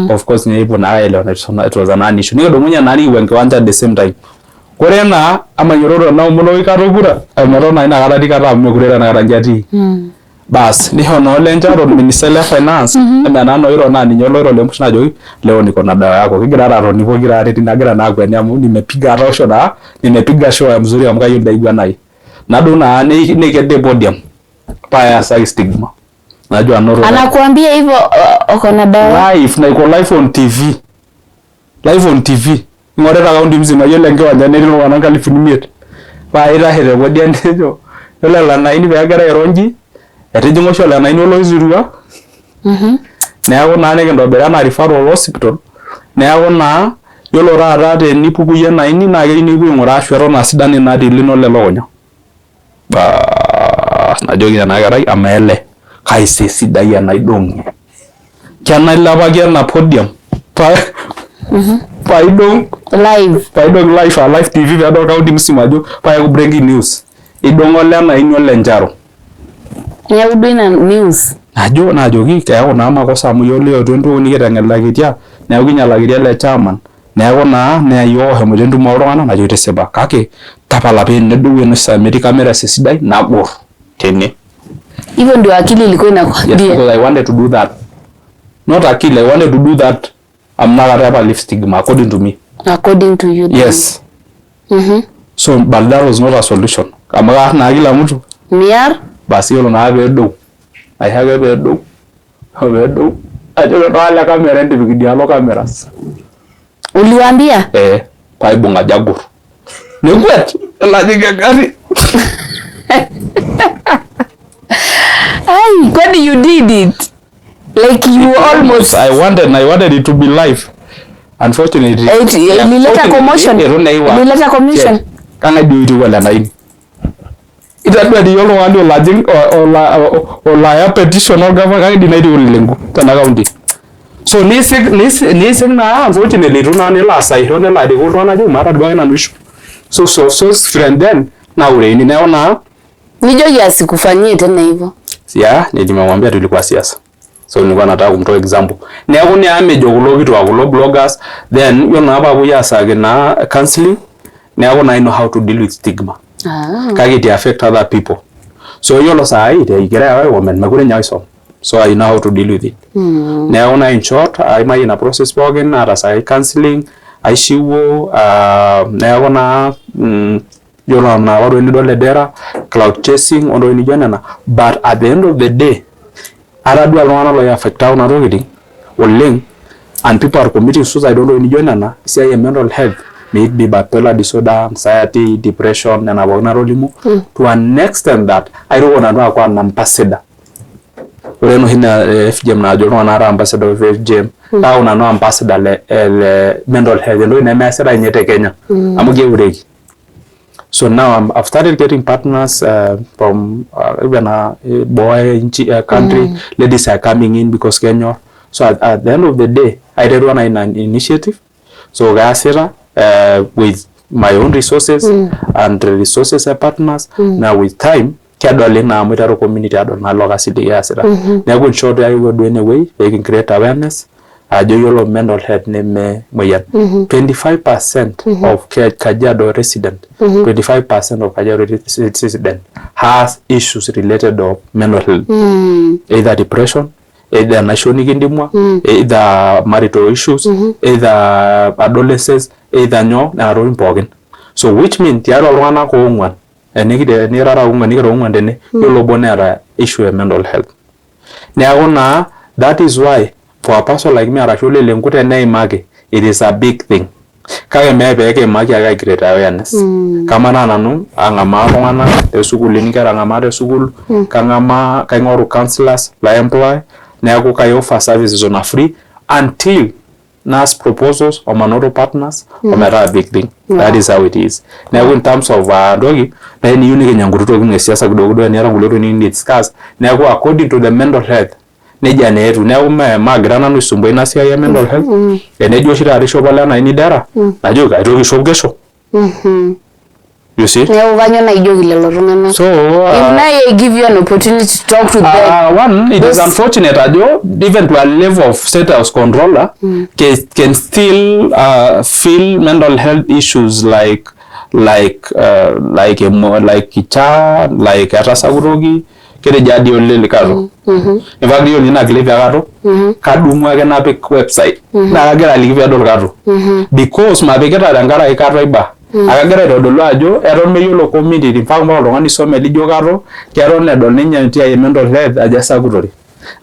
Of course nepuo naa aelewana it was a non issue. Nikidumunye naa nikipuo enkiwanja at the same time. Kore naa amainyototo naomonoki katokura ometaa naa inakata atii kata amu mekure tenakata nji atii. Baas nisho naa Olencharo orministai le finance eme naa oiro naa ninye oloiro le musho najoki leo niko na dawa yako kigira taa atoni pokira aare tine agira naa akweni amu nimepiga atoosho naa nimepiga show ya mzuri amu kayieu naiguanaki. Nadou naa neiked te podium paa easaki stigma. Najo anoto Anakuambia hivyo uko na dawa. Live na iko live on TV. Live on TV. Ing'orita county mzima yiolo enkiwanja netii iltung'anak nkalifuni imiet. Paa itashe te podium nejo yiolo ele naini peegira airo inji etijing'a oshi olenaini oloisirua neeku naa nikintobira ena referral hospital neeku naa yiolo taata tenipuku iyie enaini naa keyieu nikipuoi aing'uraa ashu eton aa sidan ina atiili ino lelukunya. Baas najoki ena kerai amaa ele kai sa esidai enaidong'ie kenailepaki ena podium paidong Live. Paidong live aa live TV peedol county mzima ajo paeku breaking news idong'o olenaini olencharo. Neeku duo ina news. Najo najoki keeku naa makosa amu yiolo eetuo entumo nikiteng'elakitia neeku kinyalakitia ele chairman neeku naa neya iyiook oshomoita entumo oltung'anak najoki tisipa kake tapala paa enedou enoshi saa metii cameras esidai nagor tene. Hivyo ndio akili ilikuwa Yes, inakwambia. because I wanted to do that. Not akili, I wanted to do that amu nakata epali stigma according to me. According to you. Then. Yes. So but that was not a solution. Amu kaar naa kila mtu. Miar. Basi yiolo naa peedou. Aisho ake peedou. Peedou. Ajoki iltung'anak le camera entipik idialo cameras. Uliwaambia? Eh, paibung ajo agor. Nekwet nelo ajing engari. Ai, kwani you did it? Like you almost I wanted it to be live. Unfortunately. Ilileta commotion. Itu naa iwa. Ilileta commotion. Kang'ae duo oitiwua olenaini? Itadua dii oltung'ani olajing olaya petition orgavana kake dii naitiwua ole Lenku tena county. So nisik nisik nisik naa unfortunately itu naa nelo asaisho nelo ariku iltung'anak ajo maata duake nanu issue. So from then naureini neeku naa Nijoki asikufanyie tena hivyo. Yeah, nilimwambia tulikuwa siasa. So nilikuwa nataka kumtoa example. Neeku ni amejo kulo kituak kulo bloggers then yiolo naa paapuoi aasaki naa counseling neeku naa I know how to deal with stigma. Ah. Kake it affect other people. So yiolo saai egirai ake ai comment mekure ninye aisum. So I know how to deal with it. Neeku naa in short aimayie ina process pookin naatasaki counseling aishiwuo neeku naa yiolo napa toki nidol edera clout chasing ontokitin nijo nena but at the end of the day atadua iltung'anak loi affecta kuna tokitin oleng and people are committing suicide ontokitin nijo nena esiai e mental health, may it be bipolar disorder, anxiety, depression, nena pookin natolimuo to an extent that aitoki nanu aaku an ambassador. Ore enoshi na FGM naajo iltung'anak ara ambassador of FGM, kaaku nanu ambassador le mental health, entoki nemeesitai ninye te Kenya amu keureki. So now I've started getting partners from even boy country. Ladies are coming in because kenyor. So at the end of the day, aiterua na ina initiative. So kaasita with my own resources and the resources e partners. Now with time, kedoli naa amu iteru community adol naa ilo kasi likiasita. Neeku in short, ayewuo duo anyway pee create awareness ajo yiolo mental health neme moyian. 25% of Kajiado resident, 25% of Kajiado resident has issues related of mental health. Either depression, either naisho nikindimua, either marital issues, either adolescence, either nyoo, nena tokitin pookin. So which mean tiatua iltung'anak oong'uan, enirara ong'uan, nikira ong'uan tene, yiolo obo neeta issue e mental health. Neeku naa that is why for a person like me arashu Ole Lenku teneimaki, it is a big thing. Kake mee pee kiimaki ake ai create awareness. Kamanaa nanu ang'amaa iltung'anak toosukuulini, nkera ang'amaa te sukuul, kang'amaa kaing'oru counselors lai employ, neeku kai offer services on a free until naas proposals omanoto partners ometaa big thing. That is how it is. Neeku in terms of ntoki naa eniyieu nikinya nkuti tokitin e siasa kidogo kidogo, eniata nkulie tokitin niyieu discuss. Neeku according to the mental health nejia naa etiu. Neeku maagira nanu aisumbua ina siai e mental health. Enejo oshi taata ishopo ole nidera, najoki aitoki aishop kesho. You see? Neeku kanyoo naijoki lelo tung'anak? So If now I give you an opportunity to talk to them. One, it is unfortunate ajo even to a level of state house controller can still feel mental health issues like kichaa, like etasakutoki ketejo adi ole likato. In fact, yiolo ina clip ekato kadumu ake napik website naa kagira aliki peedol kato because mapikita tenkaraki kato aiba, akagira aitodolu ajo eton meyiolo community. In fact, mpaka oltung'ani isome lijo kato keton edol ninye entiai e mental health ajo esakutore.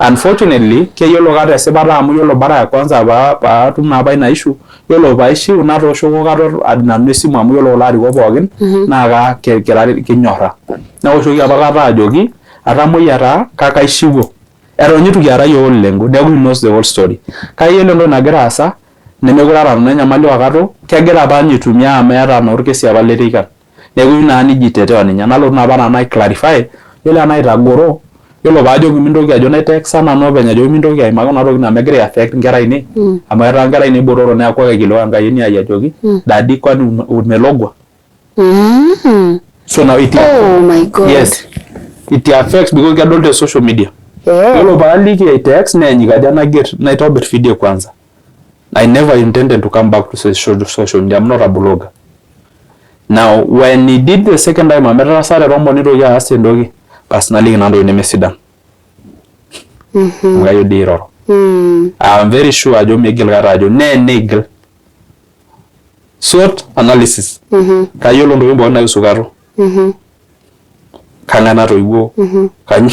Unfortunately, keyiolo kato esipata amu yiolo bara ya kwanza paatum apa ina issue, yiolo paishiu natooshoko kato nanu esimu amu yiolo kulo arikok pookin naa kira kinyorra, naoshoki apa kata ajoki atamoyia taa kake aishiwuo eton itu kiara yiok Ole Lenku. Neeku he knows the whole story, kake yiolo entoki nagira aasa nemekure aata nanu enyamali o Kato. Kegira apa ninye aitumia amu eeta naa orkesi apa le Teikan, neeku eyieu naa nijitetea ninye. Nalotu naa apa nanu ai clarify. Yiolo enaitagoro, yiolo paajoki mintoki ajo naitexa nanu openy ajoki mintoki aimaki kuna tokitin amu egira ai affect inkera ainei amu etaa inkera ainei botoro. Neeku aikilikuan enkayioni ai ajoki, "Daddy, kwani umelogwa?" So now it Oh my God. Yes, it affects because kedol te social media. Yiolo paaliki ai text neenyik ajo naigir naitobir video kwanza. I never intended to come back to social media. I'm not a blogger. Now when he did the second time, amu etarasa te rombo nitoki aas entoki bas naliki naa ntokitin nemesidan amu kayieu dii iroro. I'm very sure ajo meigil kata ajo nee neigil SWOT analysis. Kayiolo ntokitin pookin naihusu Kato. Kang'ae natoiwuo, kanyi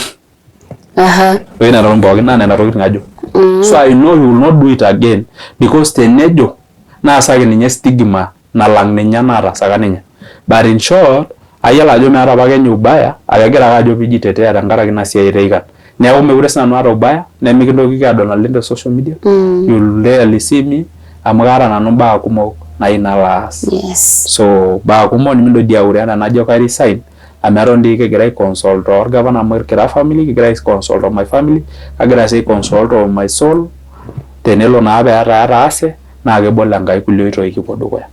ore nena tokitin pookin naa nena tokitin ajo. So I know he will not do it again because tenejo naasaki ninye stigma nalang ninye nataasaka ninye. But in short, ayiolo ajo meeta apake ninye ubaya, akegira ake ajo pijitetea tenkaraki ina siai e Teikan. Neeku mekure sinanu aata ubaya nemikintokiki adol naleng te social media. You will rarely see me amu kaata nanu imbaa kumok nayieu nalo aas. So baa kumok nimintoki dii aure enaa najo kai resign amu eton dii kigira ai consult orgavana amu kira family, kigira ai consult my family, kagira sii ai consult my soul. Tenelo naa peetaa etaase naa kebol Enkai kulie oitoi kipuo dukuya.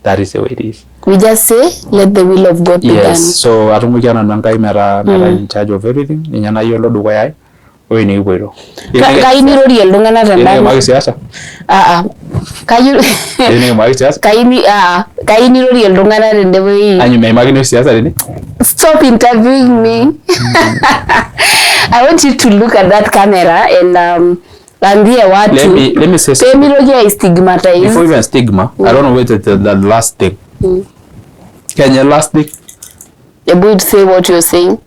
That is the way it is. We just say let the will of God be done. So atung'uikia nanu Enkai metaa in charge of everything, ninye nayiolo dukuya ai ore enikipuoito. Kayieu nirorie iltung'anak tenda. Nikimaki siasa? Ah ah. Kayieu Nikimaki siasa? Kayieu ah kayieu nirorie iltung'anak tende wueji. Anyu meimakini siasa tene? Stop interviewing me. I want you to look at that camera and ambie watu Let me say something. pemitoki ai stigmatize. Before even stigma, I don't know whether the last thing. Kenya last thing. Ebu say what you're saying.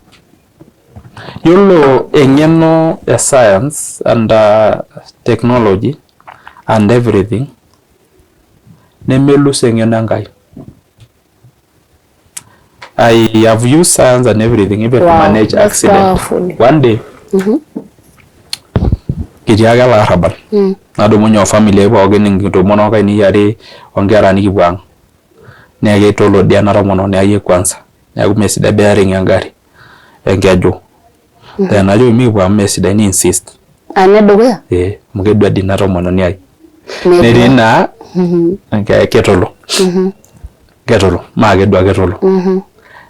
Yiolo eng'eno e science and technology and everything nemelus eng'eno Enkai. I have used science and everything even to Wow, manage that's accident. powerful. One day Kitii ake ele arrabal. Nadumunye o family ai pookin intomonok ainei are o nkera nikipuo ang'. Naa ketolo dii ena tomononi ai e kwanza neeku meesidai bearing engarri enkeju. Then najoki mikipuo amu meesidai ni insist. Aa enedukuya? Ee amu kedua dii ina tomononi ai. Netii naa ketolo. Ketolo maa kedua ketolo.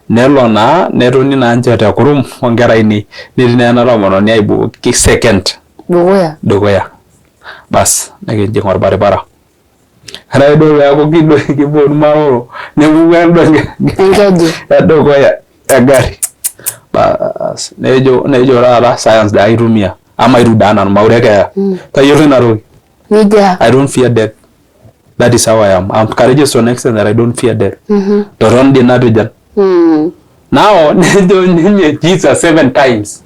Nelo naa netoni naa ninche te kurum o nkera ainei netii naa ena tomononi ai second. Dukuya. Dukuya. Bas nikijing orbaribara. Ore ake duo peeku kiponu maoro nepuku enkeju edukuya engarri baas nejo nejo taata science daa aitumia amaitu daa nanu maure keeya tayiolo ina toki Nija. I don't fear death that is how I am I'm courageous to an extent that I don't fear death toton dii napijan Now nejo ninye Jesus seven times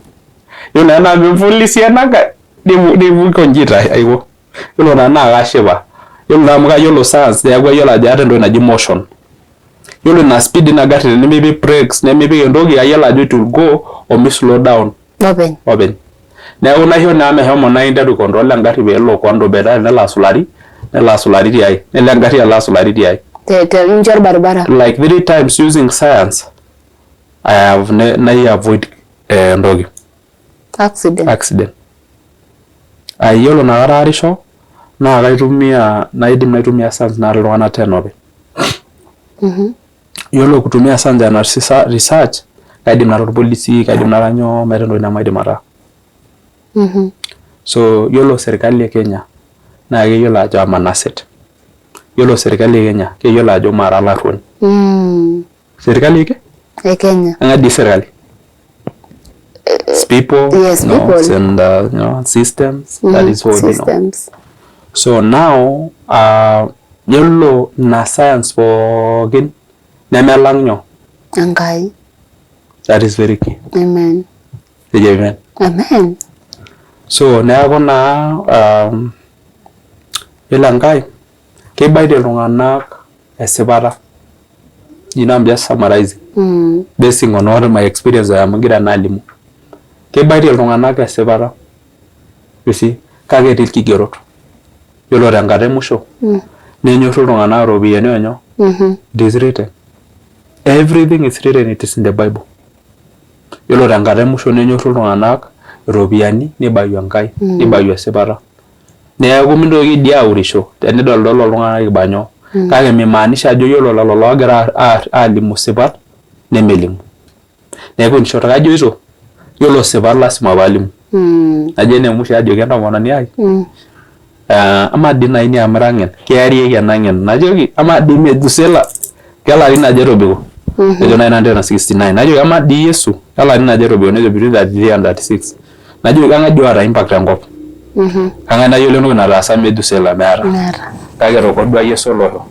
yiolo ena mifulisia ena nkae nikonji aiko Yiolo ina naa kashipa. Yiolo naa amu kayiolo science neeku ayiolo ajo eeta entoki naji motion. Yiolo ina speed ina garri tenimipik brakes nemipik entoki ayiolo ajo it will go omi slow down Openy. openy. Neeku naisho naa meshomo nainteru ai control engarri peelo kando metaa tenelo asulari nelo asulari tiai, nelo engarri alo asulari tiai. Te te incho orbaribara. Like three times using science I have nai avoid entoki. Accident. Accident. Yiolo inakata aarisho naa kaitumia naidim naitumia science naata iltung'anak ten openy. Yiolo kutumia science and research kaidim nara orpolisi, kaidim nara nyoo meeta entoki nemaidim ataa. So yiolo serkali e Kenya naa keyiolo ajo I'm an asset. Yiolo serkali e Kenya keyiolo ajo mara olarruoni. Serkali e Kenya. Eng'ae serkali? It's people, yes, you know, people. And you know, systems. That is what we know. Systems. So now, yiolo ina science pookin nemelang nyoo? Enkai. That is very key. Amen. Tejo amen. Amen. So neeku naa yiolo Enkai keibaitie iltung'anak esipata. You know, I'm just summarizing. Basing on all my experience amu agira naa alimu. Keibaitie iltung'anak esipata. You see, kake etii ilkigerot. Yiolo tenkata e musho nenyorru iltung'anak iropiyiani o nyoo. It is written. Everything is written, it is in the Bible. Yiolo tenkata e musho nenyorru iltung'anak iropiyiani neibayu Enkai, neibayu esipata. Neeku mintoki dii aurisho tenidoldolo iltung'anak iba nyoo. Kake mimaanisha ajo yiolo lelo loogira aalimu sipat nemelimu. Neeku in short kajoito yiolo sipat lasima paalimu. Najo ene musho ajoki entomononi ai amaa dii naaji naa amu ira ng'en kearieki ena ng'eno. Najoki amaa dii Methuselah kelarin aja etobiko? Nejo 969. Najoki amaa dii Yesu kelarin aja etobiko? Nejo between 33 and 36. Najoki kang'ae dii oota impact tenkop? Kang'ae nayiolo entoki nataasa Methuselah? Meeta. Kake etokodua Yesu olosho.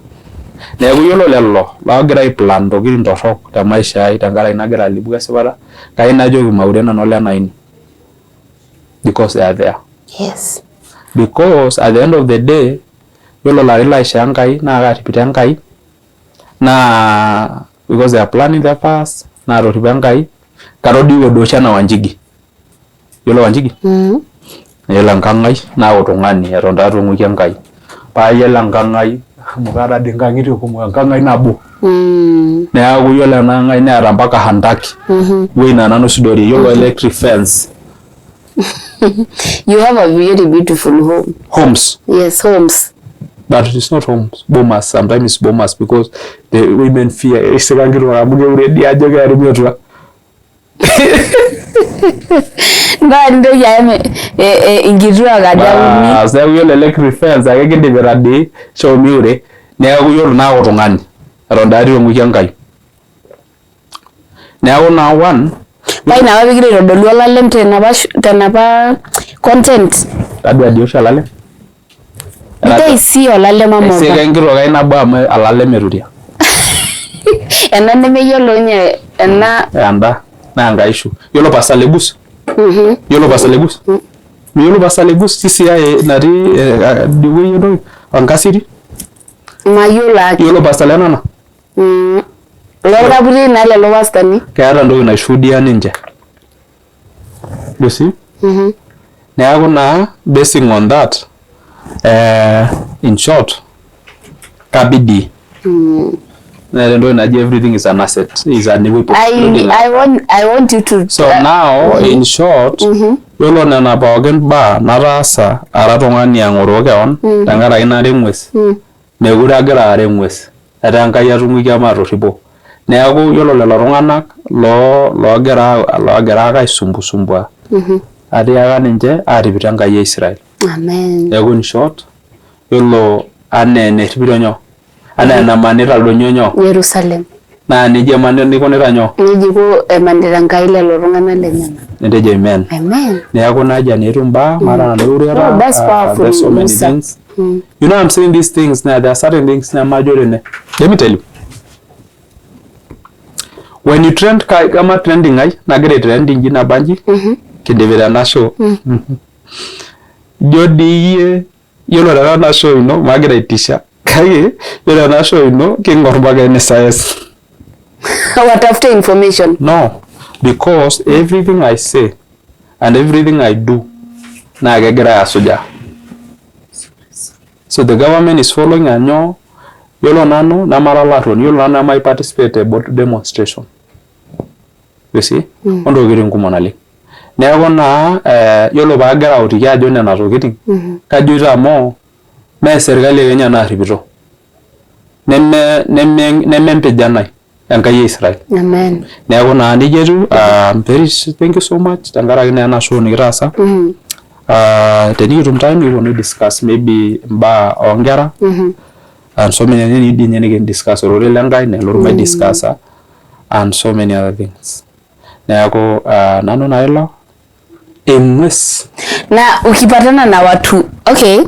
Neeku yiolo lelo loogira ai plan intokitin torrok te maisha ai tenkaraki nagira alimu esipata, kayieu najoki maure nanu olenaini because they are there. Yes. Because at the end of the day yiolo ilarin laishoo Enkai naa kaaripito Enkai naa because they are planning the past naatorripo Enkai katodiwuo doi oshi enaa Wanjigi. Yiolo Wanjigi? Yiolo enkang ai naa oltung'ani eton taa eitu ing'uiki Enkai. Paa yiolo enkang ai amu kaata dii inkang'itie kumok enkang ai nabo. Neeku yiolo ena ang ai neeta mpaka handaki ewueji naa nanu aisudorie. Yiolo electric fence. You have a very beautiful home. Homes. Yes, homes. But it's not homes. Bomas. Sometimes it's bomas because the women fear. Isika nkituak amu keure dii ajo keari metua. Mpaka nintoki ayam inkituak aja uni. Baas, neeku yiolo electric fence ake kidipita dii shoo miure neeku yiolo naa oltung'ani eton taa atii ong'uiki Enkai. Neeku naa one Paa ina apa pigira aitodolu olalem tenapa tenapa content. Tadua dii oshi olalem. Intayu sii olalem ama Aisika enkitok ai nabo amu olalem eturia. Ena nemeyiolo ninye ena. Enda naa enkaishu. Yiolo Pastor Legus? Yiolo Pastor Legus? Miyiolo Pastor Legus CCI natii idie wueji entoki Enkasiri? Mayiolo ake. Yiolo Pastor Lenana? Lorkaputi naa lelo pastani. Keeta entoki naishuudia ninche. You see? Neeku naa basing on that, in short, kabidi neeta entoki naji everything is an asset, is an weapon. I want you to So now, in short, yiolo nena pookin baa nataasa ara tung'ani ang'oroo kewon tenkaraki nara eng'ues, mekure agira aara eng'ues, etaa Enkai atung'uikia matorripo. Neeku yiolo lelo tung'anak loo loogira loogira ake aisumbusumbua, atiaka ninche aatipita Enkai e Israel. Amen. Neeku in short, yiolo anaa enerripito nyoo, anaa enamanita ildonyio nyoo, Jerusalem. Naa nejia nikunita nyoo. Nejia iko emanita Enkai lelo tung'anak lenyenak. Nitejo amen. Amen. Neeku najia naa etiu imbaa maata nanu euriata. Oh, that's powerful, There's so many Musa. things. You know, I'm saying these things now, there are certain things nemajo tene. Let me tell you, when you trend kama trending ai nagira trending inji nabanji kidipita ena show, ijo dii iyie yiolo tena show ino magira aitisha, kake yiolo ena show ino king'or mpaka NSIS. Watafute information. No, because everything I say and everything I do naa kegirai asujaa. So the government is following anyo. Yiolo nanu namara olaruoni, yiolo nanu nemai participate e demonstration. You see? Ontokitin kumok naleng. Neeku naa yiolo paagira autiki ajo nena tokitin, kajoito amu mee serkali e Kenya naarripito. Neme empijanai Enkai e Israel. Amen. Neeku naa nejia etiu. Very thank you so much tenkaraki naa ena show nikitaasa. Tenikitum time nikiponu discuss maybe imbaa oonkera and so many, nidi ninye nikin discuss ororei le Nkai nelotu mai discuss and so many other things. Neeku nanu naa ilo eng'ues. Na ukipatana na watu, okay,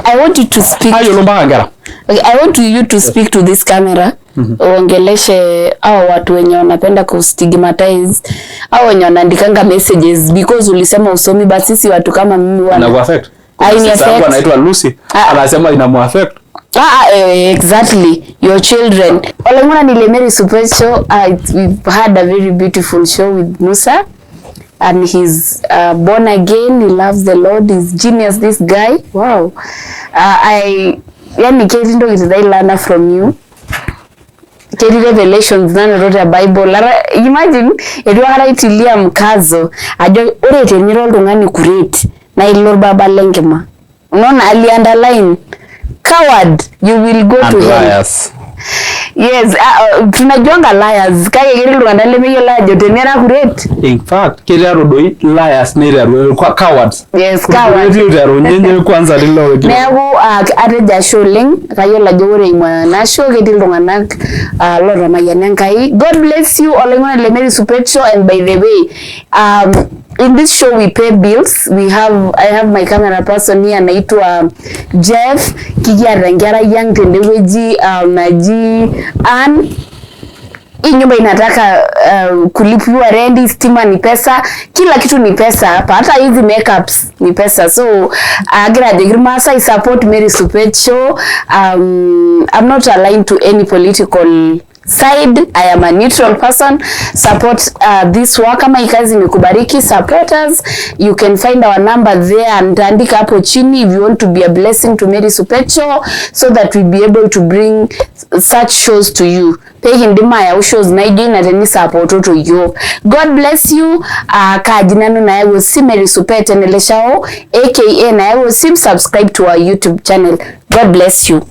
I want you to speak. Ayiolo mpaka nkera. Okay, I want you to speak to this camera. Uongeleshe hao watu wenye wanapenda kustigmatize au wenye wanaandikanga messages, because ulisema usomi, but sisi watu kama mimi wana Inaku affect. Haini Sister yangu affect. anaitwa Lucy, Ah. anasema inamu affect. Ah, exactly, your children. Olaing'urani le Mary Super Show, we've had a very beautiful show with Musa and he's born again, he loves the Lord, he's genius, this guy. Wow. I yani ketii ntokitin I learn from you, ketii revelations nanoto te Bible. Ara, imagine etu aikata aitilia mkazo ajo ore tenira oltung'ani kuret naa ilo orbaba lenkima. Unaona, ali underline coward, you will go And to hell. Liars. Yes, tunajuanga liars, kake ketii iltung'anak lemeyiolo ajo tenira kuret. In fact, kiteru doi liars niteru cowards. Yes, cowards. Ketii iteru nyenye kwanza lilo. Neeku atejo ashe oleng, kayiolo ajo ore eimu ena show ketii iltung'anak lotamayiana Enkai. God bless you, olaing'urani le Mary Supet Show. And by the way, in this show we pay bills. We have I have my camera person here anaitwa Jeff, kikiata enkerai ang tendewueji naji Ann. Hii nyumba inataka kulipiwa rendi, stima ni pesa, kila kitu ni pesa hapa, hata hizi makeups ni pesa. So agira ajoki Irmaasai, support Mary Supet Show. I'm not aligned to any political side, I am a neutral person. Support this work. Kama hii kazi imekubariki, support us. You can find our number there, nitaandika hapo chini, if you want to be a blessing to Mary Supet Show so that we be able to bring such shows to you, pekindim ayau shows naijo ina tenisupportoto yiok. God bless you. Kaaji nanu nayau osim, Mary Supet Eneleshao, aka nayau osim. Subscribe to our YouTube channel. God bless you.